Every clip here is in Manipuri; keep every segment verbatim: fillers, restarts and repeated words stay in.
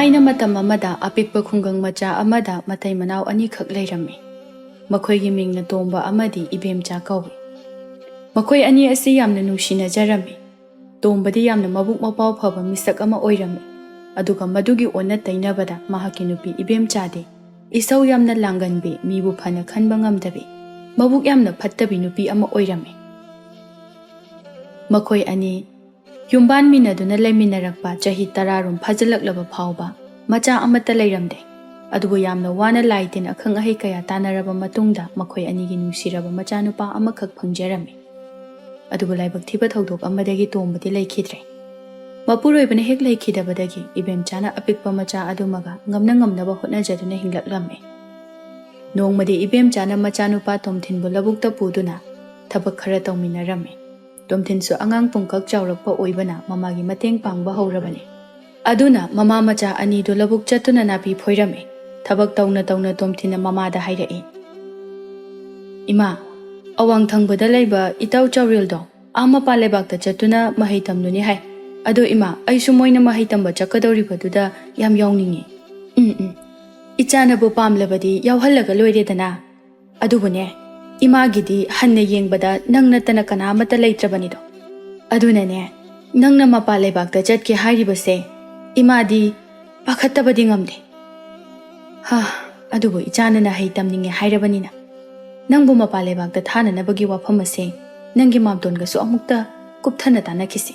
ꯊꯥꯏꯅ ꯃꯇꯝ ꯑꯃꯗ ꯑꯄꯤꯛꯄ ꯈꯨꯡꯒꯪ ꯃꯆꯥ ꯑꯃꯗ ꯃꯇꯩ ꯃꯅꯥꯎ ꯑꯅꯤꯈꯛ ꯂꯩꯔꯝꯃꯤ꯫ ꯃꯈꯣꯏꯒꯤ ꯃꯤꯡꯅ ꯇꯣꯝꯕ ꯑꯃꯗꯤ ꯏꯕꯦꯝꯆꯥ ꯀꯧꯏ꯫ ꯃꯈꯣꯏ ꯑꯅꯤ ꯑꯁꯤ ꯌꯥꯝꯅ ꯅꯨꯡꯁꯤꯅꯖꯔꯝꯃꯤ꯫ ꯇꯣꯝꯕꯗꯤ ꯌꯥꯝꯅ ꯃꯕꯨꯛ ꯃꯄꯥꯎ ꯐꯕ ꯃꯤꯁꯛ ꯑꯃ ꯑꯣꯏꯔꯝꯃꯤ꯫ ꯑꯗꯨꯒ ꯃꯗꯨꯒꯤ ꯑꯣꯟꯅ ꯇꯩꯅꯕꯗ ꯃꯍꯥꯛꯀꯤ ꯅꯨꯄꯤ ꯏꯕꯦꯝꯆꯥꯗꯤ ꯏꯁꯧ ꯌꯥꯝꯅ ꯂꯥꯡꯒꯟꯕꯤ, ꯃꯤꯕꯨ ꯐꯅ ꯈꯟꯕ ꯉꯝꯗꯕꯤ, ꯃꯕꯨꯛ ꯌꯥꯝꯅ ꯐꯠꯇꯕꯤ ꯅꯨꯄꯤ ꯑꯃ ꯑꯣꯏꯔꯝꯃꯤ꯫ ꯃꯈꯣꯏ ꯑꯅꯤ ꯌꯨꯝꯕꯥꯟꯃꯤꯟꯅꯗꯨꯅ ꯂꯩꯃꯤꯟꯅꯔꯛꯄ ꯆꯍꯤ ꯇꯔꯥꯔꯣꯝ ꯐꯥꯖꯤꯜꯂꯛꯂꯕ ꯐꯥꯎꯕ ꯃꯆꯥ ꯑꯃꯠꯇ ꯂꯩꯔꯝꯗꯦ꯫ ꯑꯗꯨꯕꯨ ꯌꯥꯝꯅ ꯋꯥꯅ ꯂꯥꯏ ꯇꯤꯟ ꯑꯈꯪ ꯑꯍꯩ ꯀꯌꯥ ꯇꯥꯟꯅꯔꯕ ꯃꯇꯨꯡꯗ ꯃꯈꯣꯏ ꯑꯅꯤꯒꯤ ꯅꯨꯡꯁꯤꯔꯕ ꯃꯆꯥꯅꯨꯄꯥ ꯑꯃꯈꯛ ꯐꯪꯖꯔꯝꯃꯤ꯫ ꯑꯗꯨꯕꯨ ꯂꯥꯏꯕꯛ ꯊꯤꯕ ꯊꯧꯗꯣꯛ ꯑꯃꯗꯒꯤ ꯇꯣꯝꯕꯗꯤ ꯂꯩꯈꯤꯗ꯭ꯔꯦ꯫ ꯃꯄꯨꯔꯣꯏꯕꯅ ꯍꯦꯛ ꯂꯩꯈꯤꯗꯕꯗꯒꯤ ꯏꯕꯦꯝꯆꯥꯅ ꯑꯄꯤꯛꯄ ꯃꯆꯥ ꯑꯗꯨꯃꯒ ꯉꯝꯅ ꯉꯝꯅꯕ ꯍꯣꯠꯅꯖꯗꯨꯅ ꯍꯤꯡꯂꯛꯂꯝꯃꯤ꯫ ꯅꯣꯡꯃꯗꯤ ꯏꯕꯦꯝꯆꯥꯅ ꯃꯆꯥꯅꯨꯄꯥ ꯇꯣꯝꯊꯤꯟꯕꯨ ꯂꯧꯕꯨꯛꯇ ꯄꯨꯗꯨꯅ ꯊꯕꯛ ꯈꯔ ꯇꯧꯃꯤꯟꯅꯔꯝꯃꯤ꯫ ꯇꯣꯝꯊꯤꯟꯁꯨ ꯑꯉꯥꯡ ꯄꯨꯡꯀꯛ ꯆꯥꯎꯔꯛꯄ ꯑꯣꯏꯕꯅ ꯃꯃꯥꯒꯤ ꯃꯇꯦꯡ ꯄꯥꯡꯕ ꯍꯧꯔꯕꯅꯤ꯫ ꯑꯗꯨꯅ ꯃꯃꯥ ꯃꯆꯥ ꯑꯅꯤꯗꯨ ꯂꯧꯕꯨꯛ ꯆꯠꯇꯨꯅ ꯅꯥꯄꯤ ꯐꯣꯏꯔꯝꯃꯤ꯫ ꯊꯕꯛ ꯇꯧꯅ ꯇꯧꯅ ꯇꯣꯝꯊꯤꯟꯅ ꯃꯃꯥꯗ ꯍꯥꯏꯔꯛꯏ, "ꯏꯃꯥ, ꯑꯋꯥꯡ ꯊꯪꯕꯗ ꯂꯩꯕ ꯏꯇꯥꯎ ꯆꯥꯎꯔꯦꯜꯗꯣ ꯑꯥ ꯃꯄꯥꯟ ꯂꯩꯕꯥꯛꯇ ꯆꯠꯇꯨꯅ ꯃꯍꯩ ꯇꯝꯂꯨꯅꯤ ꯍꯥꯏ꯫ ꯑꯗꯣ ꯏꯃꯥ, ꯑꯩꯁꯨ ꯃꯣꯏꯅ ꯃꯍꯩ ꯇꯝꯕ ꯆꯠꯀꯗꯧꯔꯤꯕꯗꯨꯗ ꯌꯥꯝ ꯌꯥꯎꯅꯤꯡꯉꯤ꯫" "ꯎꯝ, ꯎꯝ, ꯏꯆꯥꯅꯕꯨ ꯄꯥꯝꯂꯕꯗꯤ ꯌꯥꯎꯍꯜꯂꯒ ꯂꯣꯏꯔꯦꯗꯅ꯫ ꯑꯗꯨꯕꯨꯅꯦ, ꯏꯃꯥꯒꯤꯗꯤ ꯍꯟꯅ ꯌꯦꯡꯕꯗ ꯅꯪ ꯅꯠꯇꯅ ꯀꯅꯥ ꯑꯃꯠꯇ ꯂꯩꯇ꯭ꯔꯕꯅꯤꯗꯣ꯫ ꯑꯗꯨꯅꯅꯦ, ꯅꯪꯅ ꯃꯄꯥꯟ ꯂꯩꯕꯥꯛꯇ ꯆꯠꯀꯦ ꯍꯥꯏꯔꯤꯕꯁꯦ ꯏꯃꯥꯗꯤ ꯄꯥꯈꯠꯇꯕꯗꯤ ꯉꯝꯗꯦ꯫ ꯍꯥ, ꯑꯗꯨꯕꯨ ꯏꯆꯥꯅ ꯅꯍꯩ ꯇꯝꯅꯤꯡꯉꯦ ꯍꯥꯏꯔꯕꯅꯤꯅ ꯅꯪꯕꯨ ꯃꯄꯥꯟ ꯂꯩꯕꯥꯛꯇ ꯊꯥꯅꯅꯕꯒꯤ ꯋꯥꯐꯝ ꯑꯁꯦ ꯅꯪꯒꯤ ꯃꯥꯝꯇꯣꯟꯒꯁꯨ ꯑꯃꯨꯛꯇ ꯀꯨꯞꯊꯅ ꯇꯥꯟꯅꯈꯤꯁꯤ꯫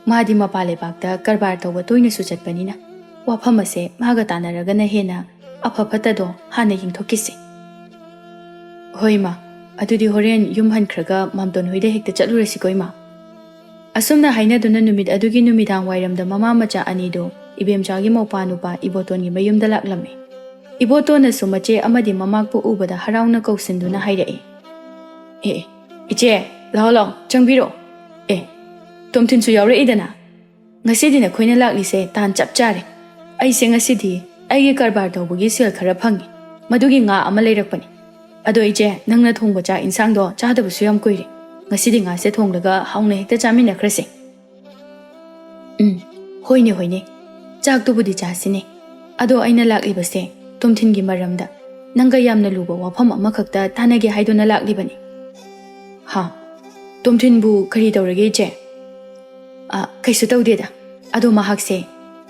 ꯃꯥꯗꯤ ꯃꯄꯥꯟ ꯂꯩꯕꯥꯛꯇ ꯀꯔꯕꯥꯔ ꯇꯧꯕ ꯇꯣꯏꯅꯁꯨ ꯆꯠꯄꯅꯤꯅ ꯋꯥꯐꯝ ꯑꯁꯦ ꯃꯥꯒ ꯇꯥꯟꯅꯔꯒꯅ ꯍꯦꯟꯅ ꯑꯐ ꯐꯠꯇꯗꯣ ꯍꯥꯟꯅ ꯌꯦꯡꯊꯣꯛꯈꯤꯁꯤ꯫" "ꯍꯣꯏ ꯏꯃꯥ, ꯑꯗꯨꯗꯤ ꯍꯣꯔꯦꯟ ꯌꯨꯝ ꯍꯟꯈ꯭ꯔꯒ ꯃꯥꯝꯇꯣꯟ ꯍꯣꯏꯗ ꯍꯦꯛꯇ ꯆꯠꯂꯨꯔꯁꯤꯀꯣ ꯏꯃꯥ꯫" ꯑꯁꯨꯝꯅ ꯍꯥꯏꯅꯗꯨꯅ ꯅꯨꯃꯤꯠ ꯑꯗꯨꯒꯤ ꯅꯨꯃꯤꯗꯥꯡ ꯋꯥꯏꯔꯝꯗ ꯃꯃꯥ ꯃꯆꯥ ꯑꯅꯤꯗꯨ ꯏꯕꯦꯝꯆꯥꯒꯤ ꯃꯧꯄꯥ ꯅꯨꯄꯥ ꯏꯕꯣꯇꯣꯟꯒꯤ ꯃꯌꯨꯝꯗ ꯂꯥꯛꯂꯝꯃꯤ꯫ ꯏꯕꯣꯇꯣꯟꯅꯁꯨ ꯃꯆꯦ ꯑꯃꯗꯤ ꯃꯃꯥꯛꯄꯨ ꯎꯕꯗ ꯍꯔꯥꯎꯅ ꯀꯧꯁꯤꯟꯗꯨꯅ ꯍꯥꯏꯔꯛꯏ, "ꯑꯦ, ꯑꯦ, ꯏꯆꯦ, ꯂꯥꯛꯑꯣ ꯂꯥꯛꯑꯣ, ꯆꯪꯕꯤꯔꯛꯑꯣ꯫ ꯑꯦ, ꯇꯣꯝꯊꯤꯟꯁꯨ ꯌꯥꯎꯔꯛꯏꯗꯅ꯫ ꯉꯁꯤꯗꯤ ꯅꯈꯣꯏꯅ ꯂꯥꯛꯂꯤꯁꯦ ꯇꯥꯟ ꯆꯞ ꯆꯥꯔꯦ꯫ ꯑꯩꯁꯦ ꯉꯁꯤꯗꯤ ꯑꯩꯒꯤ ꯀꯔꯕꯥꯔ ꯇꯧꯕꯒꯤ ꯁꯦꯜ ꯈꯔ ꯐꯪꯉꯤ꯫ ꯃꯗꯨꯒꯤ ꯉꯥ ꯑꯃ ꯂꯩꯔꯛꯄꯅꯤ꯫ ꯑꯗꯣ ꯏꯆꯦ, ꯅꯪꯅ ꯊꯣꯡꯕ ꯆꯥꯛ ꯏꯟꯁꯥꯡꯗꯣ ꯆꯥꯗꯕꯁꯨ ꯌꯥꯝ ꯀꯨꯏꯔꯦ꯫ ꯉꯁꯤꯗꯤ ꯉꯥꯁꯦ ꯊꯣꯡꯂꯒ ꯍꯥꯎꯅ ꯍꯦꯛꯇ ꯆꯥꯃꯤꯟꯅꯈ꯭ꯔꯁꯦ꯫" "ꯎꯝ, ꯍꯣꯏꯅꯦ, ꯍꯣꯏꯅꯦ꯫ ꯆꯥꯛꯇꯨꯕꯨꯗꯤ ꯆꯥꯁꯤꯅꯦ꯫ ꯑꯗꯣ ꯑꯩꯅ ꯂꯥꯛꯂꯤꯕꯁꯦ ꯇꯣꯝꯊꯤꯟꯒꯤ ꯃꯔꯝꯗ ꯅꯪꯒ ꯌꯥꯝꯅ ꯂꯨꯕ ꯋꯥꯐꯝ ꯑꯃꯈꯛꯇ ꯇꯥꯟꯅꯒꯦ ꯍꯥꯏꯗꯨꯅ ꯂꯥꯛꯂꯤꯕꯅꯤ꯫ ꯍꯥ? ꯇꯣꯝꯊꯤꯟꯕꯨ ꯀꯔꯤ ꯇꯧꯔꯒꯦ, ꯏꯆꯦ? ꯑ, ꯀꯩꯁꯨ ꯇꯧꯗꯦꯗ꯫ ꯑꯗꯣ ꯃꯍꯥꯛꯁꯦ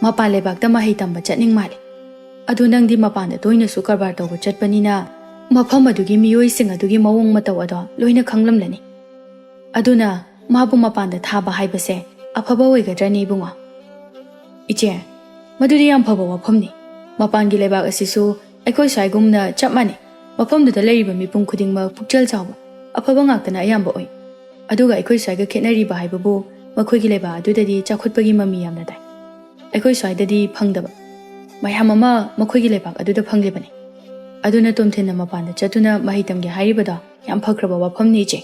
ꯃꯄꯥꯟ ꯂꯩꯕꯥꯛꯇ ꯃꯍꯩ ꯇꯝꯕ ꯆꯠꯅꯤꯡ ꯃꯥꯜꯂꯦ꯫ ꯑꯗꯣ ꯅꯪꯗꯤ ꯃꯄꯥꯟꯗ ꯇꯣꯏꯅꯁꯨ ꯀꯔꯕꯥꯔ ꯇꯧꯕ ꯆꯠꯄꯅꯤꯅ ꯃꯐꯝ ꯑꯗꯨꯒꯤ ꯃꯤꯑꯣꯏꯁꯤꯡ ꯑꯗꯨꯒꯤ ꯃꯑꯣꯡ ꯃꯇꯧ ꯑꯗꯣ ꯂꯣꯏꯅ ꯈꯪꯂꯝꯂꯅꯤ꯫ ꯑꯗꯨꯅ ꯃꯥꯕꯨ ꯃꯄꯥꯟꯗ ꯊꯥꯕ ꯍꯥꯏꯕꯁꯦ ꯑꯐꯕ ꯑꯣꯏꯒꯗ꯭ꯔꯅꯤ, ꯏꯕꯨꯡꯉꯣ? ꯏꯆꯦ, ꯃꯗꯨꯗꯤ ꯌꯥꯝ ꯐꯕ ꯋꯥꯐꯝꯅꯤ꯫ ꯃꯄꯥꯟꯒꯤ ꯂꯩꯕꯥꯛ ꯑꯁꯤꯁꯨ ꯑꯩꯈꯣꯏ ꯁ꯭ꯋꯥꯏꯒꯨꯝꯅ ꯆꯞ ꯃꯥꯟꯅꯩ꯫ ꯃꯐꯝꯗꯨꯗ ꯂꯩꯔꯤꯕ ꯃꯤꯄꯨꯝ ꯈꯨꯗꯤꯡꯃꯛ ꯄꯨꯛꯆꯦꯜ ꯆꯥꯎꯕ, ꯑꯐꯕ ꯉꯥꯛꯇꯅ ꯑꯌꯥꯝꯕ ꯑꯣꯏ꯫ ꯑꯗꯨꯒ ꯑꯩꯈꯣꯏ ꯁ꯭ꯋꯥꯏꯒ ꯈꯦꯠꯅꯔꯤꯕ ꯍꯥꯏꯕꯕꯨ, ꯃꯈꯣꯏꯒꯤ ꯂꯩꯕꯥꯛ ꯑꯗꯨꯗꯗꯤ ꯆꯥꯎꯈꯠꯄꯒꯤ ꯃꯃꯤ ꯌꯥꯝꯅ ꯇꯥꯏ꯫ ꯑꯩꯈꯣꯏ ꯁ꯭ꯋꯥꯏꯗꯗꯤ ꯐꯪꯗꯕ ꯃꯌꯥꯝ ꯑꯃ ꯃꯈꯣꯏꯒꯤ ꯂꯩꯕꯥꯛ ꯑꯗꯨꯗ ꯐꯪꯂꯤꯕꯅꯤ꯫ ꯑꯗꯨꯅ ꯇꯣꯝꯊꯤꯟꯅ ꯃꯄꯥꯟꯗ ꯆꯠꯇꯨꯅ ꯃꯍꯩ ꯇꯝꯒꯦ ꯍꯥꯏꯔꯤꯕꯗꯣ ꯌꯥꯝ ꯐꯈ꯭ꯔꯕ ꯋꯥꯐꯝꯅꯤ, ꯏꯆꯦ꯫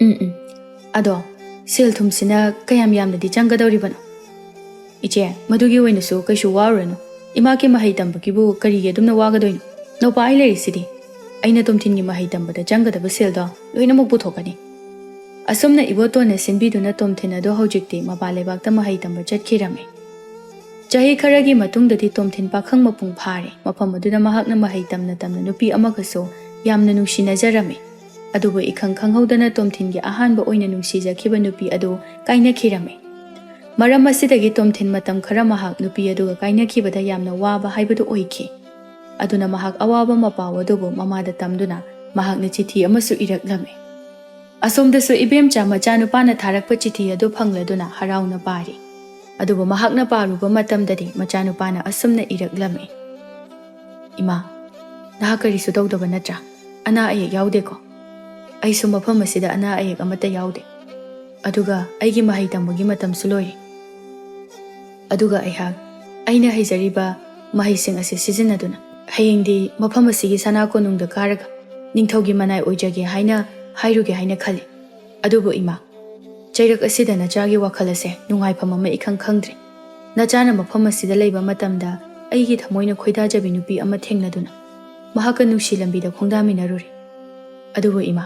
ꯎꯝ, ꯎꯝ꯫ ꯑꯗꯣ ꯁꯦꯜ ꯊꯨꯝꯁꯤꯅ ꯀꯌꯥꯝ ꯌꯥꯝꯅꯗꯤ ꯆꯪꯒꯗꯧꯔꯤꯕꯅꯣ? ꯏꯆꯦ, ꯃꯗꯨꯒꯤ ꯑꯣꯏꯅꯁꯨ ꯀꯩꯁꯨ ꯋꯥꯔꯨꯔꯅꯨ꯫ ꯏꯃꯥꯒꯤ ꯃꯍꯩ ꯇꯝꯕꯒꯤꯕꯨ ꯀꯔꯤꯒꯤ ꯑꯗꯨꯝꯅ ꯋꯥꯒꯗꯣꯏꯅꯣ? ꯅꯧꯄꯥ ꯑꯩ ꯂꯩꯔꯤꯁꯤꯗꯤ꯫ ꯑꯩꯅ ꯇꯣꯝꯊꯤꯟꯒꯤ ꯃꯍꯩ ꯇꯝꯕꯗ ꯆꯪꯒꯗꯕ ꯁꯦꯜꯗꯣ ꯂꯣꯏꯅꯃꯛ ꯄꯨꯊꯣꯛꯀꯅꯤ꯫ ꯑꯁꯨꯝꯅ ꯏꯕꯣꯇꯣꯟꯅ ꯁꯤꯟꯕꯤꯗꯨꯅ ꯇꯣꯝꯊꯤꯟ ꯑꯗꯣ ꯍꯧꯖꯤꯛꯇꯤ ꯃꯄꯥꯟ ꯂꯩꯕꯥꯛꯇ ꯃꯍꯩ ꯇꯝꯕ ꯆꯠꯈꯤꯔꯝꯃꯤ꯫ ꯆꯍꯤ ꯈꯔꯒꯤ ꯃꯇꯨꯡꯗꯗꯤ ꯇꯣꯝꯊꯤꯟ ꯄꯥꯈꯪ ꯃꯄꯨꯡ ꯐꯥꯔꯦ꯫ ꯃꯐꯝ ꯑꯗꯨꯗ ꯃꯍꯥꯛꯅ ꯃꯍꯩ ꯇꯝꯅ ꯇꯝꯅ ꯅꯨꯄꯤ ꯑꯃꯒꯁꯨ ꯌꯥꯝꯅ ꯅꯨꯡꯁꯤꯅꯖꯔꯝꯃꯤ꯫ ꯑꯗꯨꯕꯨ ꯏꯈꯪ ꯈꯪꯍꯧꯗꯅ ꯇꯣꯝꯊꯤꯟꯒꯤ ꯑꯍꯥꯟꯕ ꯑꯣꯏꯅ ꯅꯨꯡꯁꯤꯖꯈꯤꯕ ꯅꯨꯄꯤ ꯑꯗꯨ ꯀꯥꯏꯅꯈꯤꯔꯝꯃꯤ꯫ ꯃꯔꯝ ꯑꯁꯤꯗꯒꯤ ꯇꯣꯝꯊꯤꯟ ꯃꯇꯝ ꯈꯔ ꯃꯍꯥꯛ ꯅꯨꯄꯤ ꯑꯗꯨꯒ ꯀꯥꯏꯅꯈꯤꯕꯗ ꯌꯥꯝꯅ ꯋꯥꯕ ꯍꯥꯏꯕꯗꯨ ꯑꯣꯏꯈꯤ꯫ ꯑꯗꯨꯅ ꯃꯍꯥꯛ ꯑꯋꯥꯕ ꯃꯄꯥꯎ ꯑꯗꯨꯕꯨ ꯃꯃꯥꯗ ꯇꯝꯗꯨꯅ ꯃꯍꯥꯛꯅ ꯆꯤꯊꯤ ꯑꯃꯁꯨ ꯏꯔꯛꯂꯝꯃꯤ꯫ ꯑꯁꯣꯝꯗꯁꯨ ꯏꯕꯦꯝꯆꯥ ꯃꯆꯥꯅꯨꯄꯥꯅ ꯊꯥꯔꯛꯄ ꯆꯤꯊꯤ ꯑꯗꯨ ꯐꯪꯂꯗꯨꯅ ꯍꯔꯥꯎꯅ ꯄꯥꯔꯤ꯫ ꯑꯗꯨꯕꯨ ꯃꯍꯥꯛꯅ ꯄꯥꯔꯨꯕ ꯃꯇꯝꯗꯗꯤ ꯃꯆꯥꯅꯨꯄꯥꯅ ꯑꯁꯨꯝꯅ ꯏꯔꯛꯂꯝꯃꯤ, "ꯏꯃꯥ, ꯅꯍꯥꯛ ꯀꯔꯤꯁꯨ ꯇꯧꯗꯕ ꯅꯠꯇ꯭ꯔꯥ? ꯑꯅꯥ ꯑꯌꯦꯛ ꯌꯥꯎꯗꯦꯀꯣ? ꯑꯩꯁꯨ ꯃꯐꯝ ꯑꯁꯤꯗ ꯑꯅꯥ ꯑꯌꯦꯛ ꯑꯃꯠꯇ ꯌꯥꯎꯗꯦ꯫ ꯑꯗꯨꯒ ꯑꯩꯒꯤ ꯃꯍꯩ ꯇꯝꯕꯒꯤ ꯃꯇꯝꯁꯨ ꯂꯣꯏꯔꯦ꯫ ꯑꯗꯨꯒ ꯑꯩꯍꯥꯛ ꯑꯩꯅ ꯍꯩꯖꯔꯤꯕ ꯃꯍꯩꯁꯤꯡ ꯑꯁꯤ ꯁꯤꯖꯤꯟꯅꯗꯨꯅ ꯍꯌꯦꯡꯗꯤ ꯃꯐꯝ ꯑꯁꯤꯒꯤ ꯁꯅꯥ ꯀꯣꯅꯨꯡꯗ ꯀꯥꯔꯒ ꯅꯤꯡꯊꯧꯒꯤ ꯃꯅꯥꯏ ꯑꯣꯏꯖꯒꯦ ꯍꯥꯏꯅ ꯍꯥꯏꯔꯨꯒꯦ ꯍꯥꯏꯅ ꯈꯜꯂꯤ꯫ ꯑꯗꯨꯕꯨ ꯏꯃꯥ, ꯆꯩꯔꯛ ꯑꯁꯤꯗ ꯅꯆꯥꯒꯤ ꯋꯥꯈꯜ ꯑꯁꯦ ꯅꯨꯡꯉꯥꯏꯐꯝ ꯑꯃ ꯏꯈꯪ ꯈꯪꯗ꯭ꯔꯦ꯫ ꯅꯆꯥꯅ ꯃꯐꯝ ꯑꯁꯤꯗ ꯂꯩꯕ ꯃꯇꯝꯗ ꯑꯩꯒꯤ ꯊꯃꯣꯏꯅ ꯈꯣꯏꯗꯥꯖꯕꯤ ꯅꯨꯄꯤ ꯑꯃ ꯊꯦꯡꯅꯗꯨꯅ ꯃꯍꯥꯛꯀ ꯅꯨꯡꯁꯤ ꯂꯝꯕꯤꯗ ꯈꯣꯡꯗꯥꯃꯤꯟꯅꯔꯨꯔꯦ꯫ ꯑꯗꯨꯕꯨ ꯏꯃꯥ,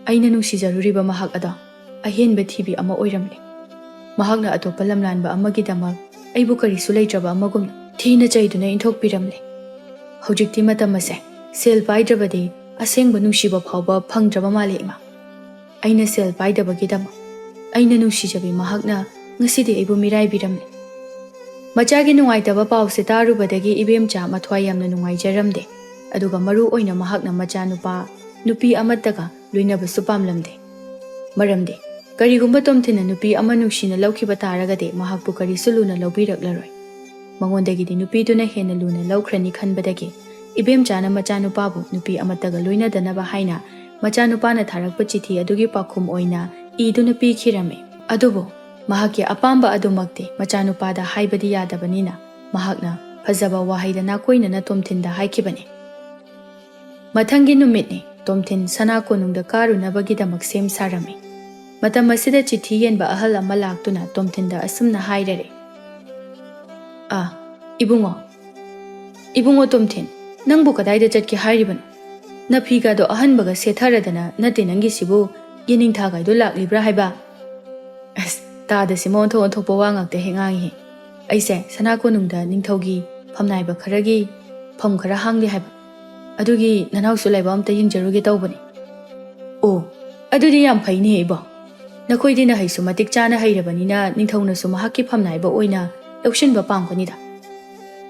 ꯑꯩꯅ ꯅꯨꯡꯁꯤꯖꯔꯨꯔꯤꯕ ꯃꯍꯥꯛ ꯑꯗꯣ ꯑꯍꯦꯟꯕ ꯊꯤꯕꯤ ꯑꯃ ꯑꯣꯏꯔꯝꯂꯦ꯫ ꯃꯍꯥꯛꯅ ꯑꯇꯣꯞꯄ ꯂꯝꯂꯥꯟꯕ ꯑꯃꯒꯤꯗꯃꯛ ꯑꯩꯕꯨ ꯀꯔꯤꯁꯨ ꯂꯩꯇ꯭ꯔꯕ ꯑꯃꯒꯨꯝꯅ ꯊꯤꯅ ꯆꯩꯗꯨꯅ ꯏꯟꯊꯣꯛꯄꯤꯔꯝꯂꯦ꯫ ꯍꯧꯖꯤꯛꯇꯤ ꯃꯇꯝ ꯑꯁꯦ ꯁꯦꯜ ꯄꯥꯏꯗ꯭ꯔꯕꯗꯤ ꯑꯁꯦꯡꯕ ꯅꯨꯡꯁꯤꯕ ꯐꯥꯎꯕ ꯐꯪꯗ꯭ꯔꯕ ꯃꯥꯜꯂꯦ, ꯏꯃꯥ꯫ ꯑꯩꯅ ꯁꯦꯜ ꯄꯥꯏꯗꯕꯒꯤꯗꯃꯛ ꯑꯩꯅ ꯅꯨꯡꯁꯤꯖꯕꯤ ꯃꯍꯥꯛꯅ ꯉꯁꯤꯗꯤ ꯑꯩꯕꯨ ꯃꯤꯔꯥꯏꯕꯤꯔꯝꯂꯦ꯫ ꯃꯆꯥꯒꯤ ꯅꯨꯡꯉꯥꯏꯇꯕ ꯄꯥꯎꯁꯦ ꯇꯥꯔꯨꯕꯗꯒꯤ ꯏꯕꯦꯝꯆꯥ ꯃꯊ꯭ꯋꯥꯏ ꯌꯥꯝꯅ ꯅꯨꯡꯉꯥꯏꯖꯔꯝꯗꯦ꯫ ꯑꯗꯨꯒ ꯃꯔꯨ ꯑꯣꯏꯅ ꯃꯍꯥꯛꯅ ꯃꯆꯥꯅꯨꯄꯥ ꯅꯨꯄꯤ ꯑꯃꯠꯇꯒ ꯂꯣꯏꯅꯕꯁꯨ ꯄꯥꯝꯂꯝꯗꯦ꯫ ꯃꯔꯝꯗꯤ ꯀꯔꯤꯒꯨꯝꯕ ꯇꯣꯝꯊꯤꯟꯅ ꯅꯨꯄꯤ ꯑꯃ ꯅꯨꯡꯁꯤꯅ ꯂꯧꯈꯤꯕ ꯇꯥꯔꯒꯗꯤ ꯃꯍꯥꯛꯄꯨ ꯀꯔꯤꯁꯨ ꯂꯨꯅ ꯂꯧꯕꯤꯔꯛꯂꯔꯣꯏ꯫ ꯃꯉꯣꯟꯗꯒꯤꯗꯤ ꯅꯨꯄꯤꯗꯨꯅ ꯍꯦꯟꯅ ꯂꯨꯅ ꯂꯧꯈ꯭ꯔꯅꯤ ꯈꯟꯕꯗꯒꯤ ꯏꯕꯦꯝꯆꯥꯅ ꯃꯆꯥꯅꯨꯄꯥꯕꯨ ꯅꯨꯄꯤ ꯑꯃꯠꯇꯒ ꯂꯣꯏꯅꯗꯅꯕ ꯍꯥꯏꯅ ꯃꯆꯥꯅꯨꯄꯥꯅ ꯊꯥꯔꯛꯄ ꯆꯤꯊꯤ ꯑꯗꯨꯒꯤ ꯄꯥꯎꯈꯨꯝ ꯑꯣꯏꯅ ꯏꯗꯨꯅ ꯄꯤꯈꯤꯔꯝꯃꯤ꯫ ꯑꯗꯨꯕꯨ ꯃꯍꯥꯛꯀꯤ ꯑꯄꯥꯝꯕ ꯑꯗꯨꯃꯛꯇꯤ ꯃꯆꯥꯅꯨꯄꯥꯗ ꯍꯥꯏꯕꯗꯤ ꯌꯥꯗꯕꯅꯤꯅ ꯃꯍꯥꯛꯅ ꯐꯖꯕ ꯋꯥꯍꯩꯗ ꯅꯥꯀꯣꯏꯅꯅ ꯇꯣꯝꯊꯤꯟꯗ ꯍꯥꯏꯈꯤꯕꯅꯤ꯫ ꯃꯊꯪꯒꯤ ꯅꯨꯃꯤꯠꯅꯤ꯫ ꯇꯣꯝꯊꯤꯟ ꯁꯅꯥ ꯀꯣꯅꯨꯡꯗ ꯀꯥꯔꯨꯅꯕꯒꯤꯗꯃꯛ ꯁꯦꯝ ꯁꯥꯔꯝꯃꯤ꯫ ꯃꯇꯝ ꯑꯁꯤꯗ ꯆꯤꯊꯤ ꯌꯦꯟꯕ ꯑꯍꯜ ꯑꯃ ꯂꯥꯛꯇꯨꯅ ꯇꯣꯝꯊꯤꯟꯗ ꯑꯁꯨꯝꯅ ꯍꯥꯏꯔꯔꯦ, "ꯑꯥ, ꯏꯕꯨꯡꯉꯣ, ꯏꯕꯨꯡꯉꯣ ꯇꯣꯝꯊꯤꯟ, ꯅꯪꯕꯨ ꯀꯗꯥꯏꯗ ꯆꯠꯀꯦ ꯍꯥꯏꯔꯤꯕꯅꯣ? ꯅꯐꯤꯒꯗꯣ ꯑꯍꯟꯕꯒ ꯁꯦꯠꯊꯔꯗꯅ ꯅꯠꯇꯦ ꯅꯪꯒꯤꯁꯤꯕꯨ, ꯌꯦꯅꯤꯡꯊꯥꯒꯥꯏꯗꯣ ꯂꯥꯛꯂꯤꯕ꯭ꯔꯥ ꯍꯥꯏꯕ?" "ꯑꯁ, ꯇꯥꯗ ꯁꯤꯃ ꯑꯣꯟꯊꯣꯛ ꯑꯣꯟꯊꯣꯛꯄ ꯋꯥ ꯉꯥꯛꯇ ꯍꯦꯛ ꯉꯥꯡꯉꯤꯍꯦ꯫ ꯑꯩꯁꯦ ꯁꯅꯥ ꯀꯣꯅꯨꯡꯗ ꯅꯤꯡꯊꯧꯒꯤ ꯐꯝꯅꯥꯏꯕ ꯈꯔꯒꯤ ꯐꯝ ꯈꯔ ꯍꯥꯡꯂꯤ ꯍꯥꯏꯕ, ꯑꯗꯨꯒꯤ ꯅꯅꯥꯎꯁꯨ ꯂꯥꯏꯕꯛ ꯑꯝꯇ ꯌꯦꯡꯖꯔꯨꯒꯦ ꯇꯧꯕꯅꯤ꯫" "ꯑꯣ, ꯑꯗꯨꯗꯤ ꯌꯥꯝ ꯐꯩꯅꯦ ꯏꯕꯣ꯫ ꯅꯈꯣꯏꯗꯤ ꯅꯍꯩꯁꯨ ꯃꯇꯤꯛ ꯆꯥꯅ ꯍꯩꯔꯕꯅꯤꯅ ꯅꯤꯡꯊꯧꯅꯁꯨ ꯃꯍꯥꯛꯀꯤ ꯐꯝꯅꯥꯏꯕ ꯑꯣꯏꯅ ꯂꯧꯁꯤꯟꯕ ꯄꯥꯝꯒꯅꯤꯗ꯫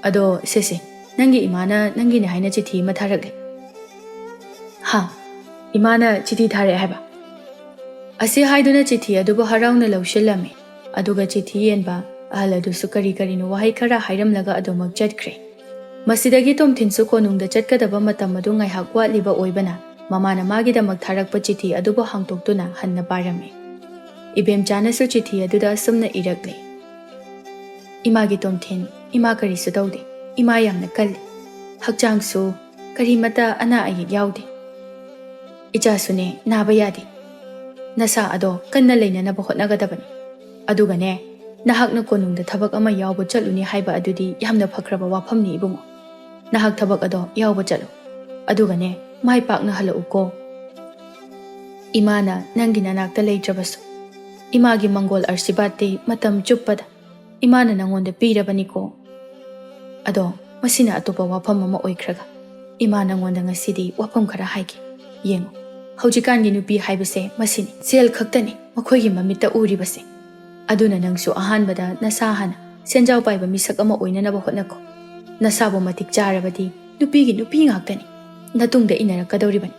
ꯑꯗꯣ ꯁꯦ ꯁꯦ, ꯅꯪꯒꯤ ꯏꯃꯥꯅ ꯅꯪꯒꯤꯅꯦ ꯍꯥꯏꯅ ꯆꯤꯊꯤ ꯑꯃ ꯊꯥꯔꯛꯂꯦ꯫" "ꯍꯥ? ꯏꯃꯥꯅ ꯆꯤꯊꯤ ꯊꯥꯔꯛꯑꯦ ꯍꯥꯏꯕ?" ꯑꯁꯤ ꯍꯥꯏꯗꯨꯅ ꯆꯤꯊꯤ ꯑꯗꯨꯕꯨ ꯍꯔꯥꯎꯅ ꯂꯧꯁꯤꯜꯂꯝꯃꯤ꯫ ꯑꯗꯨꯒ ꯆꯤꯊꯤ ꯌꯦꯟꯕ ꯑꯍꯜ ꯑꯗꯨꯁꯨ ꯀꯔꯤ ꯀꯔꯤꯅꯣ ꯋꯥꯍꯩ ꯈꯔ ꯍꯥꯏꯔꯝꯂꯒ ꯑꯗꯨꯃꯛ ꯆꯠꯈ꯭ꯔꯦ꯫ ꯃꯁꯤꯗꯒꯤ ꯇꯣꯝꯊꯤꯟꯁꯨ ꯀꯣꯅꯨꯡꯗ ꯆꯠꯀꯗꯕ ꯃꯇꯝ ꯑꯗꯨ ꯉꯥꯏꯍꯥꯛ ꯋꯥꯠꯂꯤꯕ ꯑꯣꯏꯕꯅ ꯃꯃꯥꯅ ꯃꯥꯒꯤꯗꯃꯛ ꯊꯥꯔꯛꯄ ꯆꯤꯊꯤ ꯑꯗꯨꯕꯨ ꯍꯥꯡꯇꯣꯛꯇꯨꯅ ꯍꯟꯅ ꯄꯥꯔꯝꯃꯤ꯫ ꯏꯕꯦꯝꯆꯥꯅꯁꯨ ꯆꯤꯊꯤ ꯑꯗꯨꯗ ꯑꯁꯨꯝꯅ ꯏꯔꯛꯂꯤ, "ꯏꯃꯥꯒꯤ ꯇꯣꯝꯊꯤꯟ, ꯏꯃꯥ ꯀꯔꯤꯁꯨ ꯇꯧꯗꯦ꯫ ꯏꯃꯥ ꯌꯥꯝꯅ ꯀꯜꯂꯤ꯫ ꯍꯛꯆꯥꯡꯁꯨ ꯀꯔꯤꯃꯠꯇ ꯑꯅꯥ ꯑꯌꯦꯛ ꯌꯥꯎꯗꯦ꯫ ꯏꯆꯥꯁꯨꯅꯦ, ꯅꯥꯕ ꯌꯥꯗꯦ꯫ ꯅꯁꯥ ꯑꯗꯣ ꯀꯟꯅ ꯂꯩꯅꯅꯕ ꯍꯣꯠꯅꯒꯗꯕꯅꯤ꯫ ꯑꯗꯨꯒꯅꯦ, ꯅꯍꯥꯛꯅ ꯀꯣꯅꯨꯡꯗ ꯊꯕꯛ ꯑꯃ ꯌꯥꯎꯕ ꯆꯠꯂꯨꯅꯤ ꯍꯥꯏꯕ ꯑꯗꯨꯗꯤ ꯌꯥꯝꯅ ꯐꯈ꯭ꯔꯕ ꯋꯥꯐꯝꯅꯤ ꯏꯕꯨꯡꯉꯣ꯫ ꯅꯍꯥꯛ ꯊꯕꯛ ꯑꯗꯣ ꯌꯥꯎꯕ ꯆꯠꯂꯨ꯫ ꯑꯗꯨꯒꯅꯦ, ꯃꯥꯏ ꯄꯥꯛꯅ ꯍꯜꯂꯛꯎꯀꯣ꯫ ꯏꯃꯥꯅ ꯅꯪꯒꯤ ꯅꯅꯥꯛꯇ ꯂꯩꯇ꯭ꯔꯕꯁꯨ, ꯏꯃꯥꯒꯤ ꯃꯪꯒꯣꯜ ꯑꯥꯔꯁꯤꯕꯥꯗꯇꯤ ꯃꯇꯝ ꯆꯨꯞꯄꯗ ꯏꯃꯥꯅ ꯅꯪꯉꯣꯟꯗ ꯄꯤꯔꯕꯅꯤꯀꯣ꯫ ꯑꯗꯣ ꯃꯁꯤꯅ ꯑꯇꯣꯞꯄ ꯋꯥꯐꯝ ꯑꯃ ꯑꯣꯏꯈ꯭ꯔꯒ, ꯏꯃꯥ ꯅꯪꯉꯣꯟꯗ ꯉꯁꯤꯗꯤ ꯋꯥꯐꯝ ꯈꯔ ꯍꯥꯏꯒꯦ꯫ ꯌꯦꯡꯉꯨ, ꯍꯧꯖꯤꯛꯀꯥꯟꯒꯤ ꯅꯨꯄꯤ ꯍꯥꯏꯕꯁꯦ ꯃꯁꯤꯅꯤ, ꯁꯦꯜ ꯈꯛꯇꯅꯤ ꯃꯈꯣꯏꯒꯤ ꯃꯃꯤꯠꯇ ꯎꯔꯤꯕꯁꯦ꯫ ꯑꯗꯨꯅ ꯅꯪꯁꯨ ꯑꯍꯥꯟꯕꯗ ꯅꯁꯥ ꯍꯥꯟꯅ ꯁꯦꯟꯖꯥꯎ ꯄꯥꯏꯕ ꯃꯤꯁꯛ ꯑꯃ ꯑꯣꯏꯅꯅꯕ ꯍꯣꯠꯅꯈꯣ꯫ ꯅꯁꯥꯕꯨ ꯃꯇꯤꯛ ꯆꯥꯔꯕꯗꯤ ꯅꯨꯄꯤꯒꯤ ꯅꯨꯄꯤ ꯉꯥꯛꯇꯅꯤ ꯅꯇꯨꯡꯗ ꯏꯟꯅꯔꯛꯀꯗꯧꯔꯤꯕꯅꯤ꯫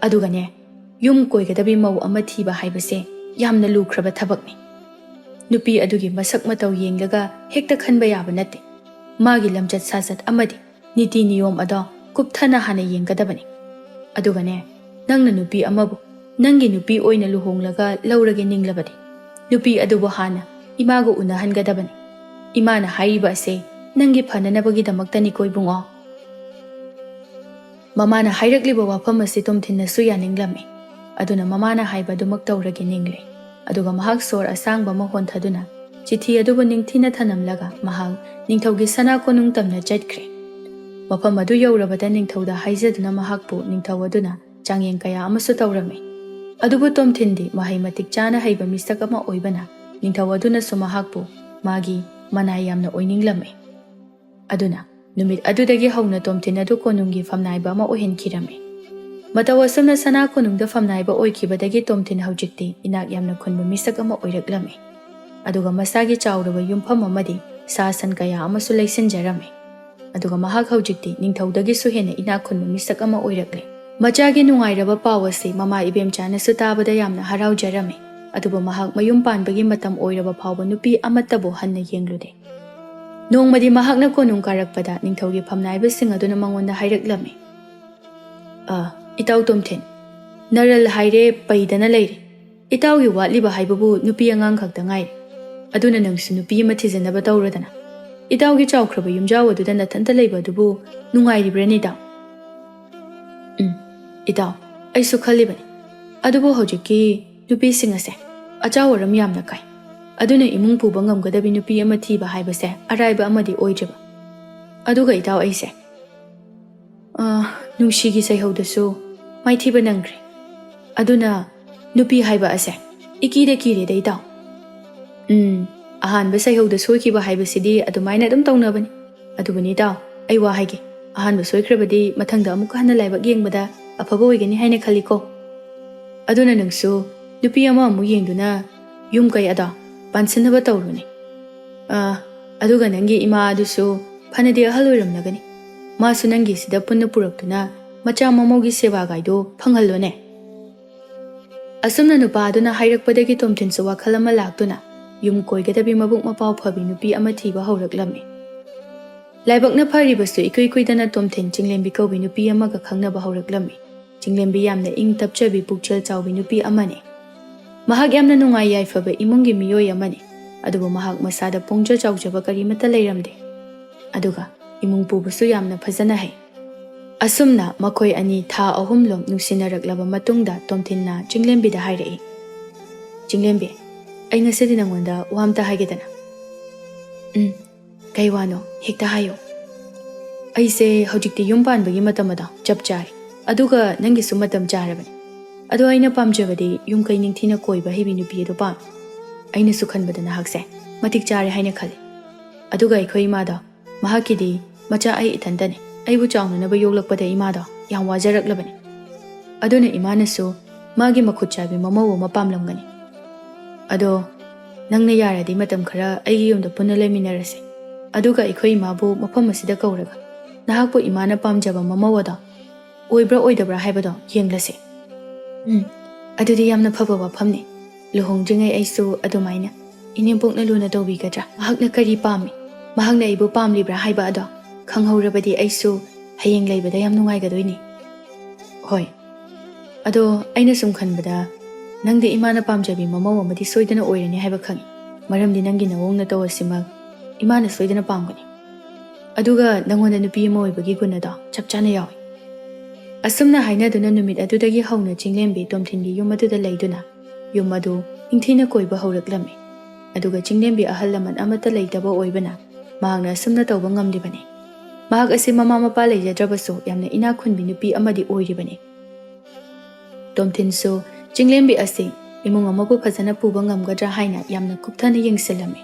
ꯑꯗꯨꯒꯅꯦ, ꯌꯨꯝ ꯀꯣꯏꯒꯗꯕꯤ ꯃꯧ ꯑꯃ ꯊꯤꯕ ꯍꯥꯏꯕꯁꯦ ꯌꯥꯝꯅ ꯂꯨꯈ꯭ꯔꯕ ꯊꯕꯛꯅꯤ꯫ ꯅꯨꯄꯤ ꯑꯗꯨꯒꯤ ꯃꯁꯛ ꯃꯇꯧ ꯌꯦꯡꯂꯒ ꯍꯦꯛꯇ ꯈꯟꯕ ꯌꯥꯕ ꯅꯠꯇꯦ꯫ ꯃꯥꯒꯤ ꯂꯝꯆꯠ ꯁꯥꯖꯠ ꯑꯃꯗꯤ ꯅꯤꯇꯤ ꯅꯤꯌꯣꯝ ꯑꯗꯣ ꯀꯨꯞꯊꯅ ꯍꯥꯟꯅ ꯌꯦꯡꯒꯗꯕꯅꯤ꯫ ꯑꯗꯨꯒꯅꯦ, ꯅꯪꯅ ꯅꯨꯄꯤ ꯑꯃꯕꯨ ꯅꯪꯒꯤ ꯅꯨꯄꯤ ꯑꯣꯏꯅ ꯂꯨꯍꯣꯡꯂꯒ ꯂꯧꯔꯒꯦ ꯅꯤꯡꯂꯕꯗꯤ, ꯅꯨꯄꯤ ꯑꯗꯨꯕꯨ ꯍꯥꯟꯅ ꯏꯃꯥꯒ ꯎꯅꯍꯟꯒꯗꯕꯅꯤ꯫ ꯏꯃꯥꯅ ꯍꯥꯏꯔꯤꯕ ꯑꯁꯦ ꯅꯪꯒꯤ ꯐꯅꯅꯕꯒꯤꯗꯃꯛꯇꯅꯤꯀꯣ, ꯏꯕꯨꯡꯉꯣ꯫ ꯃꯃꯥꯅ ꯍꯥꯏꯔꯛꯂꯤꯕ ꯋꯥꯐꯝ ꯑꯁꯤ ꯇꯣꯝꯊꯤꯟꯅꯁꯨ ꯌꯥꯅꯤꯡꯂꯝꯃꯤ꯫ ꯑꯗꯨꯅ ꯃꯃꯥꯅ ꯍꯥꯏꯕ ꯑꯗꯨꯃꯛ ꯇꯧꯔꯒꯦ ꯅꯤꯡꯂꯦ꯫ ꯑꯗꯨꯒ ꯃꯍꯥꯛ ꯁꯣꯔ ꯑꯁꯥꯡꯕ ꯑꯃ ꯍꯣꯟꯊꯗꯨꯅ ꯆꯤꯊꯤ ꯑꯗꯨꯕꯨ ꯅꯤꯡꯊꯤꯅ ꯊꯅꯝꯂꯒ ꯃꯍꯥꯛ ꯅꯤꯡꯊꯧꯒꯤ ꯁꯅꯥ ꯀꯣꯅꯨꯡ ꯇꯝꯅ ꯆꯠꯈ꯭ꯔꯦ꯫ ꯃꯐꯝ ꯑꯗꯨ ꯌꯧꯔꯕꯗ ꯅꯤꯡꯊꯧꯗ ꯍꯥꯏꯖꯗꯨꯅ ꯃꯍꯥꯛꯄꯨ ꯅꯤꯡꯊꯧ ꯑꯗꯨꯅ ꯆꯥꯡꯌꯦꯡ ꯀꯌꯥ ꯑꯃꯁꯨ ꯇꯧꯔꯝꯃꯤ꯫ ꯑꯗꯨꯕꯨ ꯇꯣꯝꯊꯤꯟꯗꯤ ꯃꯍꯩ ꯃꯇꯤꯛ ꯆꯥꯅ ꯍꯩꯕ ꯃꯤꯁꯛ ꯑꯃ ꯑꯣꯏꯕꯅ ꯅꯤꯡꯊꯧ ꯑꯗꯨꯅꯁꯨ ꯃꯍꯥꯛꯄꯨ ꯃꯥꯒꯤ ꯃꯅꯥꯏ ꯌꯥꯝꯅ ꯑꯣꯏꯅꯤꯡꯂꯝꯃꯤ꯫ ꯑꯗꯨꯅ ꯅꯨꯃꯤꯠ ꯑꯗꯨꯗꯒꯤ ꯍꯧꯅ ꯇꯣꯝꯊꯤꯟ ꯑꯗꯨ ꯀꯣꯅꯨꯡꯒꯤ ꯐꯝꯅꯥꯏꯕ ꯑꯃ ꯑꯣꯏꯍꯟꯈꯤꯔꯝꯃꯤ꯫ ꯃꯇꯧ ꯑꯁꯨꯝꯅ ꯁꯅꯥ ꯀꯣꯅꯨꯡꯗ ꯐꯝꯅꯥꯏꯕ ꯑꯣꯏꯈꯤꯕꯗꯒꯤ ꯇꯣꯝꯊꯤꯟ ꯍꯧꯖꯤꯛꯇꯤ ꯏꯅꯥꯛ ꯌꯥꯝꯅ ꯈꯨꯟꯕ ꯃꯤꯁꯛ ꯑꯃ ꯑꯣꯏꯔꯛꯂꯝꯃꯤ꯫ ꯑꯗꯨꯒ ꯃꯁꯥꯒꯤ ꯆꯥꯎꯔꯕ ꯌꯨꯝꯐꯝ ꯑꯃꯗꯤ ꯁꯥ ꯁꯟ ꯀꯌꯥ ꯑꯃꯁꯨ ꯂꯩꯁꯤꯟꯖꯔꯝꯃꯤ꯫ ꯑꯗꯨꯒ ꯃꯍꯥꯛ ꯍꯧꯖꯤꯛꯇꯤ ꯅꯤꯡꯊꯧꯗꯒꯤꯁꯨ ꯍꯦꯟꯅ ꯏꯅꯥꯛ ꯈꯨꯟꯕ ꯃꯤꯁꯛ ꯑꯃ ꯑꯣꯏꯔꯛꯂꯦ꯫ ꯃꯆꯥꯒꯤ ꯅꯨꯡꯉꯥꯏꯔꯕ ꯄꯥꯎ ꯑꯁꯤ ꯃꯃꯥ ꯏꯕꯦꯝꯆꯥꯅꯁꯨ ꯇꯥꯕꯗ ꯌꯥꯝꯅ ꯍꯔꯥꯎꯖꯔꯝꯃꯤ꯫ ꯑꯗꯨꯕꯨ ꯃꯍꯥꯛ ꯃꯌꯨꯝ ꯄꯥꯟꯕꯒꯤ ꯃꯇꯝ ꯑꯣꯏꯔꯕ ꯐꯥꯎꯕ ꯅꯨꯄꯤ ꯑꯃꯠꯇꯕꯨ ꯍꯟꯅ ꯌꯦꯡꯂꯨꯗꯦ꯫ ꯅꯣꯡꯃꯗꯤ ꯃꯍꯥꯛꯅ ꯀꯣꯅꯨꯡ ꯀꯥꯔꯛꯄꯗ ꯅꯤꯡꯊꯧꯒꯤ ꯐꯝꯅꯥꯏꯕꯁꯤꯡ ꯑꯗꯨꯅ ꯃꯉꯣꯟꯗ ꯍꯥꯏꯔꯛꯂꯝꯃꯤ, "ꯑ, ꯏꯇꯥꯎ ꯇꯣꯝꯊꯤꯟ, ꯅꯔꯜ ꯍꯥꯏꯔꯦ ꯄꯩꯗꯅ ꯂꯩꯔꯦ꯫ ꯏꯇꯥꯎꯒꯤ ꯋꯥꯠꯂꯤꯕ ꯍꯥꯏꯕꯕꯨ ꯅꯨꯄꯤ ꯑꯉꯥꯡ ꯈꯛꯇ ꯉꯥꯏꯔꯦ꯫ ꯑꯗꯨꯅ ꯅꯪꯁꯨ ꯅꯨꯄꯤ ꯑꯃ ꯊꯤꯖꯤꯟꯅꯕ ꯇꯧꯔꯗꯅ꯫ ꯏꯇꯥꯎꯒꯤ ꯆꯥꯎꯈ꯭ꯔꯕ ꯌꯨꯝꯖꯥꯎ ꯑꯗꯨꯗ ꯅꯊꯟꯇ ꯂꯩꯕ ꯑꯗꯨꯕꯨ ꯅꯨꯡꯉꯥꯏꯔꯤꯕ꯭ꯔꯅꯦ ꯏꯇꯥꯎ?" "ꯎꯝ, ꯏꯇꯥꯎ, ꯑꯩꯁꯨ ꯈꯜꯂꯤꯕꯅꯤ꯫ ꯑꯗꯨꯕꯨ ꯍꯧꯖꯤꯛꯀꯤ ꯅꯨꯄꯤꯁꯤꯡ ꯑꯁꯦ ꯑꯆꯥꯎ ꯑꯔꯝ ꯌꯥꯝꯅ ꯀꯥꯏ꯫ ꯑꯗꯨꯅ ꯏꯃꯨꯡ ꯄꯨꯕ ꯉꯝꯒꯗꯕꯤ ꯅꯨꯄꯤ ꯑꯃ ꯊꯤꯕ ꯍꯥꯏꯕꯁꯦ ꯑꯔꯥꯏꯕ ꯑꯃꯗꯤ ꯑꯣꯏꯗ꯭ꯔꯤꯕ꯫ ꯑꯗꯨꯒ ꯏꯇꯥꯎ ꯑꯩꯁꯦ, ꯑ, ꯅꯨꯡꯁꯤꯒꯤ ꯁꯩꯍꯧꯗꯁꯨ ꯃꯥꯏꯊꯤꯕ ꯅꯪꯈ꯭ꯔꯦ꯫ ꯑꯗꯨꯅ ꯅꯨꯄꯤ ꯍꯥꯏꯕ ꯑꯁꯦ ꯏꯀꯤꯗ ꯀꯤꯔꯦꯗ ꯏꯇꯥꯎ꯫ ꯎꯝ, ꯑꯍꯥꯟꯕ ꯁꯩꯍꯧꯗ ꯁꯣꯏꯈꯤꯕ ꯍꯥꯏꯕꯁꯤꯗꯤ ꯑꯗꯨꯃꯥꯏꯅ ꯑꯗꯨꯝ ꯇꯧꯅꯕꯅꯤ꯫ ꯑꯗꯨꯕꯨꯅꯤ ꯇꯥꯎ, ꯑꯩ ꯋꯥ ꯍꯥꯏꯒꯦ, ꯑꯍꯥꯟꯕ ꯁꯣꯏꯈ꯭ꯔꯕꯗꯤ ꯃꯊꯪꯗ ꯑꯃꯨꯛꯀ ꯍꯟꯅ ꯂꯥꯏꯕꯛ ꯌꯦꯡꯕꯗ ꯑꯐꯕ ꯑꯣꯏꯒꯅꯤ ꯍꯥꯏꯅ ꯈꯜꯂꯤꯀꯣ꯫ ꯑꯗꯨꯅ ꯅꯪꯁꯨ ꯅꯨꯄꯤ ꯑꯃ ꯑꯃꯨꯛ ꯌꯦꯡꯗꯨꯅ ꯌꯨꯝ ꯀꯩ ꯑꯗꯣ ꯄꯥꯟꯁꯤꯟꯅꯕ ꯇꯧꯔꯨꯅꯦ꯫ ꯑꯥ, ꯑꯗꯨꯒ ꯅꯪꯒꯤ ꯏꯃꯥ ꯑꯗꯨꯁꯨ ꯐꯅꯗꯤ ꯑꯍꯜ ꯑꯣꯏꯔꯝꯂꯒꯅꯤ꯫ ꯃꯥꯁꯨ ꯅꯪꯒꯤꯁꯤꯗ ꯄꯨꯟꯅ ꯄꯨꯔꯛꯇꯨꯅ ꯃꯆꯥ ꯃꯃꯧꯒꯤ ꯁꯦꯕꯥꯒꯥꯏꯗꯣ ꯐꯪꯍꯜꯂꯣꯅꯦ꯫ ꯑꯁꯨꯝꯅ ꯅꯨꯄꯥ ꯑꯗꯨꯅ ꯍꯥꯏꯔꯛꯄꯗꯒꯤ ꯇꯣꯝꯊꯤꯟꯁꯨ ꯋꯥꯈꯜ ꯑꯃ ꯂꯥꯛꯇꯨꯅ ꯌꯨꯝ ꯀꯣꯏꯒꯗꯕꯤ ꯃꯕꯨꯛ ꯃꯄꯥꯎ ꯐꯕꯤ ꯅꯨꯄꯤ ꯑꯃ ꯊꯤꯕ ꯍꯧꯔꯛꯂꯝꯃꯤ꯫ ꯂꯥꯏꯕꯛꯅ ꯐꯔꯤꯕꯁꯨ ꯏꯀꯨꯏ ꯀꯨꯏꯗꯅ ꯇꯣꯝꯊꯤꯟ ꯆꯤꯡꯂꯦꯝꯕꯤ ꯀꯧꯕꯤ ꯅꯨꯄꯤ ꯑꯃꯒ ꯈꯪꯅꯕ ꯍꯧꯔꯛꯂꯝꯃꯤ꯫ ꯆꯤꯡꯂꯦꯝꯕꯤ ꯌꯥꯝꯅ ꯏꯪ ꯇꯞꯆꯕꯤ ꯄꯨꯛꯆꯦꯜ ꯆꯥꯎꯕꯤ ꯅꯨꯄꯤ ꯑꯃꯅꯤ꯫ ꯃꯍꯥꯛ ꯌꯥꯝꯅ ꯅꯨꯡꯉꯥꯏ ꯌꯥꯏꯐꯕ ꯏꯃꯨꯡꯒꯤ ꯃꯤꯑꯣꯏ ꯑꯃꯅꯤ꯫ ꯑꯗꯨꯕꯨ ꯃꯍꯥꯛ ꯃꯁꯥꯗ ꯄꯣꯡꯖ ꯆꯥꯎꯖꯕ ꯀꯔꯤꯃꯠꯇ ꯂꯩꯔꯝꯗꯦ꯫ ꯑꯗꯨꯒ ꯏꯃꯨꯡ ꯄꯨꯕꯁꯨ ꯌꯥꯝꯅ ꯐꯖꯅ ꯍꯩ꯫ ꯑꯁꯨꯝꯅ ꯃꯈꯣꯏ ꯑꯅꯤ ꯊꯥ ꯑꯍꯨꯝꯂꯣꯝ ꯅꯨꯡꯁꯤꯅꯔꯛꯂꯕ ꯃꯇꯨꯡꯗ ꯇꯣꯝꯊꯤꯟꯅ ꯆꯤꯡꯂꯦꯝꯕꯤꯗ ꯍꯥꯏꯔꯛꯏ, "ꯆꯤꯡꯂꯦꯝꯕꯤ, ꯑꯩ ꯉꯁꯤꯗꯤ ꯅꯪꯉꯣꯟꯗ ꯋꯥ ꯑꯝꯇ ꯍꯥꯏꯒꯦꯗꯅ?" "ꯎꯝ, ꯀꯩ ꯋꯥꯅꯣ? ꯍꯦꯛꯇ ꯍꯥꯏꯌꯣ꯫" "ꯑꯩꯁꯦ ꯍꯧꯖꯤꯛꯇꯤ ꯌꯨꯝ ꯄꯥꯟꯕꯒꯤ ꯃꯇꯝ ꯑꯗꯣ ꯆꯞ ꯆꯥꯔꯦ, ꯑꯗꯨꯒ ꯅꯪꯒꯤꯁꯨ ꯃꯇꯝ ꯆꯥꯔꯕꯅꯤ꯫ ꯑꯗꯣ ꯑꯩꯅ ꯄꯥꯝꯖꯕꯗꯤ ꯌꯨꯝ ꯀꯩ ꯅꯤꯡꯊꯤꯅ ꯀꯣꯏꯕ ꯍꯩꯕꯤ ꯅꯨꯄꯤ ꯑꯗꯣ ꯄꯥꯝꯃꯤ꯫ ꯑꯩꯅꯁꯨ ꯈꯟꯕꯗ ꯅꯍꯥꯛꯁꯦ ꯃꯇꯤꯛ ꯆꯥꯔꯦ ꯍꯥꯏꯅ ꯈꯜꯂꯤ꯫ ꯑꯗꯨꯒ ꯑꯩꯈꯣꯏ ꯏꯃꯥꯗꯣ, ꯃꯍꯥꯛꯀꯤꯗꯤ ꯃꯆꯥ ꯑꯩ ꯏꯊꯟꯇꯅꯤ꯫ ꯑꯩꯕꯨ ꯆꯥꯎꯅꯅꯕ ꯌꯣꯛꯂꯛꯄꯗ ꯏꯃꯥꯗꯣ ꯌꯥꯝ ꯋꯥꯖꯔꯛꯂꯕꯅꯤ꯫ ꯑꯗꯨꯅ ꯏꯃꯥꯅꯁꯨ ꯃꯥꯒꯤ ꯃꯈꯨꯠ ꯆꯥꯕꯤ ꯃꯃꯧ ꯑꯃ ꯄꯥꯝꯂꯝꯒꯅꯤ꯫ ꯑꯗꯣ ꯅꯪꯅ ꯌꯥꯔꯗꯤ ꯃꯇꯝ ꯈꯔ ꯑꯩꯒꯤ ꯌꯨꯝꯗ ꯄꯨꯟꯅ ꯂꯩꯃꯤꯟꯅꯔꯁꯦ꯫ ꯑꯗꯨꯒ ꯑꯩꯈꯣꯏ ꯏꯃꯥꯕꯨ ꯃꯐꯝ ꯑꯁꯤꯗ ꯀꯧꯔꯒ ꯅꯍꯥꯛꯄꯨ ꯏꯃꯥꯅ ꯄꯥꯝꯖꯕ ꯃꯃꯧ ꯑꯗꯣ ꯑꯣꯏꯕ꯭ꯔꯥ ꯑꯣꯏꯗꯕ꯭ꯔꯥ ꯍꯥꯏꯕꯗꯣ ꯌꯦꯡꯂꯁꯦ꯫" "ꯎꯝ, ꯑꯗꯨꯗꯤ ꯌꯥꯝꯅ ꯐꯕ ꯋꯥꯐꯝꯅꯤ꯫ ꯂꯨꯍꯣꯡꯗ꯭ꯔꯤꯉꯩ ꯑꯩꯁꯨ ꯑꯗꯨꯃꯥꯏꯅ ꯏꯅꯦꯝꯄꯣꯛꯅ ꯂꯨꯅ ꯇꯧꯕꯤꯒꯗ꯭ꯔꯥ? ꯃꯍꯥꯛꯅ ꯀꯔꯤ ꯄꯥꯝꯃꯤ, ꯃꯍꯥꯛꯅ ꯑꯩꯕꯨ ꯄꯥꯝꯂꯤꯕ꯭ꯔꯥ ꯍꯥꯏꯕ ꯑꯗꯣ ꯈꯪꯍꯧꯔꯕꯗꯤ ꯑꯩꯁꯨ ꯍꯌꯦꯡ ꯂꯩꯕꯗ ꯌꯥꯝ ꯅꯨꯡꯉꯥꯏꯒꯗꯣꯏꯅꯤ꯫" "ꯍꯣꯏ꯫ ꯑꯗꯣ ꯑꯩꯅ ꯁꯨꯝ ꯈꯟꯕꯗ ꯅꯪꯗꯤ ꯏꯃꯥꯅ ꯄꯥꯝꯖꯕꯤ ꯃꯃꯧ ꯑꯃꯗꯤ ꯁꯣꯏꯗꯅ ꯑꯣꯏꯔꯅꯤ ꯍꯥꯏꯕ ꯈꯪꯏ꯫ ꯃꯔꯝꯗꯤ ꯅꯪꯒꯤ ꯅꯑꯣꯡ ꯅꯇꯧ ꯑꯁꯤꯃꯛ ꯏꯃꯥꯅ ꯁꯣꯏꯗꯅ ꯄꯥꯝꯒꯅꯤ꯫ ꯑꯗꯨꯒ ꯅꯪꯉꯣꯟꯗ ꯅꯨꯄꯤ ꯑꯃ ꯑꯣꯏꯕꯒꯤ ꯒꯨꯟ ꯑꯗꯣ ꯆꯞ ꯆꯥꯅ ꯌꯥꯎꯏ꯫" ꯑꯁꯨꯝꯅ ꯍꯥꯏꯅꯗꯨꯅ ꯅꯨꯃꯤꯠ ꯑꯗꯨꯗꯒꯤ ꯍꯧꯅ ꯆꯤꯡꯂꯦꯝꯕꯤ ꯇꯣꯝꯊꯤꯟꯒꯤ ꯌꯨꯝ ꯑꯗꯨꯗ ꯂꯩꯗꯨꯅ ꯌꯨꯝ ꯑꯗꯨ ꯅꯤꯡꯊꯤꯅ ꯀꯣꯏꯕ ꯍꯧꯔꯛꯂꯝꯃꯤ꯫ ꯑꯗꯨꯒ ꯆꯤꯡꯂꯦꯝꯕꯤ ꯑꯍꯜ ꯂꯃꯟ ꯑꯃꯠꯇ ꯂꯩꯇꯕ ꯑꯣꯏꯕꯅ ꯃꯍꯥꯛꯅ ꯑꯁꯨꯝꯅ ꯇꯧꯕ ꯉꯝꯂꯤꯕꯅꯤ꯫ ꯃꯍꯥꯛ ꯑꯁꯤ ꯃꯃꯥ ꯃꯄꯥ ꯂꯩꯖꯗ꯭ꯔꯕꯁꯨ ꯌꯥꯝꯅ ꯏꯅꯥꯛ ꯈꯨꯟꯕꯤ ꯅꯨꯄꯤ ꯑꯃꯗꯤ ꯑꯣꯏꯔꯤꯕꯅꯤ꯫ ꯇꯣꯝꯊꯤꯟꯁꯨ ꯆꯤꯡꯂꯦꯝꯕꯤ ꯑꯁꯤ ꯏꯃꯨꯡ ꯑꯃꯕꯨ ꯐꯖꯅ ꯄꯨꯕ ꯉꯝꯒꯗ꯭ꯔꯥ ꯍꯥꯏꯅ ꯌꯥꯝꯅ ꯀꯨꯞꯊꯅ ꯌꯦꯡꯁꯤꯜꯂꯝꯃꯤ꯫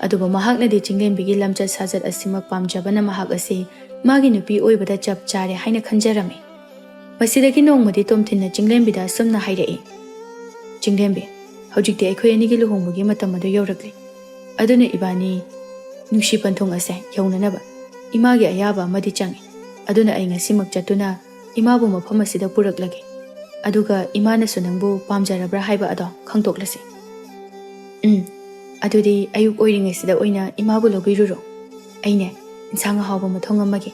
ꯑꯗꯨꯕꯨ ꯃꯍꯥꯛꯅꯗꯤ ꯆꯤꯡꯂꯦꯝꯕꯤꯒꯤ ꯂꯝꯆꯠ ꯁꯥꯖꯠ ꯑꯁꯤꯃꯛ ꯄꯥꯝꯖꯕꯅ ꯃꯍꯥꯛ ꯑꯁꯤ ꯃꯥꯒꯤ ꯅꯨꯄꯤ ꯑꯣꯏꯕꯗ ꯆꯞ ꯆꯥꯔꯦ ꯍꯥꯏꯅ ꯈꯟꯖꯔꯝꯃꯤ꯫ ꯃꯁꯤꯗꯒꯤ ꯅꯣꯡꯃꯗꯤ ꯇꯣꯝꯊꯤꯟꯅ ꯆꯤꯡꯂꯦꯝꯕꯤꯗ ꯑꯁꯨꯝꯅ ꯍꯥꯏꯔꯛꯏ, "ꯆꯤꯡꯂꯦꯝꯕꯤ, ꯍꯧꯖꯤꯛꯇꯤ ꯑꯩꯈꯣꯏ ꯑꯅꯤꯒꯤ ꯂꯨꯍꯣꯡꯕꯒꯤ ꯃꯇꯝ ꯑꯗꯨ ꯌꯧꯔꯛꯂꯦ꯫ ꯑꯗꯨꯅ ꯏꯕꯥꯅꯤ ꯅꯨꯡꯁꯤ ꯄꯟꯊꯨꯡ ꯑꯁꯦ ꯌꯧꯅꯅꯕ ꯏꯃꯥꯒꯤ ꯑꯌꯥꯕ ꯑꯃꯗꯤ ꯆꯪꯏ꯫ ꯑꯗꯨꯅ ꯑꯩ ꯉꯁꯤꯃꯛ ꯆꯠꯇꯨꯅ ꯏꯃꯥꯕꯨ ꯃꯐꯝ ꯑꯁꯤꯗ ꯄꯨꯔꯛꯂꯒꯦ꯫ ꯑꯗꯨꯒ ꯏꯃꯥꯅꯁꯨ ꯅꯪꯕꯨ ꯄꯥꯝꯖꯔꯕ꯭ꯔꯥ ꯍꯥꯏꯕ ꯑꯗꯣ ꯈꯪꯗꯣꯛꯂꯁꯤ꯫ ꯎꯝ, ꯑꯗꯨꯗꯤ ꯑꯌꯨꯛ ꯑꯣꯏꯔꯤꯉꯩꯁꯤꯗ ꯑꯣꯏꯅ ꯏꯃꯥꯕꯨ ꯂꯧꯕꯤꯔꯨꯔꯣ꯫ ꯑꯩꯅꯦ, ꯏꯟꯁꯥꯡ ꯑꯍꯥꯎꯕ ꯑꯃ ꯊꯣꯡꯉꯝꯃꯒꯦ꯫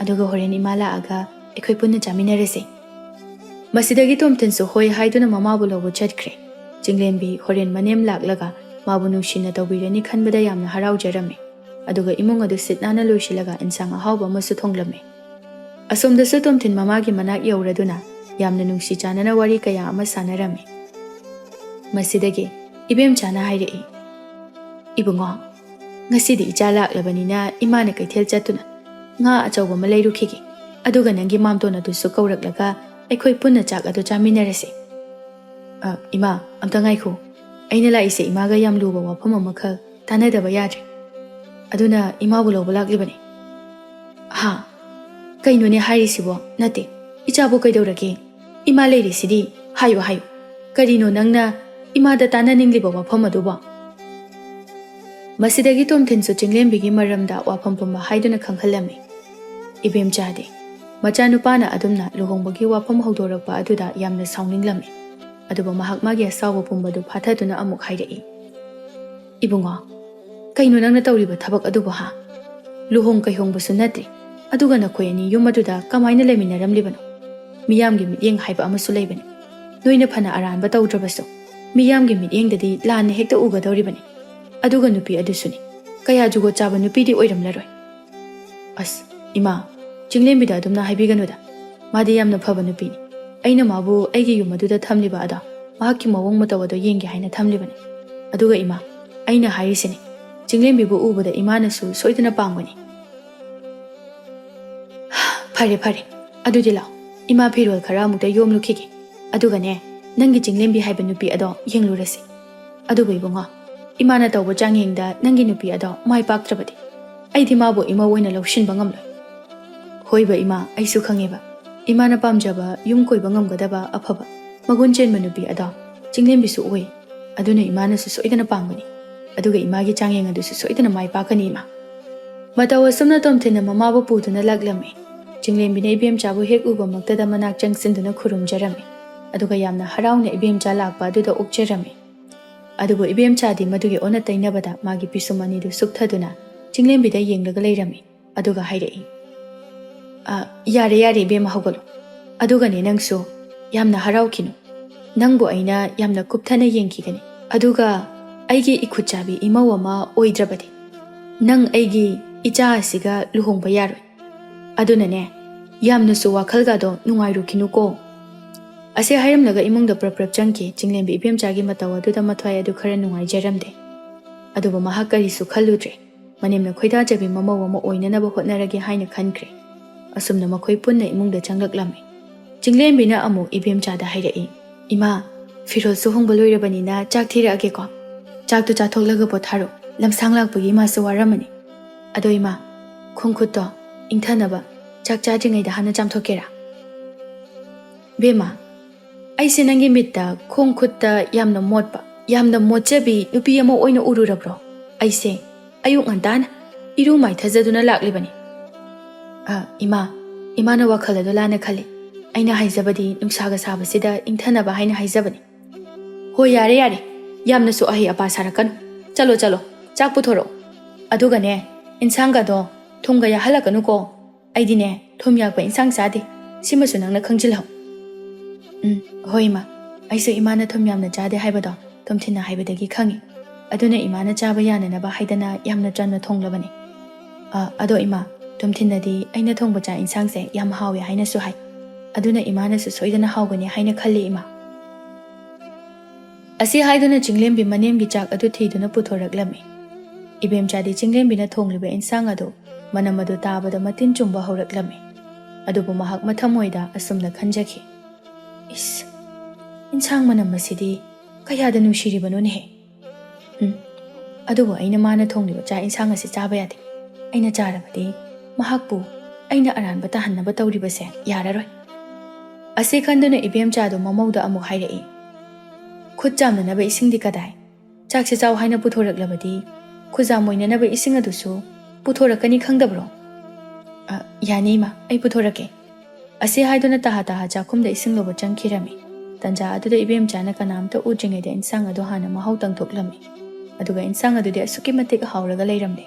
ꯑꯗꯨꯒ ꯍꯣꯔꯦꯟ ꯏꯃꯥ ꯂꯥꯛꯑꯒ ꯑꯩꯈꯣꯏ ꯄꯨꯟꯅ ꯆꯥꯃꯤꯟꯅꯔꯁꯤ꯫" ꯃꯁꯤꯗꯒꯤ ꯇꯣꯝꯊꯤꯟꯁꯨ ꯍꯣꯏ ꯍꯥꯏꯗꯨꯅ ꯃꯃꯥꯕꯨ ꯂꯧꯕ ꯆꯠꯈ꯭ꯔꯦ꯫ ꯆꯤꯡꯂꯦꯝꯕꯤ ꯍꯣꯔꯦꯟ ꯃꯅꯦꯝ ꯂꯥꯛꯂꯒ ꯃꯥꯕꯨ ꯅꯨꯡꯁꯤꯅ ꯇꯧꯕꯤꯔꯅꯤ ꯈꯟꯕꯗ ꯌꯥꯝꯅ ꯍꯔꯥꯎꯖꯔꯝꯃꯤ꯫ ꯑꯗꯨꯒ ꯏꯃꯨꯡ ꯑꯗꯨ ꯁꯤꯠ ꯅꯥꯟꯅ ꯂꯣꯏꯁꯤꯜꯂꯒ ꯏꯟꯁꯥꯡ ꯑꯍꯥꯎꯕ ꯑꯃꯁꯨ ꯊꯣꯡꯂꯝꯃꯤ꯫ ꯑꯁꯣꯝꯗꯁꯨ ꯇꯣꯝꯊꯤꯟ ꯃꯃꯥꯒꯤ ꯃꯅꯥꯛ ꯌꯧꯔꯗꯨꯅ ꯌꯥꯝꯅ ꯅꯨꯡꯁꯤ ꯆꯥꯟꯅꯅ ꯋꯥꯔꯤ ꯀꯌꯥ ꯑꯃ ꯁꯥꯟꯅꯔꯝꯃꯤ꯫ ꯃꯁꯤꯗꯒꯤ ꯏꯕꯦꯝꯆꯥꯅ ꯍꯥꯏꯔꯛꯏ, "ꯏꯕꯨꯡꯉꯣ, ꯉꯁꯤꯗꯤ ꯏꯆꯥ ꯂꯥꯛꯂꯕꯅꯤꯅ ꯏꯃꯥꯅ ꯀꯩꯊꯦꯜ ꯆꯠꯇꯨꯅ ꯉꯥ ꯑꯆꯧꯕ ꯑꯃ ꯂꯩꯔꯨꯈꯤꯒꯦ꯫ ꯑꯗꯨꯒ ꯅꯪꯒꯤ ꯃꯥꯝꯇꯣꯟ ꯑꯗꯨꯁꯨ ꯀꯧꯔꯛꯂꯒ ꯑꯩꯈꯣꯏ ꯄꯨꯟꯅ ꯆꯥꯛ ꯑꯗꯨ ꯆꯥꯃꯤꯟꯅꯔꯁꯤ꯫" "ꯑ, ꯏꯃꯥ, ꯑꯝꯇ ꯉꯥꯏꯈꯣ꯫ ꯑꯩꯅ ꯂꯥꯛꯏꯁꯦ ꯏꯃꯥꯒ ꯌꯥꯝ ꯂꯨꯕ ꯋꯥꯐꯝ ꯑꯃꯈꯛ ꯇꯥꯟꯅꯗꯕ ꯌꯥꯗ꯭ꯔꯦ꯫ ꯑꯗꯨꯅ ꯏꯃꯥꯕꯨ ꯂꯧꯕ ꯂꯥꯛꯂꯤꯕꯅꯤ꯫" "ꯍꯥ? ꯀꯩꯅꯣꯅꯦ ꯍꯥꯏꯔꯤꯁꯤꯕꯣ? ꯅꯠꯇꯦ, ꯏꯆꯥꯕꯨ ꯀꯩꯗꯧꯔꯒꯦ? ꯏꯃꯥ ꯂꯩꯔꯤꯁꯤꯗꯤ꯫ ꯍꯥꯏꯌꯨ, ꯍꯥꯏꯌꯨ꯫ ꯀꯔꯤꯅꯣ ꯅꯪꯅ ꯏꯃꯥꯗ ꯇꯥꯟꯅꯅꯤꯡꯂꯤꯕ ꯋꯥꯐꯝ ꯑꯗꯨꯕꯣ?" ꯃꯁꯤꯗꯒꯤ ꯇꯣꯝꯊꯤꯟꯁꯨ ꯆꯤꯡꯂꯦꯝꯕꯤꯒꯤ ꯃꯔꯝꯗ ꯋꯥꯐꯝ ꯄꯨꯝꯕ ꯍꯥꯏꯗꯨꯅ ꯈꯪꯍꯜꯂꯝꯃꯤ꯫ ꯏꯕꯦꯝꯆꯥꯗꯤ ꯃꯆꯥꯅꯨꯄꯥꯅ ꯑꯗꯨꯝꯅ ꯂꯨꯍꯣꯡꯕꯒꯤ ꯋꯥꯐꯝ ꯍꯧꯗꯣꯔꯛꯄ ꯑꯗꯨꯗ ꯌꯥꯝꯅ ꯁꯥꯎꯅꯤꯡꯂꯝꯃꯤ꯫ ꯑꯗꯨꯕꯨ ꯃꯍꯥꯛ ꯃꯥꯒꯤ ꯑꯁꯥꯎꯕ ꯄꯨꯝꯕꯗꯨ ꯐꯥꯊꯗꯨꯅ ꯑꯃꯨꯛ ꯍꯥꯏꯔꯛꯏ, "ꯏꯕꯨꯡꯉꯣ, ꯀꯩꯅꯣ ꯅꯪꯅ ꯇꯧꯔꯤꯕ ꯊꯕꯛ ꯑꯗꯨꯕꯨ, ꯍꯥ? ꯂꯨꯍꯣꯡ ꯀꯩꯍꯣꯡꯕꯁꯨ ꯅꯠꯇ꯭ꯔꯤ, ꯑꯗꯨꯒ ꯅꯈꯣꯏ ꯑꯅꯤ ꯌꯨꯝ ꯑꯗꯨꯗ ꯀꯃꯥꯏꯅ ꯂꯩꯃꯤꯟꯅꯔꯝꯂꯤꯕꯅꯣ? ꯃꯤꯌꯥꯝꯒꯤ ꯃꯤꯠꯌꯦꯡ ꯍꯥꯏꯕ ꯑꯃꯁꯨ ꯂꯩꯕꯅꯤ꯫ ꯅꯣꯏꯅ ꯐꯅ ꯑꯔꯥꯟꯕ ꯇꯧꯗ꯭ꯔꯕꯁꯨ, ꯃꯤꯌꯥꯝꯒꯤ ꯃꯤꯠꯌꯦꯡꯗꯗꯤ ꯂꯥꯟꯅ ꯍꯦꯛꯇ ꯎꯒꯗꯧꯔꯤꯕꯅꯤ꯫ ꯑꯗꯨꯒ ꯅꯨꯄꯤ ꯑꯗꯨꯁꯨꯅꯤ, ꯀꯌꯥ ꯖꯨꯒꯣꯠ ꯆꯥꯕ ꯅꯨꯄꯤꯗꯤ ꯑꯣꯏꯔꯝꯂꯔꯣꯏ꯫" "ꯑꯁ, ꯏꯃꯥ, ꯆꯤꯡꯂꯦꯝꯕꯤꯗ ꯑꯗꯨꯝꯅ ꯍꯥꯏꯕꯤꯒꯅꯨꯗ꯫ ꯃꯥꯗꯤ ꯌꯥꯝꯅ ꯐꯕ ꯅꯨꯄꯤꯅꯤ꯫ ꯑꯩꯅ ꯃꯥꯕꯨ ꯑꯩꯒꯤ ꯌꯨꯝ ꯑꯗꯨꯗ ꯊꯝꯂꯤꯕ ꯑꯗꯣ ꯃꯍꯥꯛꯀꯤ ꯃꯑꯣꯡ ꯃꯇꯧ ꯑꯗꯣ ꯌꯦꯡꯒꯦ ꯍꯥꯏꯅ ꯊꯝꯂꯤꯕꯅꯤ꯫ ꯑꯗꯨꯒ ꯏꯃꯥ, ꯑꯩꯅ ꯍꯥꯏꯔꯤꯁꯤꯅꯤ, ꯆꯤꯡꯂꯦꯝꯕꯤꯕꯨ ꯎꯕꯗ ꯏꯃꯥꯅꯁꯨ ꯁꯣꯏꯗꯅ ꯄꯥꯝꯒꯅꯤ꯫" "ꯐꯔꯦ, ꯐꯔꯦ꯫ ꯑꯗꯨꯗꯤ ꯂꯥꯛꯑꯣ, ꯏꯃꯥ ꯐꯤꯔꯣꯜ ꯈꯔ ꯑꯃꯨꯛꯇ ꯌꯣꯝꯂꯨꯈꯤꯒꯦ꯫ ꯑꯗꯨꯒꯅꯦ, ꯅꯪꯒꯤ ꯆꯤꯡꯂꯦꯝꯕꯤ ꯍꯥꯏꯕ ꯅꯨꯄꯤ ꯑꯗꯣ ꯌꯦꯡꯂꯨꯔꯁꯤ꯫ ꯑꯗꯨꯕꯨ ꯏꯕꯨꯡꯉꯣ, ꯏꯃꯥꯅ ꯇꯧꯕ ꯆꯥꯡꯌꯦꯡꯗ ꯅꯪꯒꯤ ꯅꯨꯄꯤ ꯑꯗꯣ ꯃꯥꯏ ꯄꯥꯛꯇ꯭ꯔꯕꯗꯤ ꯑꯩꯗꯤ ꯃꯥꯕꯨ ꯏꯃꯧ ꯑꯣꯏꯅ ꯂꯧꯁꯤꯟꯕ ꯉꯝꯂꯣꯏ꯫ ꯍꯣꯏꯕ ꯏꯃꯥ, ꯑꯩꯁꯨ ꯈꯪꯉꯦꯕ꯫ ꯏꯃꯥꯅ ꯄꯥꯝꯖꯕ ꯌꯨꯝ ꯀꯣꯏꯕ ꯉꯝꯒꯗꯕ ꯑꯐꯕ ꯃꯒꯨꯟ ꯆꯦꯟꯕ ꯅꯨꯄꯤ ꯑꯗꯣ ꯆꯤꯡꯂꯦꯝꯕꯤꯁꯨ ꯑꯣꯏ꯫ ꯑꯗꯨꯅ ꯏꯃꯥꯅꯁꯨ ꯁꯣꯏꯗꯅ ꯄꯥꯝꯒꯅꯤ꯫ ꯑꯗꯨꯒ ꯏꯃꯥꯒꯤ ꯆꯥꯡꯌꯦꯡ ꯑꯗꯨꯁꯨ ꯁꯣꯏꯗꯅ ꯃꯥꯏ ꯄꯥꯛꯀꯅꯤ ꯏꯃꯥ꯫ ꯃꯇꯧ ꯑꯁꯨꯝꯅ ꯇꯣꯝꯊꯤꯟꯅ ꯃꯃꯥꯕꯨ ꯄꯨꯗꯨꯅ ꯂꯥꯛꯂꯝꯃꯤ꯫ ꯆꯤꯡꯂꯦꯝꯕꯤꯅ ꯏꯕꯦꯝꯆꯥꯕꯨ ꯍꯦꯛ ꯎꯕꯃꯛꯇꯗ ꯃꯅꯥꯛ ꯆꯪꯁꯤꯟꯗꯨꯅ ꯈꯨꯔꯨꯝꯖꯔꯝꯃꯤ꯫ ꯑꯗꯨꯒ ꯌꯥꯝꯅ ꯍꯔꯥꯎꯅ ꯏꯕꯦꯝꯆꯥ ꯂꯥꯛꯄ ꯑꯗꯨꯗ ꯑꯣꯛꯆꯔꯝꯃꯤ꯫ ꯑꯗꯨꯕꯨ ꯏꯕꯦꯝꯆꯥꯗꯤ ꯃꯗꯨꯒꯤ ꯑꯣꯟꯅ ꯇꯩꯅꯕꯗ ꯃꯥꯒꯤ ꯄꯤꯁꯨꯝ ꯑꯅꯤꯗꯨ ꯁꯨꯛꯊꯗꯨꯅ ꯆꯤꯡꯂꯦꯝꯕꯤꯗ ꯌꯦꯡꯂꯒ ꯂꯩꯔꯝꯃꯤ꯫ ꯑꯗꯨꯒ ꯍꯥꯏꯔꯛꯏ, "ꯑ, ꯌꯥꯔꯦ, ꯌꯥꯔꯦ, ꯏꯕꯦꯝꯃ, ꯍꯧꯒꯠꯂꯣ꯫ ꯑꯗꯨꯒꯅꯦ, ꯅꯪꯁꯨ ꯌꯥꯝꯅ ꯍꯔꯥꯎꯈꯤꯅꯨ꯫ ꯅꯪꯕꯨ ꯑꯩꯅ ꯌꯥꯝꯅ ꯀꯨꯞꯊꯅ ꯌꯦꯡꯈꯤꯒꯅꯤ꯫ ꯑꯗꯨꯒ ꯑꯩꯒꯤ ꯏꯈꯨꯠ ꯆꯥꯕꯤ ꯏꯃꯧ ꯑꯃ ꯑꯣꯏꯗ꯭ꯔꯕꯗꯤ ꯅꯪ ꯑꯩꯒꯤ ꯏꯆꯥ ꯑꯁꯤꯒ ꯂꯨꯍꯣꯡꯕ ꯌꯥꯔꯣꯏ꯫ ꯑꯗꯨꯅꯅꯦ, ꯌꯥꯝꯅꯁꯨ ꯋꯥꯈꯜꯒꯗꯣ ꯅꯨꯡꯉꯥꯏꯔꯨꯈꯤꯅꯨꯀꯣ꯫" ꯑꯁꯤ ꯍꯥꯏꯔꯝꯂꯒ ꯏꯃꯨꯡꯗ ꯄ꯭ꯔꯞ ꯄ꯭ꯔꯞ ꯆꯪꯈꯤ꯫ ꯆꯤꯡꯂꯦꯝꯕꯤ ꯏꯕꯦꯝꯆꯥꯒꯤ ꯃꯇꯧ ꯑꯗꯨꯗ ꯃꯊ꯭ꯋꯥꯏ ꯑꯗꯨ ꯈꯔ ꯅꯨꯡꯉꯥꯏꯖꯔꯝꯗꯦ꯫ ꯑꯗꯨꯕꯨ ꯃꯍꯥꯛ ꯀꯔꯤꯁꯨ ꯈꯜꯂꯨꯗ꯭ꯔꯦ꯫ ꯃꯅꯦꯝꯅ ꯈꯣꯏꯗꯥꯖꯕꯤ ꯃꯃꯧ ꯑꯃ ꯑꯣꯏꯅꯅꯕ ꯍꯣꯠꯅꯔꯒꯦ ꯍꯥꯏꯅ ꯈꯟꯈ꯭ꯔꯦ꯫ ꯑꯁꯨꯝꯅ ꯃꯈꯣꯏ ꯄꯨꯟꯅ ꯏꯃꯨꯡꯗ ꯆꯪꯂꯛꯂꯝꯃꯤ꯫ ꯆꯤꯡꯂꯦꯝꯕꯤꯅ ꯑꯃꯨꯛ ꯏꯕꯦꯝꯆꯥꯗ ꯍꯥꯏꯔꯛꯏ, "ꯏꯃꯥ, ꯐꯤꯔꯣꯜꯁꯨ ꯍꯣꯡꯕ ꯂꯣꯏꯔꯕꯅꯤꯅ ꯆꯥꯛ ꯊꯤꯔꯛꯑꯒꯦꯀꯣ꯫ ꯆꯥꯛꯇꯨ ꯆꯥꯊꯣꯛꯂꯒ ꯄꯣꯊꯥꯔꯣ꯫ ꯂꯝꯁꯥꯡ ꯂꯥꯛꯄꯒꯤ ꯏꯃꯥꯁꯨ ꯋꯥꯔꯝꯃꯅꯤ꯫ ꯑꯗꯣ ꯏꯃꯥ, ꯈꯣꯡ ꯈꯨꯠꯇꯣ ꯏꯪꯊꯅꯕ ꯆꯥꯛ ꯆꯥꯗ꯭ꯔꯤꯉꯩꯗ ꯍꯥꯟꯅ ꯆꯥꯝꯊꯣꯛꯀꯦꯔꯥ?" "ꯕꯦꯝꯃ, ꯑꯩꯁꯦ ꯅꯪꯒꯤ ꯃꯤꯠꯇ ꯈꯣꯡ ꯈꯨꯠꯇ ꯌꯥꯝꯅ ꯃꯣꯠꯄ, ꯌꯥꯝꯅ ꯃꯣꯠꯆꯕꯤ ꯅꯨꯄꯤ ꯑꯃ ꯑꯣꯏꯅ ꯎꯔꯨꯔꯕ꯭ꯔꯣ? ꯑꯩꯁꯦ ꯑꯌꯨꯛ ꯉꯟꯇꯥꯅ ꯏꯔꯨ ꯃꯥꯏꯊꯖꯗꯨꯅ ꯂꯥꯛꯂꯤꯕꯅꯤ꯫" "ꯑ, ꯏꯃꯥ, ꯏꯃꯥꯅ ꯋꯥꯈꯜ ꯑꯗꯨ ꯂꯥꯟꯅ ꯈꯜꯂꯤ꯫ ꯑꯩꯅ ꯍꯥꯏꯖꯕꯗꯤ ꯅꯨꯡꯁꯥꯒ ꯁꯥꯕꯁꯤꯗ ꯏꯪꯊꯅꯕ ꯍꯥꯏꯅ ꯍꯥꯏꯖꯕꯅꯤ꯫" "ꯍꯣꯏ, ꯌꯥꯔꯦ, ꯌꯥꯔꯦ꯫ ꯌꯥꯝꯅꯁꯨ ꯑꯍꯩ ꯑꯄꯥ ꯁꯥꯔꯛꯀꯅꯨ꯫ ꯆꯠꯂꯣ, ꯆꯠꯂꯣ, ꯆꯥꯛ ꯄꯨꯊꯣꯔꯛꯑꯣ꯫ ꯑꯗꯨꯒꯅꯦ, ꯏꯟꯁꯥꯡꯒꯗꯣ ꯊꯨꯝꯒ ꯌꯥꯍꯜꯂꯛꯀꯅꯨꯀꯣ꯫ ꯑꯩꯗꯤꯅꯦ, ꯊꯨꯝ ꯌꯥꯛꯄ ꯏꯟꯁꯥꯡ ꯆꯥꯗꯦ꯫ ꯁꯤꯃꯁꯨ ꯅꯪꯅ ꯈꯪꯖꯤꯜꯍꯧ꯫" "ꯎꯝ, ꯍꯣꯏ, ꯏꯃꯥ꯫ ꯑꯩꯁꯨ ꯏꯃꯥꯅ ꯊꯨꯝ ꯌꯥꯝꯅ ꯆꯥꯗꯦ ꯍꯥꯏꯕꯗꯣ ꯇꯣꯝꯊꯤꯟꯅ ꯍꯥꯏꯕꯗꯒꯤ ꯈꯪꯉꯤ꯫ ꯑꯗꯨꯅ ꯏꯃꯥꯅ ꯆꯥꯕ ꯌꯥꯅꯅꯕ ꯍꯥꯏꯗꯅ ꯌꯥꯝꯅ ꯆꯝꯅ ꯊꯣꯡꯂꯕꯅꯤ꯫ ꯑ, ꯑꯗꯣ ꯏꯃꯥ, ꯇꯣꯝꯊꯤꯟꯅꯗꯤ ꯑꯩꯅ ꯊꯣꯡꯕ ꯆꯥꯛ ꯏꯟꯁꯥꯡꯁꯦ ꯌꯥꯝ ꯍꯥꯎꯋꯦ ꯍꯥꯏꯅꯁꯨ ꯍꯥꯏ꯫ ꯑꯗꯨꯅ ꯏꯃꯥꯅꯁꯨ ꯁꯣꯏꯗꯅ ꯍꯥꯎꯒꯅꯤ ꯍꯥꯏꯅ ꯈꯜꯂꯤ, ꯏꯃꯥ꯫" ꯑꯁꯤ ꯍꯥꯏꯗꯨꯅ ꯆꯤꯡꯂꯦꯝꯕꯤ ꯃꯅꯦꯝꯒꯤ ꯆꯥꯛ ꯑꯗꯨ ꯊꯤꯗꯨꯅ ꯄꯨꯊꯣꯔꯛꯂꯝꯃꯤ꯫ ꯏꯕꯦꯝꯆꯥꯗꯤ ꯆꯤꯡꯂꯦꯝꯕꯤꯅ ꯊꯣꯡꯂꯤꯕ ꯏꯟꯁꯥꯡ ꯑꯗꯨ ꯃꯅꯝ ꯑꯗꯨ ꯇꯥꯕꯗ ꯃꯇꯤꯟ ꯆꯨꯝꯕ ꯍꯧꯔꯛꯂꯝꯃꯤ꯫ ꯑꯗꯨꯕꯨ ꯃꯍꯥꯛ ꯃꯊꯃꯣꯏꯗ ꯑꯁꯨꯝꯅ ꯈꯟꯖꯈꯤ, "ꯏꯁ, ꯏꯟꯁꯥꯡ ꯃꯅꯝ ꯑꯁꯤꯗꯤ ꯀꯌꯥꯗ ꯅꯨꯡꯁꯤꯔꯤꯕꯅꯣꯅꯦꯍꯦ!" "ꯎꯝ, ꯑꯗꯨꯕꯨ ꯑꯩꯅ ꯃꯥꯅ ꯊꯣꯡꯂꯤꯕ ꯆꯥꯛ ꯏꯟꯁꯥꯡ ꯑꯁꯤ ꯆꯥꯕ ꯌꯥꯗꯦ꯫ ꯑꯩꯅ ꯆꯥꯔꯕꯗꯤ ꯃꯍꯥꯛꯄꯨ ꯑꯩꯅ ꯑꯔꯥꯟꯕ ꯇꯥꯍꯟꯅꯕ ꯇꯧꯔꯤꯕꯁꯦ ꯌꯥꯔꯔꯣꯏ꯫" ꯑꯁꯤ ꯈꯟꯗꯨꯅ ꯏꯕꯦꯝꯆꯥꯗꯨ ꯃꯃꯧꯗ ꯑꯃꯨꯛ ꯍꯥꯏꯔꯛꯏ, "ꯈꯨꯠ ꯆꯥꯝꯅꯅꯕ ꯏꯁꯤꯡꯗꯤ ꯀꯗꯥꯏ? ꯆꯥꯛꯁꯦ ꯆꯥꯎ ꯍꯥꯏꯅ ꯄꯨꯊꯣꯔꯛꯂꯕꯗꯤ ꯈꯨꯖꯥꯝ ꯑꯣꯏꯅꯅꯕ ꯏꯁꯤꯡ ꯑꯗꯨꯁꯨ ꯄꯨꯊꯣꯔꯛꯀꯅꯤ ꯈꯪꯗꯕ꯭ꯔꯣ?" "ꯑ, ꯌꯥꯅꯤ ꯏꯃꯥ, ꯑꯩ ꯄꯨꯊꯣꯔꯛꯀꯦ꯫" ꯑꯁꯤ ꯍꯥꯏꯗꯨꯅ ꯇꯍꯥ ꯇꯍꯥ ꯆꯥꯛꯈꯨꯝꯗ ꯏꯁꯤꯡ ꯂꯧꯕ ꯆꯪꯈꯤꯔꯝꯃꯤ꯫ ꯇꯟꯖꯥ ꯑꯗꯨꯗ ꯏꯕꯦꯝꯆꯥꯅ ꯀꯅꯥꯝꯇ ꯎꯗ꯭ꯔꯤꯉꯩꯗ ꯏꯟꯁꯥꯡ ꯑꯗꯨ ꯍꯥꯟꯅ ꯃꯍꯥꯎ ꯇꯪꯊꯣꯛꯂꯝꯃꯤ꯫ ꯑꯗꯨꯒ ꯏꯟꯁꯥꯡ ꯑꯗꯨꯗꯤ ꯑꯁꯨꯛꯀꯤ ꯃꯇꯤꯛ ꯍꯥꯎꯔꯒ ꯂꯩꯔꯝꯂꯦ꯫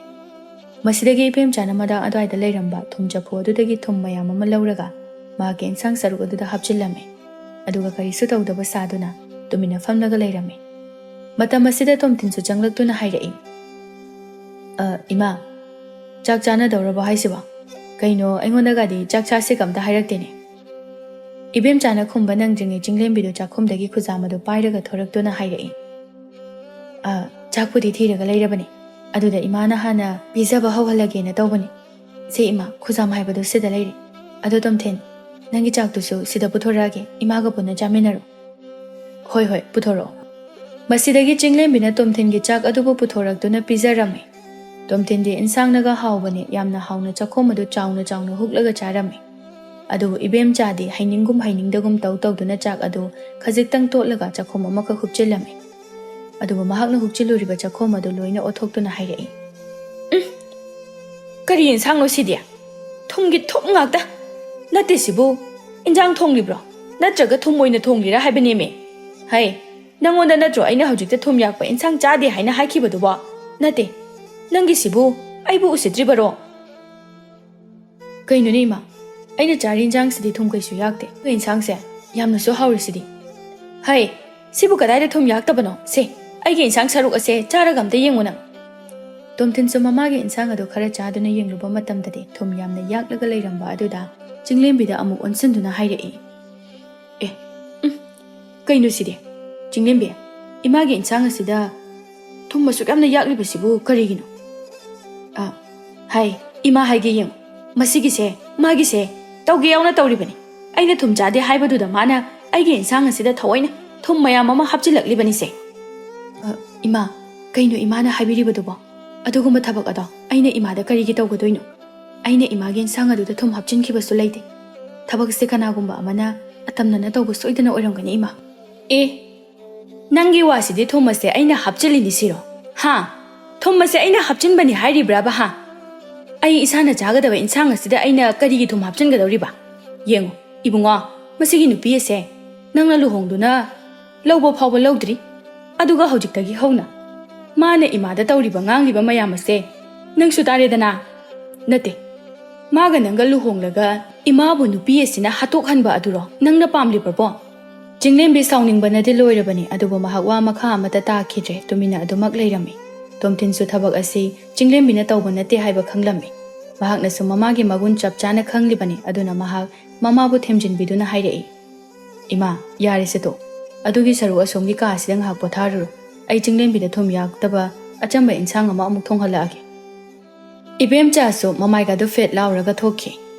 ꯃꯁꯤꯗꯒꯤ ꯏꯕꯦꯝꯆꯥꯅ ꯃꯗꯥꯡ ꯑꯗꯨꯋꯥꯏꯗ ꯂꯩꯔꯝꯕ ꯊꯨꯝ ꯆꯐꯨ ꯑꯗꯨꯗꯒꯤ ꯊꯨꯝ ꯃꯌꯥꯝ ꯑꯃ ꯂꯧꯔꯒ ꯃꯍꯥꯛꯀꯤ ꯏꯟꯁꯥꯡ ꯁꯔꯨꯛ ꯑꯗꯨꯗ ꯍꯥꯞꯆꯤꯜꯂꯝꯃꯤ꯫ ꯑꯗꯨꯒ ꯀꯔꯤꯁꯨ ꯇꯧꯗꯕ ꯁꯥꯗꯨꯅ ꯇꯨꯃꯤꯟꯅ ꯐꯝꯂꯒ ꯂꯩꯔꯝꯃꯤ꯫ ꯃꯇꯝ ꯑꯁꯤꯗ ꯇꯣꯝꯊꯤꯟꯁꯨ ꯆꯪꯂꯛꯇꯨꯅ ꯍꯥꯏꯔꯛꯏ, "ꯑ, ꯏꯃꯥ, ꯆꯥꯛ ꯆꯥꯅꯗꯧꯔꯕꯣ ꯍꯥꯏꯁꯤꯕꯣ? ꯀꯩꯅꯣ, ꯑꯩꯉꯣꯟꯗꯒꯗꯤ ꯆꯥꯛ ꯆꯥꯁꯤꯒ ꯑꯝꯇ ꯍꯥꯏꯔꯛꯇꯦꯅꯦ?" ꯏꯕꯦꯝꯆꯥꯅ ꯈꯨꯝꯕ ꯅꯪꯗ꯭ꯔꯤꯉꯩ ꯆꯤꯡꯂꯦꯝꯕꯤꯗꯨ ꯆꯥꯛꯈꯨꯝꯗꯒꯤ ꯈꯨꯖꯥꯝ ꯑꯗꯨ ꯄꯥꯏꯔꯒ ꯊꯣꯔꯛꯇꯨꯅ ꯍꯥꯏꯔꯛꯏ, "ꯑ, ꯆꯥꯛꯄꯨꯗꯤ ꯊꯤꯔꯒ ꯂꯩꯔꯕꯅꯤ꯫ ꯑꯗꯨꯗ ꯏꯃꯥꯅ ꯍꯥꯟꯅ ꯄꯤꯖꯕ ꯍꯧꯍꯜꯂꯒꯦꯅ ꯇꯧꯕꯅꯤ꯫ ꯁꯦ ꯏꯃꯥ, ꯈꯨꯖꯥꯝ ꯍꯥꯏꯕꯗꯨ ꯁꯤꯗ ꯂꯩꯔꯦ꯫ ꯑꯗꯣ ꯇꯣꯝꯊꯤꯟ, ꯅꯪꯒꯤ ꯆꯥꯛꯇꯨꯁꯨ ꯁꯤꯗ ꯄꯨꯊꯣꯔꯛꯑꯒꯦ, ꯏꯃꯥꯒ ꯄꯨꯟꯅ ꯆꯥꯃꯤꯟꯅꯔꯣ꯫" "ꯍꯣꯏ, ꯍꯣꯏ, ꯄꯨꯊꯣꯔꯛꯑꯣ꯫" ꯃꯁꯤꯗꯒꯤ ꯆꯤꯡꯂꯦꯝꯕꯤꯅ ꯇꯣꯝꯊꯤꯟꯒꯤ ꯆꯥꯛ ꯑꯗꯨꯕꯨ ꯄꯨꯊꯣꯔꯛꯇꯨꯅ ꯄꯤꯖꯔꯝꯃꯤ꯫ ꯇꯣꯝꯊꯤꯟꯗꯤ ꯏꯟꯁꯥꯡꯅꯒ ꯍꯥꯎꯕꯅꯦ, ꯌꯥꯝꯅ ꯍꯥꯎꯅ ꯆꯥꯛꯈꯣꯝ ꯑꯗꯨ ꯆꯥꯎꯅ ꯆꯥꯎꯅ ꯍꯨꯛꯂꯒ ꯆꯥꯔꯝꯃꯤ꯫ ꯑꯗꯨꯕꯨ ꯏꯕꯦꯝꯆꯥꯗꯤ ꯍꯩꯅꯤꯡꯒꯨꯝ ꯍꯩꯅꯤꯡꯗꯒꯨꯝ ꯇꯧ ꯇꯧꯗꯨꯅ ꯆꯥꯛ ꯑꯗꯨ ꯈꯖꯤꯛꯇꯪ ꯇꯣꯠꯂꯒ ꯆꯥꯛꯈꯣꯝ ꯑꯃꯈꯛ ꯍꯨꯞꯆꯤꯜꯂꯝꯃꯤ꯫ ꯑꯗꯨꯕꯨ ꯃꯍꯥꯛꯅ ꯍꯨꯞꯆꯤꯜꯂꯨꯔꯤꯕ ꯆꯥꯛꯈꯣꯝ ꯑꯗꯨ ꯂꯣꯏꯅ ꯑꯣꯠꯊꯣꯛꯇꯨꯅ ꯍꯥꯏꯔꯛꯏ, "ꯎꯝ, ꯀꯔꯤ ꯏꯟꯁꯥꯡꯅꯣ ꯁꯤꯗꯤ? ꯊꯨꯝꯒꯤ ꯊꯨꯝ ꯉꯥꯛꯇ꯫ ꯅꯠꯇꯦ ꯁꯤꯕꯨ, ꯏꯟꯖꯥꯡ ꯊꯣꯡꯂꯤꯕ꯭ꯔꯣ? ꯅꯠꯇ꯭ꯔꯒ ꯊꯨꯝ ꯑꯣꯏꯅ ꯊꯣꯡꯂꯤꯔꯥ ꯍꯥꯏꯕꯅꯦꯃꯤ? ꯍꯩ, ꯅꯪꯉꯣꯟꯗ ꯅꯠꯇ꯭ꯔꯣ ꯑꯩꯅ ꯍꯧꯖꯤꯛꯇ ꯊꯨꯝ ꯌꯥꯛꯄ ꯏꯟꯁꯥꯡ ꯆꯥꯗꯦ ꯍꯥꯏꯅ ꯍꯥꯏꯈꯤꯕꯗꯨꯕꯣ? ꯅꯠꯇꯦ, ꯅꯪꯒꯤꯁꯤꯕꯨ ꯑꯩꯕꯨ ꯎꯁꯤꯠꯇ꯭ꯔꯤꯕꯔꯣ?" "ꯀꯩꯅꯣꯅꯦ ꯏꯃꯥ, ꯑꯩꯅ ꯆꯥꯔꯤ ꯏꯟꯁꯥꯡꯁꯤꯗꯤ ꯊꯨꯝ ꯀꯩꯁꯨ ꯌꯥꯛꯇꯦ꯫ ꯑꯗꯨꯒ ꯏꯟꯁꯥꯡꯁꯦ ꯌꯥꯝꯅꯁꯨ ꯍꯥꯎꯔꯤꯁꯤꯗꯤ꯫ ꯍꯩ, ꯁꯤꯕꯨ ꯀꯗꯥꯏꯗ ꯊꯨꯝ ꯌꯥꯛꯇꯕꯅꯣ? ꯁꯦ, ꯑꯩꯒꯤ ꯏꯟꯁꯥꯡ ꯁꯔꯨꯛ ꯑꯁꯦ ꯆꯥꯔꯒ ꯑꯝꯇ ꯌꯦꯡꯉꯨ ꯅꯪ꯫" ꯇꯣꯝꯊꯤꯟꯁꯨ ꯃꯃꯥꯒꯤ ꯏꯟꯁꯥꯡ ꯑꯗꯨ ꯈꯔ ꯆꯥꯗꯨꯅ ꯌꯦꯡꯂꯨꯕ ꯃꯇꯝꯗꯗꯤ ꯊꯨꯝ ꯌꯥꯝꯅ ꯌꯥꯛꯂꯒ ꯂꯩꯔꯝꯕ ꯑꯗꯨꯗ ꯆꯤꯡꯂꯦꯝꯕꯤꯗ ꯑꯃꯨꯛ ꯑꯣꯟꯁꯤꯟꯗꯨꯅ ꯍꯥꯏꯔꯛꯏ, "ꯑꯦ, ꯎꯝ, ꯀꯩꯅꯣ ꯁꯤꯗꯤ? ꯆꯤꯡꯂꯦꯝꯕꯤ, ꯏꯃꯥꯒꯤ ꯏꯟꯁꯥꯡ ꯑꯁꯤꯗ ꯊꯨꯝ ꯑꯁꯨꯛ ꯌꯥꯝꯅ ꯌꯥꯛꯂꯤꯕꯁꯤꯕꯨ ꯀꯔꯤꯒꯤꯅꯣ? ꯑ, ꯍꯥꯏ, ꯏꯃꯥ ꯍꯥꯏꯒꯦ ꯌꯦꯡꯉꯨ, ꯃꯁꯤꯒꯤꯁꯦ, ꯃꯥꯒꯤꯁꯦ ꯇꯧꯒꯦ ꯌꯥꯎꯅ ꯇꯧꯔꯤꯕꯅꯤ꯫ ꯑꯩꯅ ꯊꯨꯝ ꯆꯥꯗꯦ ꯍꯥꯏꯕꯗꯨꯗ ꯃꯥꯅ ꯑꯩꯒꯤ ꯏꯟꯁꯥꯡ ꯑꯁꯤꯗ ꯊꯑꯣꯏꯅ ꯊꯨꯝ ꯃꯌꯥꯝ ꯑꯃ ꯍꯥꯞꯆꯤꯜꯂꯛꯂꯤꯕꯅꯤꯁꯦ꯫" "ꯑ, ꯏꯃꯥ, ꯀꯩꯅꯣ ꯏꯃꯥꯅ ꯍꯥꯏꯕꯤꯔꯤꯕꯗꯨꯕꯣ? ꯑꯗꯨꯒꯨꯝꯕ ꯊꯕꯛ ꯑꯗꯣ ꯑꯩꯅ ꯏꯃꯥꯗ ꯀꯔꯤꯒꯤ ꯇꯧꯒꯗꯣꯏꯅꯣ? ꯑꯩꯅ ꯏꯃꯥꯒꯤ ꯏꯟꯁꯥꯡ ꯑꯗꯨꯗ ꯊꯨꯝ ꯍꯥꯞꯆꯤꯟꯈꯤꯕꯁꯨ ꯂꯩꯇꯦ꯫ ꯊꯕꯛꯁꯦ ꯀꯅꯥꯒꯨꯝꯕ ꯑꯃꯅ ꯑꯇꯝꯅꯅ ꯇꯧꯕ ꯁꯣꯏꯗꯅ ꯑꯣꯏꯔꯝꯒꯅꯤ, ꯏꯃꯥ꯫ ꯑꯦ, ꯅꯪꯒꯤ ꯋꯥꯁꯤꯗꯤ ꯊꯨꯝ ꯑꯁꯦ ꯑꯩꯅ ꯍꯥꯞꯆꯤꯜꯂꯤꯅꯤ ꯁꯤꯔꯣ? ꯍꯥ? ꯊꯨꯝ ꯑꯁꯦ ꯑꯩꯅ ꯍꯥꯞꯆꯤꯟꯕꯅꯤ ꯍꯥꯏꯔꯤꯕ꯭ꯔꯥꯕ, ꯍꯥ? ꯑꯩ ꯏꯁꯥꯅ ꯆꯥꯒꯗꯕ ꯏꯟꯁꯥꯡ ꯑꯁꯤꯗ ꯑꯩꯅ ꯀꯔꯤꯒꯤ ꯊꯨꯝ ꯍꯥꯞꯆꯤꯟꯒꯗꯧꯔꯤꯕ? ꯌꯦꯡꯉꯨ, ꯏꯕꯨꯡꯉꯣ, ꯃꯁꯤꯒꯤ ꯅꯨꯄꯤ ꯑꯁꯦ ꯅꯪꯅ ꯂꯨꯍꯣꯡꯗꯨꯅ ꯂꯧꯕ ꯐꯥꯎꯕ ꯂꯧꯗ꯭ꯔꯤ, ꯑꯗꯨꯒ ꯍꯧꯖꯤꯛꯇꯒꯤ ꯍꯧꯅ ꯃꯥꯅ ꯏꯃꯥꯗ ꯇꯧꯔꯤꯕ ꯉꯥꯡꯂꯤꯕ ꯃꯌꯥꯝ ꯑꯁꯦ ꯅꯪꯁꯨ ꯇꯥꯔꯦꯗꯅ? ꯅꯠꯇꯦ, ꯃꯥꯒ ꯅꯪꯒ ꯂꯨꯍꯣꯡꯂꯒ ꯏꯃꯥꯕꯨ ꯅꯨꯄꯤ ꯑꯁꯤꯅ ꯍꯥꯠꯇꯣꯛꯍꯟꯕ ꯑꯗꯨꯔꯣ ꯅꯪꯅ ꯄꯥꯝꯂꯤꯕꯕꯣ? ꯆꯤꯡꯂꯦꯝꯕꯤ ꯁꯥꯎꯅꯤꯡꯕꯅꯗꯤ ꯂꯣꯏꯔꯕꯅꯤ, ꯑꯗꯨꯕꯨ ꯃꯍꯥꯛ ꯋꯥ ꯃꯈꯥ ꯑꯃꯠꯇ ꯇꯥꯈꯤꯗ꯭ꯔꯦ, ꯇꯨꯃꯤꯟꯅ ꯑꯗꯨꯃꯛ ꯂꯩꯔꯝꯃꯤ꯫ ꯇꯣꯝꯊꯤꯟꯁꯨ ꯊꯕꯛ ꯑꯁꯤ ꯆꯤꯡꯂꯦꯝꯕꯤꯅ ꯇꯧꯕ ꯅꯠꯇꯦ ꯍꯥꯏꯕ ꯈꯪꯂꯝꯃꯤ꯫ ꯃꯍꯥꯛꯅꯁꯨ ꯃꯃꯥꯒꯤ ꯃꯒꯨꯟ ꯆꯞ ꯆꯥꯅ ꯈꯪꯂꯤꯕꯅꯤ, ꯑꯗꯨꯅ ꯃꯍꯥꯛ ꯃꯃꯥꯕꯨ ꯊꯦꯝꯖꯤꯟꯕꯤꯗꯨꯅ ꯍꯥꯏꯔꯛꯏ, "ꯏꯃꯥ, ꯌꯥꯔꯦꯁꯦ ꯇꯣꯛ꯫ ꯑꯗꯨꯒꯤ ꯁꯔꯨꯛ ꯑꯁꯣꯝꯒꯤ ꯀꯥ ꯑꯁꯤꯗ ꯉꯥꯏꯍꯥꯛ ꯄꯣꯊꯥꯔꯨꯔꯣ꯫ ꯑꯩ ꯆꯤꯡꯂꯦꯝꯕꯤꯗ ꯊꯨꯝ ꯌꯥꯛꯇꯕ ꯑꯆꯝꯕ ꯏꯟꯁꯥꯡ ꯑꯃ ꯑꯃꯨꯛ ꯊꯣꯡꯍꯜꯂꯛꯑꯒꯦ"꯫ ꯏꯕꯦꯝꯆꯥꯁꯨ ꯃꯃꯥꯏꯒꯗꯨ ꯐꯦꯠ ꯂꯥꯎꯔꯒ ꯊꯣꯛꯈꯤ꯫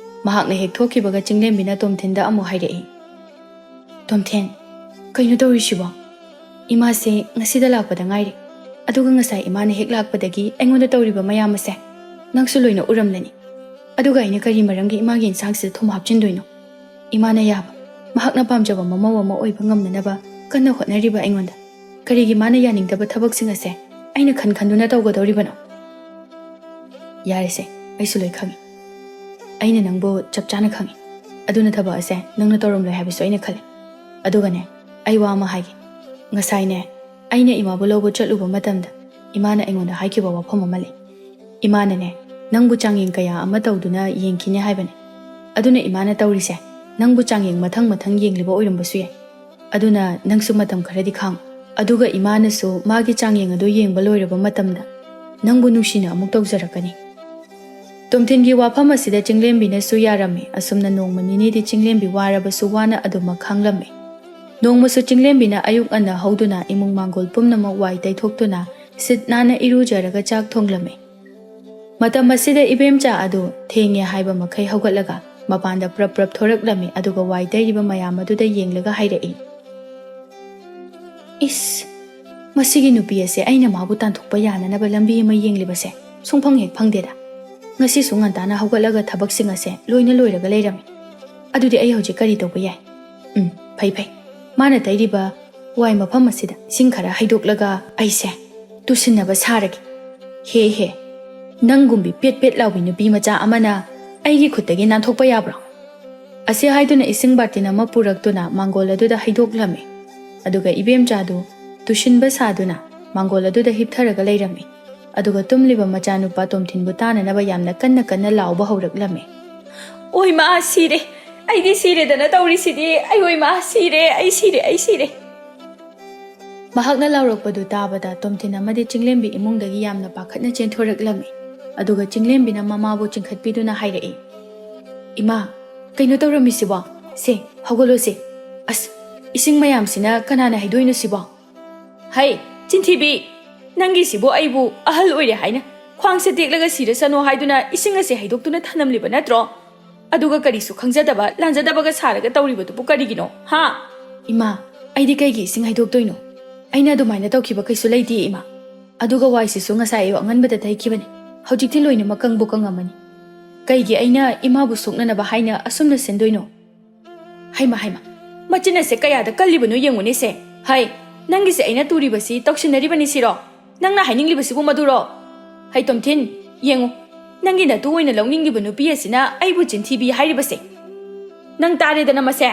ꯃꯍꯥꯛꯅ ꯍꯦꯛ ꯊꯣꯛꯈꯤꯕꯒ ꯆꯤꯡꯂꯦꯝꯕꯤꯅ ꯇꯣꯝꯊꯤꯟꯗ ꯑꯃꯨꯛ ꯍꯥꯏꯔꯛꯏ, "ꯇꯣꯝꯊꯤꯟ, ꯀꯩꯅꯣ ꯇꯧꯔꯤꯁꯤꯕꯣ? ꯏꯃꯥꯁꯦ ꯉꯁꯤꯗ ꯂꯥꯛꯄꯗ ꯉꯥꯏꯔꯤ, ꯑꯗꯨꯒ ꯉꯁꯥꯏ ꯏꯃꯥꯅ ꯍꯦꯛ ꯂꯥꯛꯄꯗꯒꯤ ꯑꯩꯉꯣꯟꯗ ꯇꯧꯔꯤꯕ ꯃꯌꯥꯝ ꯑꯁꯦ ꯅꯪꯁꯨ ꯂꯣꯏꯅ ꯎꯔꯝꯂꯅꯤ꯫ ꯑꯗꯨꯒ ꯑꯩꯅ ꯀꯔꯤ ꯃꯔꯝꯒꯤ ꯏꯃꯥꯒꯤ ꯏꯟꯁꯥꯡꯁꯤꯗ ꯊꯨꯝ ꯍꯥꯞꯆꯤꯟꯗꯣꯏꯅꯣ? ꯏꯃꯥꯅ ꯌꯥꯕ, ꯃꯍꯥꯛꯅ ꯄꯥꯝꯖꯕ ꯃꯃꯧ ꯑꯃ ꯑꯣꯏꯕ ꯉꯝꯅꯅꯕ ꯀꯟꯅ ꯍꯣꯠꯅꯔꯤꯕ ꯑꯩꯉꯣꯟꯗ ꯀꯔꯤꯒꯤ ꯃꯥꯅ ꯌꯥꯅꯤꯡꯗꯕ ꯊꯕꯛꯁꯤꯡ ꯑꯁꯦ ꯑꯩꯅ ꯈꯟ ꯈꯟꯗꯨꯅ ꯇꯧꯒꯗꯧꯔꯤꯕꯅꯣ?" "ꯌꯥꯔꯦꯁꯦ, ꯑꯩꯁꯨ ꯂꯣꯏ ꯈꯪꯉꯤ꯫ ꯑꯩꯅ ꯅꯪꯕꯨ ꯆꯞ ꯆꯥꯅ ꯈꯪꯉꯤ꯫ ꯑꯗꯨꯅ ꯊꯕꯛ ꯑꯁꯦ ꯅꯪꯅ ꯇꯧꯔꯝꯂꯣꯏ ꯍꯥꯏꯕꯁꯨ ꯑꯩꯅ ꯈꯜꯂꯤ꯫ ꯑꯗꯨꯒꯅꯦ, ꯑꯩ ꯋꯥ ꯑꯃ ꯍꯥꯏꯒꯦ꯫ ꯉꯁꯥꯏꯅꯦ, ꯑꯩꯅ ꯏꯃꯥꯕꯨ ꯂꯧꯕ ꯆꯠꯂꯨꯕ ꯃꯇꯝꯗ ꯏꯃꯥꯅ ꯑꯩꯉꯣꯟꯗ ꯍꯥꯏꯈꯤꯕ ꯋꯥꯐꯝ ꯑꯃ ꯂꯩ꯫ ꯏꯃꯥꯅꯅꯦ, ꯅꯪꯕꯨ ꯆꯥꯡꯌꯦꯡ ꯀꯌꯥ ꯑꯃ ꯇꯧꯗꯨꯅ ꯌꯦꯡꯈꯤꯅꯦ ꯍꯥꯏꯕꯅꯦ꯫ ꯑꯗꯨꯅ ꯏꯃꯥꯅ ꯇꯧꯔꯤꯁꯦ, ꯅꯪꯕꯨ ꯆꯥꯡꯌꯦꯡ ꯃꯊꯪ ꯃꯊꯪ ꯌꯦꯡꯂꯤꯕ ꯑꯣꯏꯔꯝꯕꯁꯨ ꯌꯥꯏ꯫ ꯑꯗꯨꯅ ꯅꯪꯁꯨ ꯃꯇꯝ ꯈꯔꯗꯤ ꯈꯥꯡꯉꯨ꯫ ꯑꯗꯨꯒ ꯏꯃꯥꯅꯁꯨ ꯃꯥꯒꯤ ꯆꯥꯡꯌꯦꯡ ꯑꯗꯨ ꯌꯦꯡꯕ ꯂꯣꯏꯔꯕ ꯃꯇꯝꯗ ꯅꯪꯕꯨ ꯅꯨꯡꯁꯤꯅ ꯑꯃꯨꯛ ꯇꯧꯖꯔꯛꯀꯅꯤ"꯫ ꯇꯣꯝꯊꯤꯟꯒꯤ ꯋꯥꯐꯝ ꯑꯁꯤꯗ ꯆꯤꯡꯂꯦꯝꯕꯤꯅꯁꯨ ꯌꯥꯔꯝꯃꯤ꯫ ꯑꯁꯨꯝꯅ ꯅꯣꯡꯃ ꯅꯤꯅꯤꯗꯤ ꯆꯤꯡꯂꯦꯝꯕꯤ ꯋꯥꯔꯕꯁꯨ ꯋꯥꯅ ꯑꯗꯨꯃꯛ ꯈꯥꯡꯂꯝꯃꯤ꯫ ꯅꯣꯡꯃꯁꯨ ꯆꯤꯡꯂꯦꯝꯕꯤꯅ ꯑꯌꯨꯛ ꯉꯟꯅ ꯍꯧꯗꯨꯅ ꯏꯃꯨꯡ ꯃꯥꯡꯒꯣꯜ ꯄꯨꯝꯅꯃꯛ ꯋꯥꯏ ꯇꯩꯊꯣꯛꯇꯨꯅ ꯁꯤꯠ ꯅꯥꯟꯅ ꯏꯔꯨꯖꯔꯒ ꯆꯥꯛ ꯊꯣꯡꯂꯝꯃꯤ꯫ ꯃꯇꯝ ꯑꯁꯤꯗ ꯏꯕꯦꯝꯆꯥ ꯑꯗꯨ ꯊꯦꯡꯉꯦ ꯍꯥꯏꯕ ꯃꯈꯩ ꯍꯧꯒꯠꯂꯒ ꯃꯄꯥꯟꯗ ꯄ꯭ꯔꯞ ꯄ꯭ꯔꯞ ꯊꯣꯔꯛꯂꯝꯃꯤ, ꯑꯗꯨꯒ ꯋꯥꯏ ꯇꯩꯔꯤꯕ ꯃꯌꯥꯝ ꯑꯗꯨꯗ ꯌꯦꯡꯂꯒ ꯍꯥꯏꯔꯛꯏ, "ꯏꯁ, ꯃꯁꯤꯒꯤ ꯅꯨꯄꯤ ꯑꯁꯦ ꯑꯩꯅ ꯃꯥꯕꯨ ꯇꯥꯟꯊꯣꯛꯄ ꯌꯥꯅꯅꯕ ꯂꯝꯕꯤ ꯑꯃ ꯌꯦꯡꯂꯤꯕꯁꯦ ꯁꯨꯡꯐꯪ ꯍꯦꯛ ꯐꯪꯗꯦꯗ꯫ ꯉꯁꯤꯁꯨ ꯉꯟꯇꯥꯅ ꯍꯧꯒꯠꯂꯒ ꯊꯕꯛꯁꯤꯡ ꯑꯁꯦ ꯂꯣꯏꯅ ꯂꯣꯏꯔꯒ ꯂꯩꯔꯝꯃꯤ꯫ ꯑꯗꯨꯗꯤ ꯑꯩ ꯍꯧꯖꯤꯛ ꯀꯔꯤ ꯇꯧꯕ ꯌꯥꯏ? ꯎꯝ, ꯐꯩ ꯐꯩ꯫ ꯃꯥꯅ ꯇꯩꯔꯤꯕ ꯋꯥꯏ ꯃꯐꯝ ꯑꯁꯤꯗ ꯏꯁꯤꯡ ꯈꯔ ꯍꯩꯗꯣꯛꯂꯒ ꯑꯩꯁꯦ ꯇꯨꯁꯤꯟꯅꯕ ꯁꯥꯔꯒꯦ꯫ ꯍꯦ ꯍꯦ, ꯅꯪꯒꯨꯝꯕꯤ ꯄꯦꯠ ꯄꯦꯠ ꯂꯥꯎꯕꯤ ꯅꯨꯄꯤ ꯃꯆꯥ ꯑꯃꯅ ꯑꯩꯒꯤ ꯈꯨꯠꯇꯒꯤ ꯅꯥꯟꯊꯣꯛꯄ ꯌꯥꯕ꯭ꯔꯣ? ꯑꯁꯤ ꯍꯥꯏꯗꯨꯅ ꯏꯁꯤꯡ ꯕꯥꯔꯇꯤꯟ ꯑꯃ ꯄꯨꯔꯛꯇꯨꯅ ꯃꯥꯡꯒꯣꯜ ꯑꯗꯨꯗ ꯍꯩꯗꯣꯛꯂꯝꯃꯤ꯫ ꯑꯗꯨꯒ ꯏꯕꯦꯝꯆꯥꯗꯨ ꯇꯨꯁꯤꯟꯕ ꯁꯥꯗꯨꯅ ꯃꯥꯡꯒꯣꯜ ꯑꯗꯨꯗ ꯍꯤꯞꯊꯔꯒ ꯂꯩꯔꯝꯃꯤ꯫ ꯑꯗꯨꯒ ꯇꯨꯝꯂꯤꯕ ꯃꯆꯥꯅꯨꯄꯥ ꯇꯣꯝꯊꯤꯟꯕꯨ ꯇꯥꯅꯅꯕ ꯌꯥꯝꯅ ꯀꯟꯅ ꯀꯟꯅ ꯂꯥꯎꯕ ꯍꯧꯔꯛꯂꯝꯃꯤ꯫ "ꯑꯣꯏ ꯃꯥ, ꯁꯤꯔꯦ! ꯑꯩꯗꯤ ꯁꯤꯔꯦꯗꯅ ꯇꯧꯔꯤꯁꯤꯗꯤ! ꯑꯩ, ꯑꯣꯏ ꯃꯥ, ꯁꯤꯔꯦ! ꯑꯩ ꯁꯤꯔꯦ! ꯑꯩ ꯁꯤꯔꯦ!" ꯃꯍꯥꯛꯅ ꯂꯥꯎꯔꯛꯄꯗꯨ ꯇꯥꯕꯗ ꯇꯣꯝꯊꯤꯟ ꯑꯃꯗꯤ ꯆꯤꯡꯂꯦꯝꯕꯤ ꯏꯃꯨꯡꯗꯒꯤ ꯌꯥꯝꯅ ꯄꯥꯈꯠꯅ ꯆꯦꯟꯊꯣꯔꯛꯂꯝꯃꯤ꯫ ꯑꯗꯨꯒ ꯆꯤꯡꯂꯦꯝꯕꯤꯅ ꯃꯃꯥꯕꯨ ꯆꯤꯡꯈꯠꯄꯤꯗꯨꯅ ꯍꯥꯏꯔꯛꯏ, "ꯏꯃꯥ, ꯀꯩꯅꯣ ꯇꯧꯔꯝꯃꯤꯁꯤꯕꯣ? ꯁꯦ, ꯍꯧꯒꯠꯂꯣꯁꯦ꯫ ꯑꯁ, ꯏꯁꯤꯡ ꯃꯌꯥꯝꯁꯤꯅ ꯀꯅꯥꯅ ꯍꯩꯗꯣꯛꯏꯅꯣ ꯁꯤꯕꯣ? ꯍꯩ, ꯆꯤꯟꯊꯤꯕꯤ! ꯅꯪꯒꯤꯁꯤꯕꯨ ꯑꯩꯕꯨ ꯑꯍꯜ ꯑꯣꯏꯔꯦ ꯍꯥꯏꯅ ꯈ꯭ꯋꯥꯡꯁꯦ ꯇꯦꯛꯂꯒ ꯁꯤꯔꯁꯅꯨ ꯍꯥꯏꯗꯨꯅ ꯏꯁꯤꯡ ꯑꯁꯦ ꯍꯩꯗꯣꯛꯇꯨꯅ ꯊꯅꯝꯂꯤꯕ ꯅꯠꯇ꯭ꯔꯣ? ꯑꯗꯨꯒ ꯀꯔꯤꯁꯨ ꯈꯪꯖꯗꯕ, ꯂꯥꯟꯖꯗꯕꯒ ꯁꯥꯔꯒ ꯇꯧꯔꯤꯕꯗꯨꯕꯨ ꯀꯔꯤꯒꯤꯅꯣ, ꯍꯥ?" "ꯏꯃꯥ, ꯑꯩꯗꯤ ꯀꯩꯒꯤ ꯏꯁꯤꯡ ꯍꯩꯗꯣꯛꯇꯣꯏꯅꯣ? ꯑꯩꯅ ꯑꯗꯨꯃꯥꯏꯅ ꯇꯧꯈꯤꯕ ꯀꯩꯁꯨ ꯂꯩꯇꯦ, ꯏꯃꯥ꯫ ꯑꯗꯨꯒ ꯋꯥꯏꯁꯤꯁꯨ ꯉꯁꯥꯏ ꯑꯌꯨꯛ ꯑꯉꯟꯕꯗ ꯇꯩꯈꯤꯕꯅꯤ꯫ ꯍꯧꯖꯤꯛꯇꯤ ꯂꯣꯏꯅꯃꯛ ꯀꯪꯕꯨ ꯀꯪꯉꯝꯃꯅꯤ꯫ ꯀꯩꯒꯤ ꯑꯩꯅ ꯏꯃꯥꯕꯨ ꯁꯣꯛꯅꯅꯕ ꯍꯥꯏꯅ ꯑꯁꯨꯝꯅ ꯁꯤꯟꯗꯣꯏꯅꯣ?" ꯍꯩꯃ, ꯍꯩꯃ, ꯃꯆꯤꯟ ꯑꯁꯦ ꯀꯌꯥꯗ ꯀꯜꯂꯤꯕꯅꯣ ꯌꯦꯡꯉꯨꯅꯦ ꯁꯦ꯫ ꯍꯩ, ꯅꯪꯒꯤꯁꯦ ꯑꯩꯅ ꯇꯨꯔꯤꯕꯁꯤ ꯇꯧꯁꯤꯟꯅꯔꯤꯕꯅꯤ ꯁꯤꯔꯣ? ꯅꯪꯅ ꯍꯥꯏꯅꯤꯡꯂꯤꯕꯁꯤꯕꯨ ꯃꯗꯨꯔꯣ? ꯍꯩ ꯇꯣꯝꯊꯤꯟ, ꯌꯦꯡꯉꯨ, ꯅꯪꯒꯤ ꯅꯇꯨ ꯑꯣꯏꯅ ꯂꯧꯅꯤꯡꯂꯤꯕ ꯅꯨꯄꯤ ꯑꯁꯤꯅ ꯑꯩꯕꯨ ꯆꯤꯟꯊꯤꯕꯤ ꯍꯥꯏꯔꯤꯕꯁꯦ꯫ ꯅꯪ ꯇꯥꯔꯦꯗꯅ ꯃꯁꯦ꯫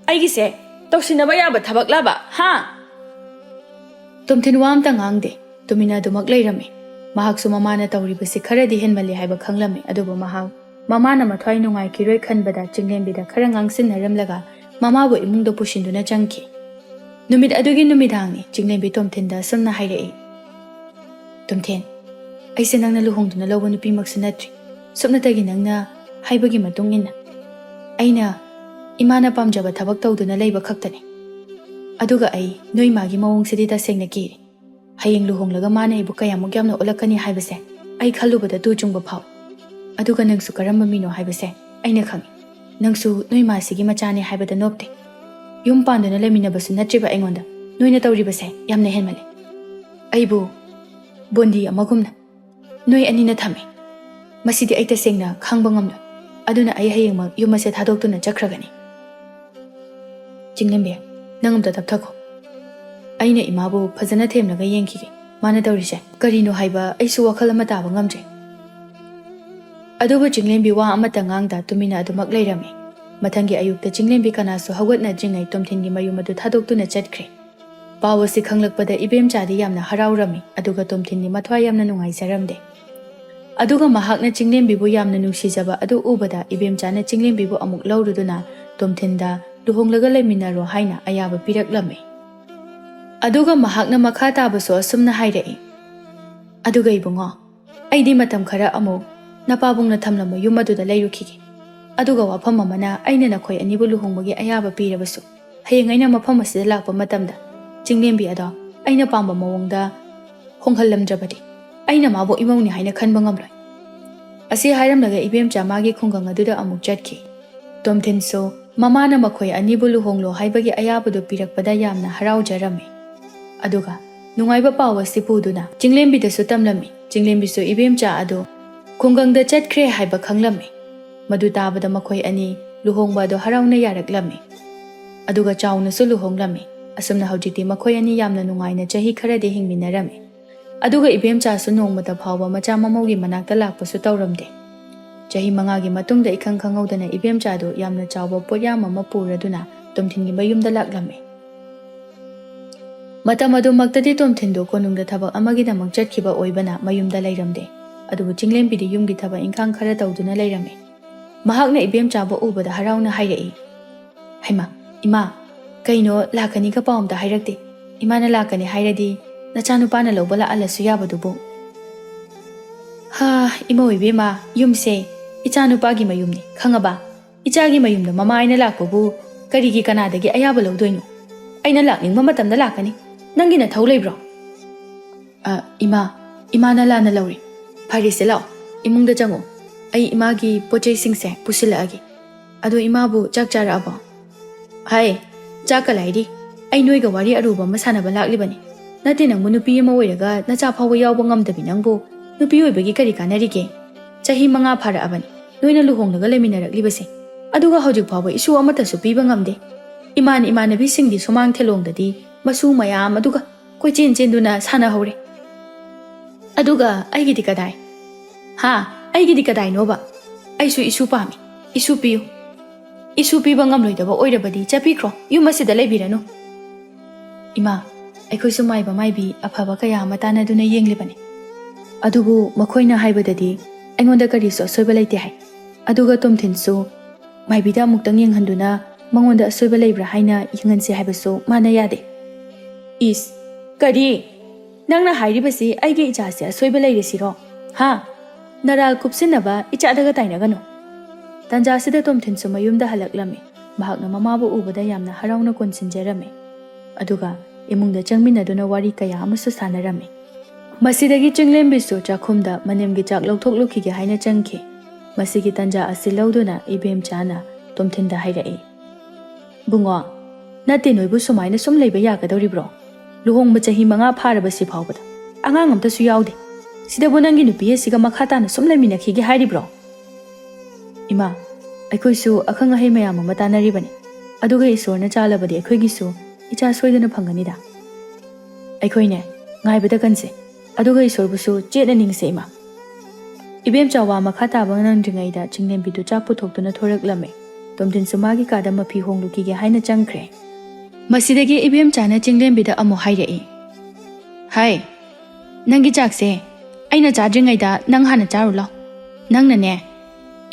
ꯑꯩꯒꯤꯁꯦ ꯇꯧꯁꯤꯟꯅꯕ ꯌꯥꯕ ꯊꯕꯛꯂꯕ, ꯍꯥ? ꯇꯣꯝꯊꯤꯟ ꯋꯥ ꯑꯝꯇ ꯉꯥꯡꯗꯦ꯫ ꯇꯨꯃꯤꯟꯅ ꯑꯗꯨꯃꯛ ꯂꯩꯔꯝꯃꯤ꯫ ꯃꯍꯥꯛꯁꯨ ꯃꯃꯥꯅ ꯇꯧꯔꯤꯕꯁꯤ ꯈꯔꯗꯤ ꯍꯦꯟꯃꯜꯂꯤ ꯍꯥꯏꯕ ꯈꯪꯂꯝꯃꯤ, ꯑꯗꯨꯕꯨ ꯃꯍꯥꯛ ꯃꯃꯥꯅ ꯃꯊ꯭ꯋꯥꯏ ꯅꯨꯡꯉꯥꯏꯈꯤꯔꯣꯏ ꯈꯟꯕꯗ ꯆꯤꯡꯂꯦꯝꯕꯤꯗ ꯈꯔ ꯉꯥꯡꯁꯤꯟꯅꯔꯝꯂꯒ ꯃꯃꯥꯕꯨ ꯏꯃꯨꯡꯗ ꯄꯨꯁꯤꯟꯗꯨꯅ ꯆꯪꯈꯤ꯫ ꯅꯨꯃꯤꯠ ꯑꯗꯨꯒꯤ ꯅꯨꯃꯤꯗꯥꯡꯅꯤ ꯆꯤꯡꯂꯦꯝꯕꯤ ꯇꯣꯝꯊꯤꯟꯗ ꯑꯁꯨꯝꯅ ꯍꯥꯏꯔꯛꯏ, "ꯇꯣꯝꯊꯤꯟ, ꯑꯩꯁꯦ ꯅꯪꯅ ꯂꯨꯍꯣꯡꯗꯨꯅ ꯂꯧꯕ ꯅꯨꯄꯤꯃꯛꯁꯨ ꯅꯠꯇ꯭ꯔꯤ꯫ ꯁꯨꯞꯅꯇꯒꯤ ꯅꯪꯅ ꯍꯥꯏꯕꯒꯤ ꯃꯇꯨꯡ ꯏꯟꯅ ꯑꯩꯅ ꯏꯃꯥꯅ ꯄꯥꯝꯖꯕ ꯊꯕꯛ ꯇꯧꯗꯨꯅ ꯂꯩꯕ ꯈꯛꯇꯅꯤ꯫ ꯑꯗꯨꯒ ꯑꯩ ꯅꯣꯏ ꯃꯥꯒꯤ ꯃꯑꯣꯡꯁꯤꯗꯤ ꯇꯁꯦꯡꯅ ꯀꯤꯔꯤ꯫ ꯍꯌꯦꯡ ꯂꯨꯍꯣꯡꯂꯒ ꯃꯥꯅ ꯑꯩꯕꯨ ꯀꯌꯥꯃꯨꯛ ꯌꯥꯝꯅ ꯑꯣꯠꯂꯛꯀꯅꯤ ꯍꯥꯏꯕꯁꯦ ꯑꯩ ꯈꯜꯂꯨꯕꯗ ꯇꯨ ꯆꯨꯡꯕ ꯐꯥꯎꯏ꯫ ꯑꯗꯨꯒ ꯅꯪꯁꯨ ꯀꯔꯝꯕ ꯃꯤꯅꯣ ꯍꯥꯏꯕꯁꯦ ꯑꯩꯅ ꯈꯪꯏ꯫ ꯅꯪꯁꯨ ꯅꯣꯏ ꯃꯥꯁꯤꯒꯤ ꯃꯆꯥꯅꯤ ꯍꯥꯏꯕꯗ ꯅꯣꯞꯇꯦ꯫ ꯌꯨꯝ ꯄꯥꯟꯗꯨꯅ ꯂꯩꯃꯤꯟꯅꯕꯁꯨ ꯅꯠꯇ꯭ꯔꯤꯕ ꯑꯩꯉꯣꯟꯗ꯫ ꯅꯣꯏꯅ ꯇꯧꯔꯤꯕꯁꯦ ꯌꯥꯝꯅ ꯍꯦꯟꯃꯜꯂꯦ꯫ ꯑꯩꯕꯨ ꯕꯣꯟꯗꯤ ꯑꯃꯒꯨꯝꯅ ꯅꯣꯏ ꯑꯅꯤꯅ ꯊꯝꯃꯦ꯫ ꯃꯁꯤꯗꯤ ꯑꯩ ꯇꯁꯦꯡꯅ ꯈꯥꯡꯕ ꯉꯝꯂꯣꯏ꯫ ꯑꯗꯨꯅ ꯑꯩ ꯍꯌꯦꯡꯃꯛ ꯌꯨꯝ ꯑꯁꯦ ꯊꯥꯗꯣꯛꯇꯨꯅ ꯆꯠꯈ꯭ꯔꯒꯅꯤ꯫ ꯆꯤꯡꯂꯦꯝꯕꯤ, ꯅꯪ ꯑꯝꯇ ꯇꯞꯊꯈꯣ꯫ ꯑꯩꯅ ꯏꯃꯥꯕꯨ ꯐꯖꯅ ꯊꯦꯝꯂꯒ ꯌꯦꯡꯈꯤꯒꯦ꯫ ꯃꯥꯅ ꯇꯧꯔꯤꯁꯦ ꯀꯔꯤꯅꯣ ꯍꯥꯏꯕ ꯑꯩꯁꯨ ꯋꯥꯈꯜ ꯑꯃ ꯇꯥꯕ ꯉꯝꯗ꯭ꯔꯦ꯫ ꯑꯗꯨꯕꯨ ꯆꯤꯡꯂꯦꯝꯕꯤ ꯋꯥ ꯑꯃꯠꯇ ꯉꯥꯡꯗ ꯇꯨꯃꯤꯟꯅ ꯑꯗꯨꯃꯛ ꯂꯩꯔꯝꯃꯤ꯫ ꯃꯊꯪꯒꯤ ꯑꯌꯨꯛꯇ ꯆꯤꯡꯂꯦꯝꯕꯤ ꯀꯅꯥꯁꯨ ꯍꯧꯒꯠꯅꯗ꯭ꯔꯤꯉꯩ ꯇꯣꯝꯊꯤꯟꯒꯤ ꯃꯌꯨꯝ ꯑꯗꯨ ꯊꯥꯗꯣꯛꯇꯨꯅ ꯆꯠꯈ꯭ꯔꯦ꯫ ꯄꯥꯎ ꯑꯁꯤ ꯈꯪꯂꯛꯄꯗ ꯏꯕꯦꯝꯆꯥꯗꯤ ꯌꯥꯝꯅ ꯍꯔꯥꯎꯔꯝꯃꯤ, ꯑꯗꯨꯒ ꯇꯣꯝꯊꯤꯟꯗꯤ ꯃꯊ꯭ꯋꯥꯏ ꯌꯥꯝꯅ ꯅꯨꯡꯉꯥꯏꯖꯔꯝꯗꯦ꯫ ꯑꯗꯨꯒ ꯃꯍꯥꯛꯅ ꯆꯤꯡꯂꯦꯝꯕꯤꯕꯨ ꯌꯥꯝꯅ ꯅꯨꯡꯁꯤꯖꯕ ꯑꯗꯨ ꯎꯕꯗ ꯏꯕꯦꯝꯆꯥꯅ ꯆꯤꯡꯂꯦꯝꯕꯤꯕꯨ ꯑꯃꯨꯛ ꯂꯧꯔꯨꯗꯨꯅ ꯇꯣꯝꯊꯤꯟꯗ ꯂꯨꯍꯣꯡꯂꯒ ꯂꯩꯃꯤꯟꯅꯔꯣ ꯍꯥꯏꯅ ꯑꯌꯥꯕ ꯄꯤꯔꯛꯂꯝꯃꯤ꯫ ꯑꯗꯨꯒ ꯃꯍꯥꯛꯅ ꯃꯈꯥ ꯇꯥꯕꯁꯨ ꯑꯁꯨꯝꯅ ꯍꯥꯏꯔꯛꯏ, ꯑꯗꯨꯒ ꯏꯕꯨꯡꯉꯣ, ꯑꯩꯗꯤ ꯃꯇꯝ ꯈꯔ ꯑꯃꯨꯛ ꯅꯄꯥꯕꯨꯡꯅ ꯊꯝꯂꯝꯕ ꯌꯨꯝ ꯑꯗꯨꯗ ꯂꯩꯔꯨꯈꯤꯒꯦ꯫ ꯑꯗꯨꯒ ꯋꯥꯐꯝ ꯑꯃꯅ, ꯑꯩꯅ ꯅꯈꯣꯏ ꯑꯅꯤꯕꯨ ꯂꯨꯍꯣꯡꯕꯒꯤ ꯑꯌꯥꯕ ꯄꯤꯔꯕꯁꯨ, ꯍꯌꯦꯡ ꯑꯩꯅ ꯃꯐꯝ ꯑꯁꯤꯗ ꯂꯥꯛꯄ ꯃꯇꯝꯗ ꯆꯤꯡꯂꯦꯝꯕꯤ ꯑꯗꯣ ꯑꯩꯅ ꯄꯥꯝꯕ ꯃꯑꯣꯡꯗ ꯍꯣꯡꯍꯜꯂꯝꯗ꯭ꯔꯕꯗꯤ ꯑꯩꯅ ꯃꯥꯕꯨ ꯏꯃꯧꯅꯤ ꯍꯥꯏꯅ ꯈꯟꯕ ꯉꯝꯂꯣꯏ꯫ ꯑꯁꯤ ꯍꯥꯏꯔꯝꯂꯒ ꯏꯕꯦꯝꯆꯥ ꯃꯥꯒꯤ ꯈꯨꯡꯒꯪ ꯑꯗꯨꯗ ꯑꯃꯨꯛ ꯆꯠꯈꯤ꯫ ꯇꯣꯝꯊꯤꯟꯁꯨ ꯃꯃꯥꯅ ꯃꯈꯣꯏ ꯑꯅꯤꯕꯨ ꯂꯨꯍꯣꯡꯂꯣ ꯍꯥꯏꯕꯒꯤ ꯑꯌꯥꯕꯗꯨ ꯄꯤꯔꯛꯄꯗ ꯌꯥꯝꯅ ꯍꯔꯥꯎꯖꯔꯝꯃꯤ꯫ ꯑꯗꯨꯒ ꯅꯨꯡꯉꯥꯏꯕ ꯄꯥꯎ ꯑꯁꯤ ꯄꯨꯗꯨꯅ ꯆꯤꯡꯂꯦꯝꯕꯤꯗꯁꯨ ꯇꯝꯂꯝꯃꯤ꯫ ꯆꯤꯡꯂꯦꯝꯕꯤꯁꯨ ꯏꯕꯦꯝꯆꯥ ꯑꯗꯨ ꯈꯨꯡꯒꯪꯗ ꯆꯠꯈ꯭ꯔꯦ ꯍꯥꯏꯕ ꯈꯪꯂꯝꯃꯤ꯫ ꯃꯗꯨ ꯇꯥꯕꯗ ꯃꯈꯣꯏ ꯑꯅꯤ ꯂꯨꯍꯣꯡꯕ ꯑꯗꯨ ꯍꯔꯥꯎꯅ ꯌꯥꯔꯛꯂꯝꯃꯤ꯫ ꯑꯗꯨꯒ ꯆꯥꯎꯅꯁꯨ ꯂꯨꯍꯣꯡꯂꯝꯃꯤ꯫ ꯑꯁꯨꯝꯅ ꯍꯧꯖꯤꯛꯇꯤ ꯃꯈꯣꯏ ꯑꯅꯤ ꯌꯥꯝꯅ ꯅꯨꯡꯉꯥꯏꯅ ꯆꯍꯤ ꯈꯔꯗꯤ ꯍꯤꯡꯃꯤꯟꯅꯔꯝꯃꯤ꯫ ꯑꯗꯨꯒ ꯏꯕꯦꯝꯆꯥꯁꯨ ꯅꯣꯡꯃꯇ ꯐꯥꯎꯕ ꯃꯆꯥ ꯃꯃꯧꯒꯤ ꯃꯅꯥꯛꯇ ꯂꯥꯛꯄꯁꯨ ꯇꯧꯔꯝꯗꯦ꯫ ꯆꯍꯤ ꯃꯉꯥꯒꯤ ꯃꯇꯨꯡꯗ ꯏꯈꯪ ꯈꯪꯍꯧꯗꯅ ꯏꯕꯦꯝꯆꯥꯗꯨ ꯌꯥꯝꯅ ꯆꯥꯎꯕ ꯄꯣꯠꯌꯥꯝ ꯑꯃ ꯄꯨꯔꯗꯨꯅ ꯇꯣꯝꯊꯤꯟꯒꯤ ꯃꯌꯨꯝꯗ ꯂꯥꯛꯂꯝꯃꯤ꯫ ꯃꯇꯝ ꯑꯗꯨꯃꯛꯇꯗꯤ ꯇꯣꯝꯊꯤꯟꯗꯨ ꯀꯣꯅꯨꯡꯗ ꯊꯕꯛ ꯑꯃꯒꯤꯗꯃꯛ ꯆꯠꯈꯤꯕ ꯑꯣꯏꯕꯅ ꯃꯌꯨꯝꯗ ꯂꯩꯔꯝꯗꯦ꯫ ꯑꯗꯨꯕꯨ ꯆꯤꯡꯂꯦꯝꯕꯤꯗꯤ ꯌꯨꯝꯒꯤ ꯊꯕꯛ ꯏꯪꯈꯥꯡ ꯈꯔ ꯇꯧꯗꯨꯅ ꯂꯩꯔꯝꯃꯤ꯫ ꯃꯍꯥꯛꯅ ꯏꯕꯦꯝꯆꯥꯕꯨ ꯎꯕꯗ ꯍꯔꯥꯎꯅ ꯍꯥꯏꯔꯛꯏ, "ꯍꯩꯃꯥ, ꯏꯃꯥ, ꯀꯩꯅꯣ ꯂꯥꯛꯀꯅꯤꯒ ꯄꯥꯎ ꯑꯝꯇ ꯍꯥꯏꯔꯛꯇꯦ꯫ ꯏꯃꯥꯅ ꯂꯥꯛꯀꯅꯤ ꯍꯥꯏꯔꯗꯤ ꯅꯆꯥꯅꯨꯄꯥꯅ ꯂꯧꯕ ꯂꯥꯛꯍꯜꯂꯁꯨ ꯌꯥꯕꯗꯨꯕꯨ?" "ꯍꯥ, ꯏꯃꯧ ꯏꯕꯦꯝꯃ, ꯌꯨꯝꯁꯦ ꯏꯆꯥꯅꯨꯄꯥꯒꯤ ꯃꯌꯨꯝꯅꯤ, ꯈꯪꯉꯕ? ꯏꯆꯥꯒꯤ ꯃꯌꯨꯝꯗ ꯃꯃꯥ ꯑꯩꯅ ꯂꯥꯛꯄꯕꯨ ꯀꯔꯤꯒꯤ ꯀꯅꯥꯗꯒꯤ ꯑꯌꯥꯕ ꯂꯧꯗꯣꯏꯅꯣ? ꯑꯩꯅ ꯂꯥꯛꯅꯤꯡꯕ ꯃꯇꯝꯗ ꯂꯥꯛꯀꯅꯤ꯫ ꯅꯪꯒꯤ ꯅꯊꯧ ꯂꯩꯕ꯭ꯔꯣ?" "ꯑ, ꯏꯃꯥ, ꯏꯃꯥꯅ ꯂꯥꯟꯅ ꯂꯧꯔꯦ꯫ ꯐꯔꯦꯁꯦ, ꯂꯥꯛꯑꯣ, ꯏꯃꯨꯡꯗ ꯆꯪꯉꯣ꯫ ꯑꯩ ꯏꯃꯥꯒꯤ ꯄꯣꯠ ꯆꯩꯁꯤꯡꯁꯦ ꯄꯨꯁꯤꯜꯂꯛꯑꯒꯦ꯫ ꯑꯗꯣ ꯏꯃꯥꯕꯨ ꯆꯥꯛ ꯆꯥꯔꯛꯑꯕꯣ?" "ꯍꯥꯏ, ꯆꯥꯛꯀ ꯂꯥꯏꯔꯤ꯫ ꯑꯩ ꯅꯣꯏꯒ ꯋꯥꯔꯤ ꯑꯔꯨꯕ ꯑꯃ ꯁꯥꯟꯅꯕ ꯂꯥꯛꯂꯤꯕꯅꯤ꯫ ꯅꯠꯇꯦ, ꯅꯪꯕꯨ ꯅꯨꯄꯤ ꯑꯃ ꯑꯣꯏꯔꯒ ꯅꯆꯥ ꯐꯥꯎꯕ ꯌꯥꯎꯕ ꯉꯝꯗꯕꯤ ꯅꯪꯕꯨ ꯅꯨꯄꯤ ꯑꯣꯏꯕꯒꯤ ꯀꯔꯤ ꯀꯥꯟꯅꯔꯤꯒꯦ? ꯆꯍꯤ ꯃꯉꯥ ꯐꯥꯔꯛꯑꯕꯅꯤ ꯅꯣꯏꯅ ꯂꯨꯍꯣꯡꯂꯒ ꯂꯩꯃꯤꯟꯅꯔꯛꯂꯤꯕꯁꯦ, ꯑꯗꯨꯒ ꯍꯧꯖꯤꯛ ꯐꯥꯎꯕ ꯏꯁꯨ ꯑꯃꯠꯇꯁꯨ ꯄꯤꯕ ꯉꯝꯗꯦ꯫ ꯏꯃꯥꯟ ꯏꯃꯥꯟꯅꯕꯤꯁꯤꯡꯗꯤ ꯁꯨꯃꯥꯡ ꯊꯦꯂꯣꯡꯗꯗꯤ ꯃꯁꯨ ꯃꯌꯥꯝ ꯑꯗꯨꯒ ꯀꯣꯏꯆꯦꯟ ꯆꯦꯟꯗꯨꯅ ꯁꯥꯟꯅꯍꯧꯔꯦ꯫ ꯑꯗꯨꯒ ꯑꯩꯒꯤꯗꯤ ꯀꯗꯥꯏ? ꯍꯥ? ꯑꯩꯒꯤꯗꯤ ꯀꯗꯥꯏꯅꯣꯕ? ꯑꯩꯁꯨ ꯏꯁꯨ ꯄꯥꯝꯃꯤ꯫ ꯏꯁꯨ ꯄꯤꯌꯨ꯫ ꯏꯁꯨ ꯄꯤꯕ ꯉꯝꯂꯣꯏꯗꯕ ꯑꯣꯏꯔꯕꯗꯤ ꯆꯠꯄꯤꯈ꯭ꯔꯣ, ꯌꯨꯝ ꯑꯁꯤꯗ ꯂꯩꯕꯤꯔꯅꯨ꯫ ꯏꯃꯥ, ꯑꯩꯈꯣꯏꯁꯨ ꯃꯥꯏꯕ ꯃꯥꯏꯕꯤ ꯑꯐꯕ ꯀꯌꯥ ꯑꯃ ꯇꯥꯟꯅꯗꯨꯅ ꯌꯦꯡꯂꯤꯕꯅꯤ꯫ ꯑꯗꯨꯕꯨ ꯃꯈꯣꯏꯅ ꯍꯥꯏꯕꯗꯗꯤ ꯑꯩꯉꯣꯟꯗ ꯀꯔꯤꯁꯨ ꯑꯁꯣꯏꯕ ꯂꯩꯇꯦ ꯍꯥꯏ꯫ ꯑꯗꯨꯒ ꯇꯣꯝꯊꯤꯟꯁꯨ ꯃꯥꯏꯕꯤꯗ ꯑꯃꯨꯛꯇꯪ ꯌꯦꯡꯍꯟꯗꯨꯅ ꯃꯉꯣꯟꯗ ꯑꯁꯣꯏꯕ ꯂꯩꯕ꯭ꯔꯥ ꯍꯥꯏꯅ ꯌꯦꯡꯍꯟꯁꯤ ꯍꯥꯏꯕꯁꯨ ꯃꯥꯅ ꯌꯥꯗꯦ꯫ ꯏꯁ, ꯀꯔꯤ? ꯅꯪꯅ ꯍꯥꯏꯔꯤꯕꯁꯤ ꯑꯩꯒꯤ ꯏꯆꯥꯁꯦ ꯑꯁꯣꯏꯕ ꯂꯩꯔꯦ ꯁꯤꯔꯣ? ꯍꯥ? ꯅꯔꯥꯜ ꯀꯨꯞꯁꯤꯟꯅꯕ ꯏꯆꯥꯗꯒ ꯇꯥꯏꯅꯒꯅꯨ꯫ ꯇꯥꯟꯖꯥꯁꯤꯗ ꯇꯣꯝꯊꯤꯟꯁꯨ ꯃꯌꯨꯝꯗ ꯍꯜꯂꯛꯂꯝꯃꯤ꯫ ꯃꯍꯥꯛꯅ ꯃꯃꯥꯕꯨ ꯎꯕꯗ ꯌꯥꯝꯅ ꯍꯔꯥꯎꯅ ꯀꯣꯟꯁꯤꯟꯖꯔꯝꯃꯤ꯫ ꯑꯗꯨꯒ ꯏꯃꯨꯡꯗ ꯆꯪꯃꯤꯟꯅꯗꯨꯅ ꯋꯥꯔꯤ ꯀꯌꯥ ꯑꯃꯁꯨ ꯁꯥꯟꯅꯔꯝꯃꯤ꯫ ꯃꯁꯤꯗꯒꯤ ꯆꯤꯡꯂꯦꯝꯕꯤꯁꯨ ꯆꯥꯛꯈꯨꯝꯗ ꯃꯅꯦꯝꯒꯤ ꯆꯥꯛ ꯂꯧꯊꯣꯛꯂꯨꯈꯤꯒꯦ ꯍꯥꯏꯅ ꯆꯪꯈꯤ꯫ ꯃꯁꯤꯒꯤ ꯇꯥꯟꯖꯥ ꯑꯁꯤ ꯂꯧꯗꯨꯅ ꯏꯕꯦꯝꯆꯥꯅ ꯇꯣꯝꯊꯤꯟꯗ ꯍꯥꯏꯔꯛꯏ, ꯕꯨꯡꯉꯣ, ꯅꯠꯇꯦ, ꯅꯣꯏꯕꯨ ꯁꯨꯃꯥꯏꯅ ꯁꯨꯝ ꯂꯩꯕ ꯌꯥꯒꯗꯧꯔꯤꯕ꯭ꯔꯣ? ꯂꯨꯍꯣꯡꯕ ꯆꯍꯤ ꯃꯉꯥ ꯐꯥꯔꯕꯁꯤ ꯐꯥꯎꯕꯗ ꯑꯉꯥꯡ ꯑꯝꯇꯁꯨ ꯌꯥꯎꯗꯦ꯫ ꯁꯤꯗꯕꯨ ꯅꯪꯒꯤ ꯅꯨꯄꯤ ꯑꯁꯤꯒ ꯃꯈꯥ ꯇꯥꯅ ꯁꯨꯝ ꯂꯩꯃꯤꯟꯅꯈꯤꯒꯦ ꯍꯥꯏꯔꯤꯕ꯭ꯔꯣ? ꯏꯃꯥ, ꯑꯩꯈꯣꯏꯁꯨ ꯑꯈꯪ ꯑꯍꯩ ꯃꯌꯥꯝ ꯑꯃ ꯇꯥꯟꯅꯔꯤꯕꯅꯤ꯫ ꯑꯗꯨꯒ ꯏꯁꯣꯔꯅ ꯆꯥꯜꯂꯕꯗꯤ ꯑꯩꯈꯣꯏꯒꯤꯁꯨ ꯏꯆꯥ ꯁꯣꯏꯗꯅ ꯐꯪꯒꯅꯤꯗ꯫ ꯑꯩꯈꯣꯏꯅꯦ, ꯉꯥꯏꯕꯗ ꯀꯟꯁꯦ꯫ ꯑꯗꯨꯒ ꯏꯁꯣꯔꯕꯨꯁꯨ ꯆꯦꯠꯅ ꯅꯤꯡꯁꯦ, ꯏꯃꯥ꯫ ꯏꯕꯦꯝꯆꯥ ꯋꯥ ꯃꯈꯥ ꯇꯥꯕ ꯅꯪꯗ꯭ꯔꯤꯉꯩꯗ ꯆꯤꯡꯂꯦꯝꯕꯤꯗꯨ ꯆꯥꯛ ꯄꯨꯊꯣꯛꯇꯨꯅ ꯊꯣꯔꯛꯂꯝꯃꯤ꯫ ꯇꯣꯝꯊꯤꯟꯁꯨ ꯃꯥꯒꯤ ꯀꯥꯗ ꯃꯐꯤ ꯍꯣꯡꯂꯨꯈꯤꯒꯦ ꯍꯥꯏꯅ ꯆꯪꯈ꯭ꯔꯦ꯫ ꯃꯁꯤꯗꯒꯤ ꯏꯕꯦꯝꯆꯥꯅ ꯆꯤꯡꯂꯦꯝꯕꯤꯗ ꯑꯃꯨꯛ ꯍꯥꯏꯔꯛꯏ, ꯍꯥꯏ, ꯅꯪꯒꯤ ꯆꯥꯛꯁꯦ ꯑꯩꯅ ꯆꯥꯗ꯭ꯔꯤꯉꯩꯗ ꯅꯪ ꯍꯥꯟꯅ ꯆꯥꯔꯨ ꯂꯥꯎ꯫ ꯅꯪꯅꯅꯦ,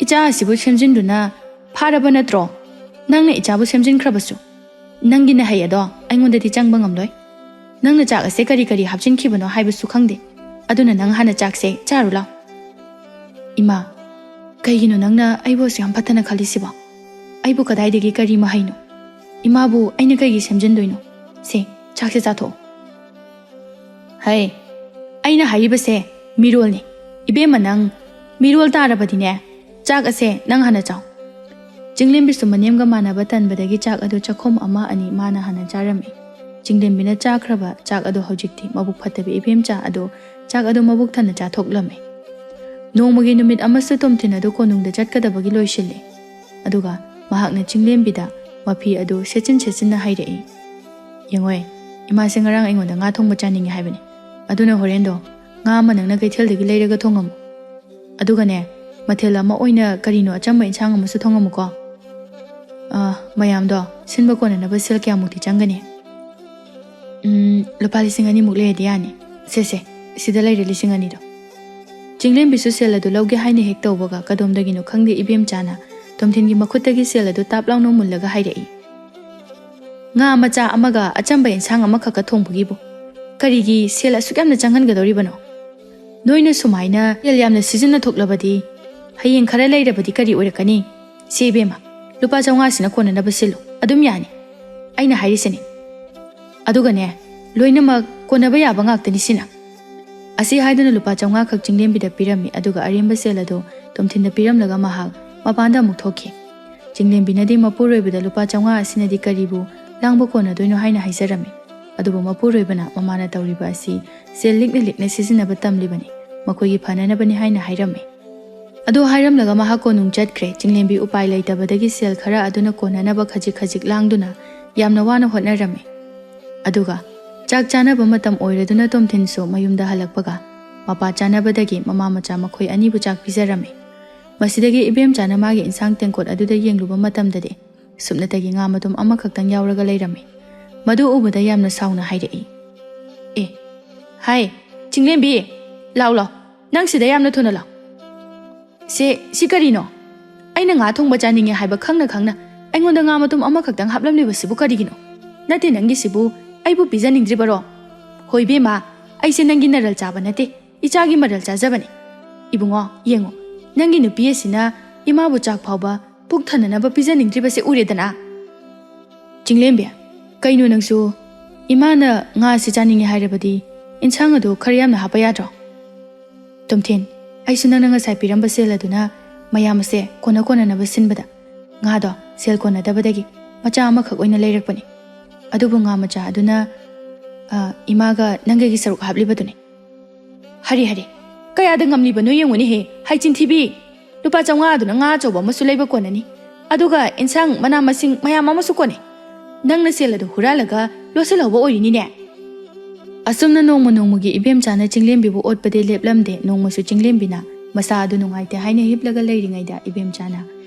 ꯏꯆꯥ ꯑꯁꯤꯕꯨ ꯁꯦꯝꯖꯤꯟꯗꯨꯅ ꯐꯥꯔꯕ ꯅꯠꯇ꯭ꯔꯣ? ꯅꯪꯅ ꯏꯆꯥꯕꯨ ꯁꯦꯝꯖꯤꯟꯈ꯭ꯔꯕꯁꯨ꯫ ꯅꯪꯒꯤ ꯅꯍꯩ ꯑꯗꯣ ꯑꯩꯉꯣꯟꯗꯗꯤ ꯆꯪꯕ ꯉꯝꯂꯣꯏ꯫ ꯅꯪꯅ ꯆꯥꯛ ꯑꯁꯦ ꯀꯔꯤ ꯀꯔꯤ ꯍꯥꯞꯆꯤꯟꯈꯤꯕꯅꯣ ꯍꯥꯏꯕꯁꯨ ꯈꯪꯗꯦ꯫ ꯑꯗꯨꯅ ꯅꯪ ꯍꯥꯟꯅ ꯆꯥꯛꯁꯦ ꯆꯥꯔꯨ ꯂꯥꯎ꯫ ꯏꯃꯥ, ꯀꯩꯒꯤꯅꯣ ꯅꯪꯅ ꯑꯩꯕꯨ ꯑꯁꯨꯛ ꯌꯥꯝ ꯐꯠꯇꯅ ꯈꯜꯂꯤꯁꯤꯕꯣ? ꯑꯩꯕꯨ ꯀꯗꯥꯏꯗꯒꯤ ꯀꯔꯤ ꯃꯍꯩꯅꯣ? ꯏꯃꯥꯕꯨ ꯑꯩꯅ ꯀꯩꯒꯤ ꯁꯦꯝꯖꯤꯟꯗꯣꯏꯅꯣ? ꯁꯦ, ꯆꯥꯛꯁꯦ ꯆꯥꯊꯣꯛꯑꯣ꯫ ꯍꯩ, ꯑꯩꯅ ꯍꯥꯏꯔꯤꯕꯁꯦ ꯃꯤꯔꯣꯜꯅꯤ꯫ ꯏꯕꯦꯝꯃ, ꯅꯪ ꯃꯤꯔꯣꯜ ꯇꯥꯔꯕꯗꯤꯅꯦ, ꯆꯥꯛ ꯑꯁꯦ ꯅꯪ ꯍꯥꯟꯅ ꯆꯥꯎ꯫ ꯆꯤꯡꯂꯦꯝꯕꯤꯁꯨ ꯃꯅꯦꯝꯒ ꯃꯥꯟꯅꯕ ꯇꯟꯕꯗꯒꯤ ꯆꯥꯛ ꯑꯗꯨ ꯆꯥꯛꯈꯣꯝ ꯑꯃ ꯑꯅꯤ ꯃꯥꯅ ꯍꯥꯟꯅ ꯆꯥꯔꯝꯃꯤ꯫ ꯆꯤꯡꯂꯦꯝꯕꯤꯅ ꯆꯥꯈ꯭ꯔꯕ ꯆꯥꯛ ꯑꯗꯨ ꯍꯧꯖꯤꯛꯇꯤ ꯃꯕꯨꯛ ꯐꯠꯇꯕꯤ ꯏꯕꯦꯝꯆꯥ ꯑꯗꯨ ꯆꯥꯛ ꯑꯗꯨ ꯃꯕꯨꯛ ꯊꯟꯅ ꯆꯥꯊꯣꯛꯂꯝꯃꯤ꯫ ꯅꯣꯡꯃꯒꯤ ꯅꯨꯃꯤꯠ ꯑꯃꯁꯨ ꯇꯣꯝꯊꯤꯟ ꯑꯗꯨ ꯀꯣꯅꯨꯡꯗ ꯆꯠꯀꯗꯕꯒꯤ ꯂꯣꯏꯁꯤꯜꯂꯤ꯫ ꯑꯗꯨꯒ ꯃꯍꯥꯛꯅ ꯆꯤꯡꯂꯦꯝꯕꯤꯗ ꯃꯐꯤ ꯑꯗꯨ ꯁꯦꯠꯆꯤꯟ ꯁꯦꯠꯆꯤꯟꯅ ꯍꯥꯏꯔꯛꯏ꯫ "ꯌꯦꯡꯉꯣꯏ, ꯏꯃꯥꯁꯦ ꯉꯔꯥꯡ ꯑꯩꯉꯣꯟꯗ ꯉꯥ ꯊꯣꯡꯕ ꯆꯥꯅꯤꯡꯉꯤ ꯍꯥꯏꯕꯅꯤ꯫ ꯑꯗꯨꯅ ꯍꯣꯔꯦꯟꯗꯣ ꯉꯥ ꯑꯃ ꯅꯪꯅ ꯀꯩꯊꯦꯜꯗꯒꯤ ꯂꯩꯔꯒ ꯊꯣꯡꯉꯝꯃꯨ꯫ ꯑꯗꯨꯒꯅꯦ, ꯃꯊꯦꯜ ꯑꯃ ꯑꯣꯏꯅ ꯀꯔꯤꯅꯣ ꯑꯆꯝꯕ ꯏꯟꯁꯥꯡ ꯑꯃꯁꯨ ꯊꯣꯡꯉꯝꯃꯨꯀꯣ꯫ ꯑꯥ, ꯃꯌꯥꯝꯗꯣ ꯁꯤꯟꯕ ꯀꯣꯟꯅꯅꯕ ꯁꯦꯜ ꯀꯌꯥꯃꯨꯛꯇꯤ ꯆꯪꯒꯅꯤ?" "ꯎꯝ, ꯂꯨꯄꯥ ꯂꯤꯁꯤꯡ ꯑꯅꯤꯃꯨꯛ ꯂꯩꯔꯗꯤ ꯌꯥꯅꯤ꯫ ꯁꯦ, ꯁꯦ, ꯁꯤꯗ ꯂꯩꯔꯦ ꯂꯤꯁꯤꯡ ꯑꯅꯤꯗꯣ꯫" ꯆꯤꯡꯂꯦꯝꯕꯤꯁꯨ ꯁꯦꯜ ꯑꯗꯨ ꯂꯧꯒꯦ ꯍꯥꯏꯅ ꯍꯦꯛ ꯇꯧꯕꯒ, ꯀꯗꯣꯝꯗꯒꯤꯅꯣ ꯈꯪꯗꯦ, ꯏꯕꯦꯝꯆꯥꯅ ꯇꯣꯝꯊꯤꯟꯒꯤ ꯃꯈꯨꯠꯇꯒꯤ ꯁꯦꯜ ꯑꯗꯨ ꯇꯥꯞ ꯂꯥꯎꯅ ꯃꯨꯜꯂꯒ ꯍꯥꯏꯔꯛꯏ, "ꯉꯥ ꯃꯆꯥ ꯑꯃꯒ ꯑꯆꯝꯕ ꯏꯟꯁꯥꯡ ꯑꯃꯈꯛꯀ ꯊꯣꯡꯕꯒꯤꯕꯨ ꯀꯔꯤꯒꯤ ꯁꯦꯜ ꯑꯁꯨꯛ ꯌꯥꯝꯅ ꯆꯪꯍꯟꯒꯗꯧꯔꯤꯕꯅꯣ? ꯅꯣꯏꯅ ꯁꯨꯃꯥꯏꯅ ꯁꯦꯜ ꯌꯥꯝꯅ ꯁꯤꯖꯤꯟꯅ ꯊꯣꯛꯂꯕꯗꯤ ꯍꯌꯦꯡ ꯈꯔ ꯂꯩꯔꯕꯗꯤ ꯀꯔꯤ ꯑꯣꯏꯔꯛꯀꯅꯤ? ꯁꯦ ꯏꯕꯦꯝꯃ, ꯂꯨꯄꯥ ꯆꯥꯝꯃꯉꯥꯁꯤꯅ ꯀꯣꯟꯅꯅꯕ ꯁꯤꯜꯂꯨ, ꯑꯗꯨꯝ ꯌꯥꯅꯤ꯫ ꯑꯩꯅ ꯍꯥꯏꯔꯤꯁꯤꯅꯤ꯫ ꯑꯗꯨꯒꯅꯦ, ꯂꯣꯏꯅꯃꯛ ꯀꯣꯟꯅꯕ ꯌꯥꯕ ꯉꯥꯛꯇꯅꯤ ꯁꯤꯅ꯫" ꯑꯁꯤ ꯍꯥꯏꯗꯨꯅ ꯂꯨꯄꯥ ꯆꯥꯝꯃꯉꯥ ꯈꯛ ꯆꯤꯡꯂꯦꯝꯕꯤꯗ ꯄꯤꯔꯝꯃꯤ, ꯑꯗꯨꯒ ꯑꯔꯦꯝꯕ ꯁꯦꯜ ꯑꯗꯨ ꯇꯣꯝꯊꯤꯟꯗ ꯄꯤꯔꯝꯂꯒ ꯃꯍꯥꯛ ꯃꯄꯥꯟꯗ ꯑꯃꯨꯛ ꯊꯣꯛꯈꯤ꯫ ꯆꯤꯡꯂꯦꯝꯕꯤꯅꯗꯤ ꯃꯄꯨꯔꯣꯏꯕꯗ ꯂꯨꯄꯥ ꯆꯥꯝꯃꯉꯥ ꯑꯁꯤꯅꯗꯤ ꯀꯔꯤꯕꯨ ꯂꯥꯡꯕ ꯀꯣꯟꯅꯗꯣꯏꯅꯣ ꯍꯥꯏꯅ ꯍꯥꯏꯖꯔꯝꯃꯤ꯫ ꯑꯗꯨꯕꯨ ꯃꯄꯨꯔꯣꯏꯕꯅ ꯃꯃꯥꯅ ꯇꯧꯔꯤꯕ ꯑꯁꯤ ꯁꯦꯜ ꯂꯤꯛꯅ ꯂꯤꯛꯅ ꯁꯤꯖꯤꯟꯅꯕ ꯇꯝꯂꯤꯕꯅꯤ, ꯃꯈꯣꯏꯒꯤ ꯐꯅꯅꯕꯅꯤ ꯍꯥꯏꯅ ꯍꯥꯏꯔꯝꯃꯤ꯫ ꯑꯗꯨ ꯍꯥꯏꯔꯝꯂꯒ ꯃꯍꯥꯛ ꯀꯣꯅꯨꯡ ꯆꯠꯈ꯭ꯔꯦ꯫ ꯆꯤꯡꯂꯦꯝꯕꯤ ꯎꯄꯥꯏ ꯂꯩꯇꯕꯗꯒꯤ ꯁꯦꯜ ꯈꯔ ꯑꯗꯨꯅ ꯀꯣꯟꯅꯅꯕ ꯈꯖꯤꯛ ꯈꯖꯤꯛ ꯂꯥꯡꯗꯨꯅ ꯌꯥꯝꯅ ꯋꯥꯅ ꯍꯣꯠꯅꯔꯝꯃꯤ꯫ ꯑꯗꯨꯒ ꯆꯥꯛ ꯆꯥꯅꯕ ꯃꯇꯝ ꯑꯣꯏꯔꯗꯨꯅ ꯇꯣꯝꯊꯤꯟꯁꯨ ꯃꯌꯨꯝꯗ ꯍꯜꯂꯛꯄꯒ, ꯃꯄꯥ ꯆꯥꯅꯕꯗꯒꯤ ꯃꯃꯥ ꯃꯆꯥ ꯃꯈꯣꯏ ꯑꯅꯤꯕꯨ ꯆꯥꯛ ꯄꯤꯖꯔꯝꯃꯤ꯫ ꯃꯁꯤꯗꯒꯤ ꯏꯕꯦꯝꯆꯥꯅ ꯃꯥꯒꯤ ꯏꯟꯁꯥꯡ ꯇꯦꯡꯀꯣꯠ ꯑꯗꯨꯗ ꯌꯦꯡꯂꯨꯕ ꯃꯇꯝꯗꯗꯤ, ꯁꯨꯞꯅꯇꯒꯤ ꯉꯥ ꯃꯇꯨꯝ ꯑꯃꯈꯛꯇꯪ ꯌꯥꯎꯔꯒ ꯂꯩꯔꯝꯃꯤ꯫ ꯃꯗꯨ ꯎꯕꯗ ꯌꯥꯝꯅ ꯁꯥꯎꯅ ꯍꯥꯏꯔꯛꯏ, "ꯑꯦ, ꯍꯥꯏ, ꯆꯤꯡꯂꯦꯝꯕꯤ, ꯂꯥꯎ, ꯂꯥꯎ, ꯅꯪ ꯁꯤꯗ ꯌꯥꯝꯅ ꯊꯨꯅ ꯂꯥꯎ꯫ ꯁꯦ, ꯁꯤ ꯀꯔꯤꯅꯣ? ꯑꯩꯅ ꯉꯥ ꯊꯣꯡꯕ ꯆꯥꯅꯤꯡꯉꯦ ꯍꯥꯏꯕ ꯈꯪꯅ ꯈꯪꯅ ꯑꯩꯉꯣꯟꯗ ꯉꯥ ꯃꯇꯨꯝ ꯑꯃꯈꯛꯇꯪ ꯍꯥꯞꯂꯝꯂꯤꯕꯁꯤꯕꯨ ꯀꯔꯤꯒꯤꯅꯣ? ꯅꯠꯇꯦ, ꯅꯪꯒꯤꯁꯤꯕꯨ ꯑꯩꯕꯨ ꯄꯤꯖꯅꯤꯡꯗ꯭ꯔꯤꯕꯔꯣ? ꯍꯣꯏ ꯏꯕꯦꯝꯃ, ꯑꯩꯁꯦ ꯅꯪꯒꯤ ꯅꯔꯜ ꯆꯥꯕ ꯅꯠꯇꯦ, ꯏꯆꯥꯒꯤ ꯃꯔꯜ ꯆꯥꯖꯕꯅꯤ꯫ ꯏꯕꯨꯡꯉꯣ, ꯌꯦꯡꯉꯣ, ꯅꯪꯒꯤ ꯅꯨꯄꯤ ꯑꯁꯤꯅ ꯏꯃꯥꯕꯨ ꯆꯥꯛ ꯐꯥꯎꯕ ꯄꯨꯛ ꯊꯟꯅꯅꯕ ꯄꯤꯖꯅꯤꯡꯗ꯭ꯔꯤꯕꯁꯦ ꯎꯔꯦꯗꯅ꯫" "ꯆꯤꯡꯂꯦꯝꯕꯤ, ꯀꯩꯅꯣ ꯅꯪꯁꯨ? ꯏꯃꯥꯅ ꯉꯥ ꯑꯁꯤ ꯆꯥꯅꯤꯡꯉꯦ ꯍꯥꯏꯔꯕꯗꯤ ꯏꯟꯁꯥꯡ ꯑꯗꯨ ꯈꯔ ꯌꯥꯝꯅ ꯍꯥꯞꯄ ꯌꯥꯗ꯭ꯔꯣ?" "ꯇꯣꯝꯊꯤꯟ, ꯑꯩꯁꯨ ꯅꯪꯅ ꯉꯁꯥꯏ ꯄꯤꯔꯝꯕ ꯁꯦꯜ ꯑꯗꯨꯅ ꯃꯌꯥꯝ ꯑꯁꯦ ꯀꯣꯟꯅ ꯀꯣꯟꯅꯅꯕ ꯁꯤꯟꯕꯗ ꯉꯥꯗꯣ ꯁꯦꯜ ꯀꯣꯟꯅꯗꯕꯗꯒꯤ ꯃꯆꯥ ꯑꯃꯈꯛ ꯑꯣꯏꯅ ꯂꯩꯔꯛꯄꯅꯤ꯫ ꯑꯗꯨꯕꯨ ꯉꯥ ꯃꯆꯥ ꯑꯗꯨꯅ, ꯑ, ꯏꯃꯥꯒ ꯅꯪꯒꯒꯤ ꯁꯔꯨꯛ ꯍꯥꯞꯂꯤꯕꯗꯨꯅꯤ꯫ "ꯍꯔꯦ, ꯍꯔꯦ, ꯀꯌꯥꯗ ꯉꯝꯂꯤꯕꯅꯣ ꯌꯦꯡꯉꯨꯅꯦꯍꯦ, ꯍꯥꯏꯆꯤꯟ ꯊꯤꯕꯤ! ꯂꯨꯄꯥ ꯆꯥꯝꯃꯉꯥ ꯑꯗꯨꯅ ꯉꯥ ꯑꯆꯧꯕ ꯑꯃꯁꯨ ꯂꯩꯕ ꯀꯣꯟꯅꯅꯤ, ꯑꯗꯨꯒ ꯏꯟꯁꯥꯡ ꯃꯅꯥ ꯃꯁꯤꯡ ꯃꯌꯥꯝ ꯑꯃꯁꯨ ꯀꯣꯟꯅꯩ꯫ ꯅꯪꯅ ꯁꯦꯜ ꯑꯗꯨ ꯍꯨꯔꯥꯜꯂꯒ ꯂꯣꯠꯁꯤꯜꯍꯧꯕ ꯑꯣꯏꯔꯤꯅꯤꯅꯦ!" ꯑꯁꯨꯝꯅ ꯅꯣꯡꯃ ꯅꯣꯡꯃꯒꯤ ꯏꯕꯦꯝꯆꯥꯅ ꯆꯤꯡꯂꯦꯝꯕꯤꯕꯨ ꯑꯣꯠꯄꯗꯤ ꯂꯦꯞꯂꯝꯗꯦ꯫ ꯅꯣꯡꯃꯁꯨ ꯆꯤꯡꯂꯦꯝꯕꯤꯅ ꯃꯁꯥ ꯑꯗꯨ ꯅꯨꯡꯉꯥꯏꯇꯦ ꯍꯥꯏꯅ ꯍꯤꯞꯂꯒ ꯂꯩꯔꯤꯉꯩꯗ ꯏꯕꯦꯝꯆꯥꯅ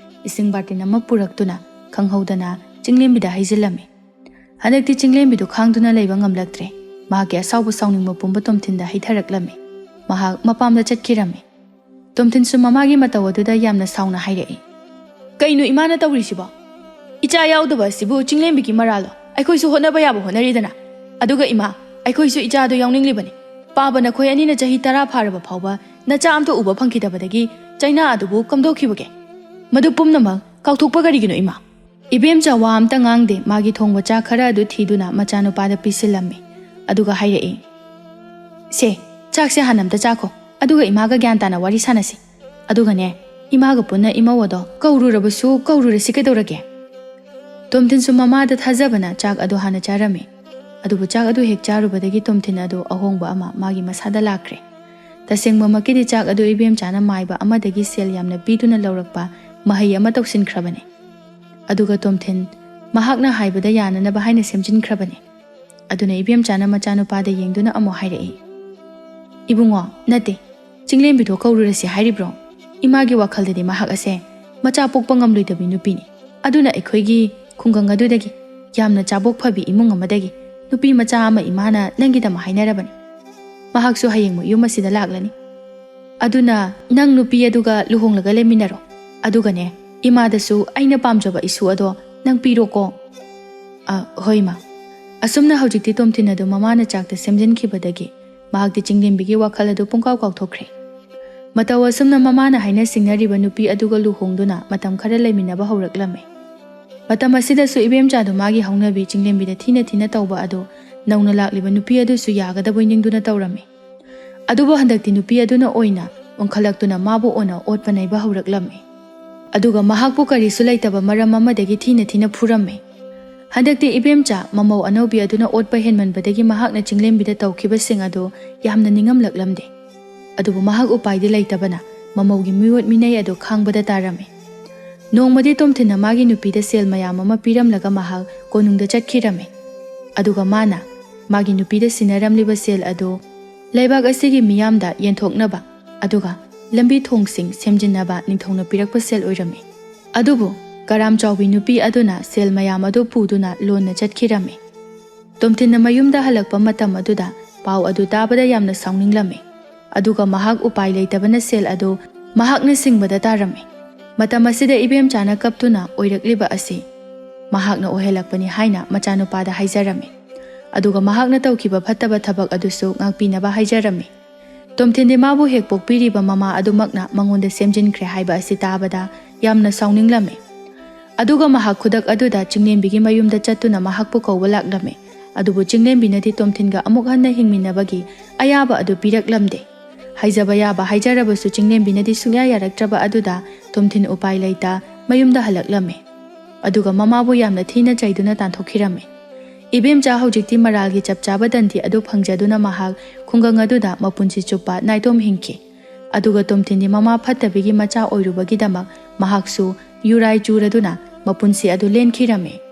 ꯏꯁꯤꯡ ꯕꯥꯔꯇꯤꯟ ꯑꯃ ꯄꯨꯔꯛꯇꯨꯅ ꯈꯪꯍꯧꯗꯅ ꯆꯤꯡꯂꯦꯝꯕꯤꯗ ꯍꯩꯖꯤꯜꯂꯝꯃꯤ꯫ ꯍꯟꯗꯛꯇꯤ ꯆꯤꯡꯂꯦꯝꯕꯤꯗꯨ ꯈꯥꯡꯗꯨꯅ ꯂꯩꯕ ꯉꯝꯂꯛꯇ꯭ꯔꯦ꯫ ꯃꯍꯥꯛꯀꯤ ꯑꯁꯥꯎꯕ ꯁꯥꯎꯅꯤꯡꯕ ꯄꯨꯝꯕ ꯇꯣꯝꯊꯤꯟꯗ ꯍꯩꯊꯔꯛꯂꯝꯃꯤ꯫ ꯃꯍꯥꯛ ꯃꯄꯥꯝꯗ ꯆꯠꯈꯤꯔꯝꯃꯤ꯫ ꯇꯣꯝꯊꯤꯟꯁꯨ ꯃꯃꯥꯒꯤ ꯃꯇꯧ ꯑꯗꯨꯗ ꯌꯥꯝꯅ ꯁꯥꯎꯅ ꯍꯥꯏꯔꯛꯏ, "ꯀꯩꯅꯣ ꯏꯃꯥꯅ ꯇꯧꯔꯤꯁꯤꯕꯣ? ꯏꯆꯥ ꯌꯥꯎꯗꯕ ꯑꯁꯤꯕꯨ ꯆꯤꯡꯂꯦꯝꯕꯤꯒꯤ ꯃꯔꯥꯜꯂꯣ? ꯑꯩꯈꯣꯏꯁꯨ ꯍꯣꯠꯅꯕ ꯌꯥꯕ ꯍꯣꯠꯅꯔꯤꯗꯅ꯫ ꯑꯗꯨꯒ ꯏꯃꯥ, ꯑꯩꯈꯣꯏꯁꯨ ꯏꯆꯥꯗꯨ ꯌꯥꯎꯅꯤꯡꯂꯤꯕꯅꯤ꯫ ꯄꯥꯕ ꯅꯈꯣꯏ ꯑꯅꯤꯅ ꯆꯍꯤ ꯇꯔꯥ ꯐꯥꯔꯕ ꯐꯥꯎꯕ ꯅꯆꯥ ꯑꯝꯇ ꯎꯕ ꯐꯪꯈꯤꯗꯕꯗꯒꯤ ꯆꯩꯅꯥ ꯑꯗꯨꯕꯨ ꯀꯝꯗꯧꯈꯤꯕꯒꯦ? ꯃꯗꯨ ꯄꯨꯝꯅꯃꯛ ꯀꯥꯎꯊꯣꯛꯄ ꯀꯔꯤꯒꯤꯅꯣ ꯏꯃꯥ?" ꯏꯕꯦꯝꯆꯥ ꯋꯥ ꯑꯝꯇ ꯉꯥꯡꯗꯦ꯫ ꯃꯥꯒꯤ ꯊꯣꯡꯕ ꯆꯥꯛ ꯈꯔ ꯑꯗꯨ ꯊꯤꯗꯨꯅ ꯃꯆꯥꯅꯨꯄꯥꯗ ꯄꯤꯁꯤꯜꯂꯝꯃꯤ꯫ ꯑꯗꯨꯒ ꯍꯥꯏꯔꯛꯏ, "ꯁꯦ, ꯆꯥꯛꯁꯦ ꯍꯥꯟꯅ ꯑꯝꯇ ꯆꯥꯈꯣ, ꯑꯗꯨꯒ ꯏꯃꯥꯒ ꯒ꯭ꯌꯥꯟ ꯇꯥꯅ ꯋꯥꯔꯤ ꯁꯥꯟꯅꯁꯤ꯫ ꯑꯗꯨꯒꯅꯦ, ꯏꯃꯥꯒ ꯄꯨꯟꯅ ꯏꯃꯧ ꯑꯗꯣ ꯀꯧꯔꯨꯔꯕꯁꯨ ꯀꯧꯔꯨꯔꯁꯤ ꯀꯩꯗꯧꯔꯒꯦ?" ꯇꯣꯝꯊꯤꯟꯁꯨ ꯃꯃꯥꯗ ꯊꯥꯖꯕꯅ ꯆꯥꯛ ꯑꯗꯨ ꯍꯥꯟꯅ ꯆꯥꯔꯝꯃꯤ꯫ ꯑꯗꯨꯕꯨ ꯆꯥꯛ ꯑꯗꯨ ꯍꯦꯛ ꯆꯥꯔꯨꯕꯗꯒꯤ ꯇꯣꯝꯊꯤꯟ ꯑꯗꯨ ꯑꯍꯣꯡꯕ ꯑꯃ ꯃꯥꯒꯤ ꯃꯁꯥꯗ ꯂꯥꯛꯈ꯭ꯔꯦ꯫ ꯇꯁꯦꯡꯕꯃꯛꯀꯤꯗꯤ ꯆꯥꯛ ꯑꯗꯨ ꯏꯕꯦꯝꯆꯥꯅ ꯃꯥꯏꯕ ꯑꯃꯗꯒꯤ ꯁꯦꯜ ꯌꯥꯝꯅ ꯄꯤꯗꯨꯅ ꯂꯧꯔꯛꯄ ꯃꯍꯩ ꯑꯃ ꯇꯧꯁꯤꯟꯈ꯭ꯔꯕꯅꯤ꯫ ꯑꯗꯨꯒ ꯇꯣꯝꯊꯤꯟ ꯃꯍꯥꯛꯅ ꯍꯥꯏꯕꯗ ꯌꯥꯅꯅꯕ ꯍꯥꯏꯅ ꯁꯦꯝꯖꯤꯟꯈ꯭ꯔꯕꯅꯤ꯫ ꯑꯗꯨꯅ ꯏꯕꯦꯝꯆꯥꯅ ꯃꯆꯥꯅꯨꯄꯥꯗ ꯌꯦꯡꯗꯨꯅ ꯑꯃꯨꯛ ꯍꯥꯏꯔꯛꯏ, "ꯏꯕꯨꯡꯉꯣ, ꯅꯠꯇꯦ, ꯆꯤꯡꯂꯦꯝꯕꯤꯗꯣ ꯀꯧꯔꯨꯔꯁꯤ ꯍꯥꯏꯔꯤꯕ꯭ꯔꯣ? ꯏꯃꯥꯒꯤ ꯋꯥꯈꯜꯗꯗꯤ ꯃꯍꯥꯛ ꯑꯁꯦ ꯃꯆꯥ ꯄꯣꯛꯄ ꯉꯝꯂꯣꯏꯗꯕꯤ ꯅꯨꯄꯤꯅꯤ꯫ ꯑꯗꯨꯅ ꯑꯩꯈꯣꯏꯒꯤ ꯈꯨꯡꯒꯪ ꯑꯗꯨꯗꯒꯤ ꯌꯥꯝꯅ ꯆꯥꯕꯣꯛ ꯐꯕꯤ ꯏꯃꯨꯡ ꯑꯃꯗꯒꯤ ꯅꯨꯄꯤ ꯃꯆꯥ ꯑꯃ ꯏꯃꯥꯅ ꯅꯪꯒꯤꯗꯃꯛ ꯍꯥꯏꯅꯔꯕꯅꯤ꯫ ꯃꯍꯥꯛꯁꯨ ꯍꯌꯦꯡꯃꯛ ꯌꯨꯝ ꯑꯁꯤꯗ ꯂꯥꯛꯂꯅꯤ꯫ ꯑꯗꯨꯅ ꯅꯪ ꯅꯨꯄꯤ ꯑꯗꯨꯒ ꯂꯨꯍꯣꯡꯂꯒ ꯂꯩꯃꯤꯟꯅꯔꯣ꯫ ꯑꯗꯨꯒꯅꯦ, ꯏꯃꯥꯗꯁꯨ ꯑꯩꯅ ꯄꯥꯝꯖꯕ ꯏꯁꯨ ꯑꯗꯣ ꯅꯪ ꯄꯤꯔꯣꯀꯣ꯫" "ꯑ, ꯍꯣꯏ, ꯏꯃꯥ꯫" ꯑꯁꯨꯝꯅ ꯍꯧꯖꯤꯛꯇꯤ ꯇꯣꯝꯊꯤꯟ ꯑꯗꯨ ꯃꯃꯥꯅ ꯆꯥꯛꯇ ꯁꯦꯝꯖꯤꯟꯈꯤꯕꯗꯒꯤ ꯃꯍꯥꯛꯇꯤ ꯆꯤꯡꯂꯦꯝꯕꯤꯒꯤ ꯋꯥꯈꯜ ꯑꯗꯨ ꯄꯨꯡꯀꯥꯎ ꯀꯥꯎꯊꯣꯛꯈ꯭ꯔꯦ꯫ ꯃꯇꯧ ꯑꯁꯨꯝꯅ ꯃꯃꯥꯅ ꯍꯥꯏꯅ ꯁꯤꯡꯅꯔꯤꯕ ꯅꯨꯄꯤ ꯑꯗꯨꯒ ꯂꯨꯍꯣꯡꯗꯨꯅ ꯃꯇꯝ ꯈꯔ ꯂꯩꯃꯤꯟꯅꯕ ꯍꯧꯔꯛꯂꯝꯃꯤ꯫ ꯃꯇꯝ ꯑꯁꯤꯗꯁꯨ ꯏꯕꯦꯝꯆꯥꯗꯨ ꯃꯥꯒꯤ ꯍꯧꯅꯕꯤ ꯆꯤꯡꯂꯦꯝꯕꯤꯗ ꯊꯤꯅ ꯊꯤꯅ ꯇꯧꯕ ꯑꯗꯨ ꯅꯧꯅ ꯂꯥꯛꯂꯤꯕ ꯅꯨꯄꯤ ꯑꯗꯨꯁꯨ ꯌꯥꯒꯗꯕꯣꯏ ꯅꯤꯡꯗꯨꯅ ꯇꯧꯔꯝꯃꯤ꯫ ꯑꯗꯨꯕꯨ ꯍꯟꯗꯛꯇꯤ ꯅꯨꯄꯤ ꯑꯗꯨꯅ ꯑꯣꯏꯅ ꯑꯣꯟꯈꯠꯂꯛꯇꯨꯅ ꯃꯥꯕꯨ ꯑꯣꯟꯅ ꯑꯣꯠꯄ ꯅꯩꯕ ꯍꯧꯔꯛꯂꯝꯃꯤ꯫ ꯑꯗꯨꯒ ꯃꯍꯥꯛꯄꯨ ꯀꯔꯤꯁꯨ ꯂꯩꯇꯕ ꯃꯔꯝ ꯑꯃꯗꯒꯤ ꯊꯤꯅ ꯊꯤꯅ ꯐꯨꯔꯝꯃꯤ꯫ ꯍꯟꯗꯛꯇꯤ ꯏꯕꯦꯝꯆꯥ ꯃꯃꯧ ꯑꯅꯧꯕꯤ ꯑꯗꯨꯅ ꯑꯣꯠꯄ ꯍꯦꯟꯃꯟꯕꯗꯒꯤ ꯃꯍꯥꯛꯅ ꯆꯤꯡꯂꯦꯝꯕꯤꯗ ꯇꯧꯈꯤꯕꯁꯤꯡ ꯑꯗꯨ ꯌꯥꯝꯅ ꯅꯤꯡꯉꯝꯂꯛꯂꯝꯗꯦ꯫ ꯑꯗꯨꯕꯨ ꯃꯍꯥꯛ ꯎꯄꯥꯏꯗꯤ ꯂꯩꯇꯕꯅ ꯃꯃꯧꯒꯤ ꯃꯤꯑꯣꯠ ꯃꯤꯅꯩ ꯑꯗꯨ ꯈꯥꯡꯕꯗ ꯇꯥꯔꯝꯃꯤ꯫ ꯅꯣꯡꯃꯗꯤ ꯇꯣꯝꯊꯤꯟꯅ ꯃꯥꯒꯤ ꯅꯨꯄꯤꯗ ꯁꯦꯜ ꯃꯌꯥꯝ ꯑꯃ ꯄꯤꯔꯝꯂꯒ ꯃꯍꯥꯛ ꯀꯣꯅꯨꯡꯗ ꯆꯠꯈꯤꯔꯝꯃꯤ꯫ ꯑꯗꯨꯒ ꯃꯥꯅ ꯃꯥꯒꯤ ꯅꯨꯄꯤꯗ ꯁꯤꯟꯅꯔꯝꯂꯤꯕ ꯁꯦꯜ ꯑꯗꯨ ꯂꯩꯕꯥꯛ ꯑꯁꯤꯒꯤ ꯃꯤꯌꯥꯝꯗ ꯌꯦꯟꯊꯣꯛꯅꯕ ꯑꯗꯨꯒ ꯂꯝꯕꯤ ꯊꯣꯡꯁꯤꯡ ꯁꯦꯝꯖꯤꯟꯅꯕ ꯅꯤꯡꯊꯧꯅ ꯄꯤꯔꯛꯄ ꯁꯦꯜ ꯑꯣꯏꯔꯝꯃꯤ꯫ ꯑꯗꯨꯕꯨ ꯀꯔꯥꯝ ꯆꯥꯎꯕꯤ ꯅꯨꯄꯤ ꯑꯗꯨꯅ ꯁꯦꯜ ꯃꯌꯥꯝ ꯑꯗꯨ ꯄꯨꯗꯨꯅ ꯂꯣꯟꯅ ꯆꯠꯈꯤꯔꯝꯃꯤ꯫ ꯇꯣꯝꯊꯤꯟꯅ ꯃꯌꯨꯝꯗ ꯍꯜꯂꯛꯄ ꯃꯇꯝ ꯑꯗꯨꯗ ꯄꯥꯎ ꯑꯗꯨ ꯇꯥꯕꯗ ꯌꯥꯝꯅ ꯁꯥꯎꯅꯤꯡꯂꯝꯃꯤ꯫ ꯑꯗꯨꯒ ꯃꯍꯥꯛ ꯎꯄꯥꯏ ꯂꯩꯇꯕꯅ ꯁꯦꯜ ꯑꯗꯨ ꯃꯍꯥꯛꯅ ꯁꯤꯡꯕꯗ ꯇꯥꯔꯝꯃꯤ꯫ ꯃꯇꯝ ꯑꯁꯤꯗ ꯏꯕꯦꯝꯆꯥꯅ ꯀꯞꯇꯨꯅ ꯑꯣꯏꯔꯛꯂꯤꯕ ꯑꯁꯤ ꯃꯍꯥꯛꯅ ꯑꯣꯏꯍꯜꯂꯛꯄꯅꯤ ꯍꯥꯏꯅ ꯃꯆꯥꯅꯨꯄꯥꯗ ꯍꯥꯏꯖꯔꯝꯃꯤ꯫ ꯑꯗꯨꯒ ꯃꯍꯥꯛꯅ ꯇꯧꯈꯤꯕ ꯐꯠꯇꯕ ꯊꯕꯛ ꯑꯗꯨꯁꯨ ꯉꯥꯛꯄꯤꯅꯕ ꯍꯥꯏꯖꯔꯝꯃꯤ꯫ ꯇꯣꯝꯊꯤꯟꯗꯤ ꯃꯥꯕꯨ ꯍꯦꯛ ꯄꯣꯛꯄꯤꯔꯤꯕ ꯃꯃꯥ ꯑꯗꯨꯃꯛꯅ ꯃꯉꯣꯟꯗ ꯁꯦꯝꯖꯤꯟꯈ꯭ꯔꯦ ꯍꯥꯏꯕ ꯑꯁꯤ ꯇꯥꯕꯗ ꯌꯥꯝꯅ ꯁꯥꯎꯅꯤꯡꯂꯝꯃꯤ꯫ ꯑꯗꯨꯒ ꯃꯍꯥꯛ ꯈꯨꯗꯛ ꯑꯗꯨꯗ ꯆꯤꯡꯂꯦꯝꯕꯤꯒꯤ ꯃꯌꯨꯝꯗ ꯆꯠꯇꯨꯅ ꯃꯍꯥꯛꯄꯨ ꯀꯧꯕ ꯂꯥꯛꯂꯝꯃꯤ꯫ ꯑꯗꯨꯕꯨ ꯆꯤꯡꯂꯦꯝꯕꯤꯅꯗꯤ ꯇꯣꯝꯊꯤꯟꯒ ꯑꯃꯨꯛ ꯍꯟꯅ ꯍꯤꯡꯃꯤꯟꯅꯕꯒꯤ ꯑꯌꯥꯕ ꯑꯗꯨ ꯄꯤꯔꯛꯂꯝꯗꯦ꯫ ꯍꯥꯏꯖꯕ ꯌꯥꯕ ꯍꯥꯏꯖꯔꯕꯁꯨ ꯆꯤꯡꯂꯦꯝꯕꯤꯅꯗꯤ ꯁꯨꯡꯌꯥ ꯌꯥꯔꯛꯇ꯭ꯔꯕ ꯑꯗꯨꯗ ꯇꯣꯝꯊꯤꯟ ꯎꯄꯥꯏ ꯂꯩꯇ ꯃꯌꯨꯝꯗ ꯍꯜꯂꯛꯂꯝꯃꯤ꯫ ꯑꯗꯨꯒ ꯃꯃꯥꯕꯨ ꯌꯥꯝꯅ ꯊꯤꯅ ꯆꯩꯗꯨꯅ ꯇꯥꯟꯊꯣꯛꯈꯤꯔꯝꯃꯤ꯫ ꯏꯕꯦꯝꯆꯥ ꯍꯧꯖꯤꯛꯇꯤ ꯃꯔꯥꯜꯒꯤ ꯆꯞ ꯆꯥꯕ ꯗꯟꯗꯤ ꯑꯗꯨ ꯐꯪꯖꯗꯨꯅ ꯃꯍꯥꯛ ꯈꯨꯡꯒꯪ ꯑꯗꯨꯗ ꯃꯄꯨꯟꯁꯤ ꯆꯨꯞꯄ ꯅꯥꯏꯇꯣꯝ ꯍꯤꯡꯈꯤ꯫ ꯑꯗꯨꯒ ꯇꯣꯝꯊꯤꯟꯗꯤ ꯃꯃꯥ ꯐꯠꯇꯕꯤꯒꯤ ꯃꯆꯥ ꯑꯣꯏꯔꯨꯕꯒꯤꯗꯃꯛ ꯃꯍꯥꯛꯁꯨ ꯌꯨꯔꯥꯏ ꯆꯨꯔꯗꯨꯅ ꯃꯄꯨꯟꯁꯤ ꯑꯗꯨ ꯂꯦꯟꯈꯤꯔꯝꯃꯤ꯫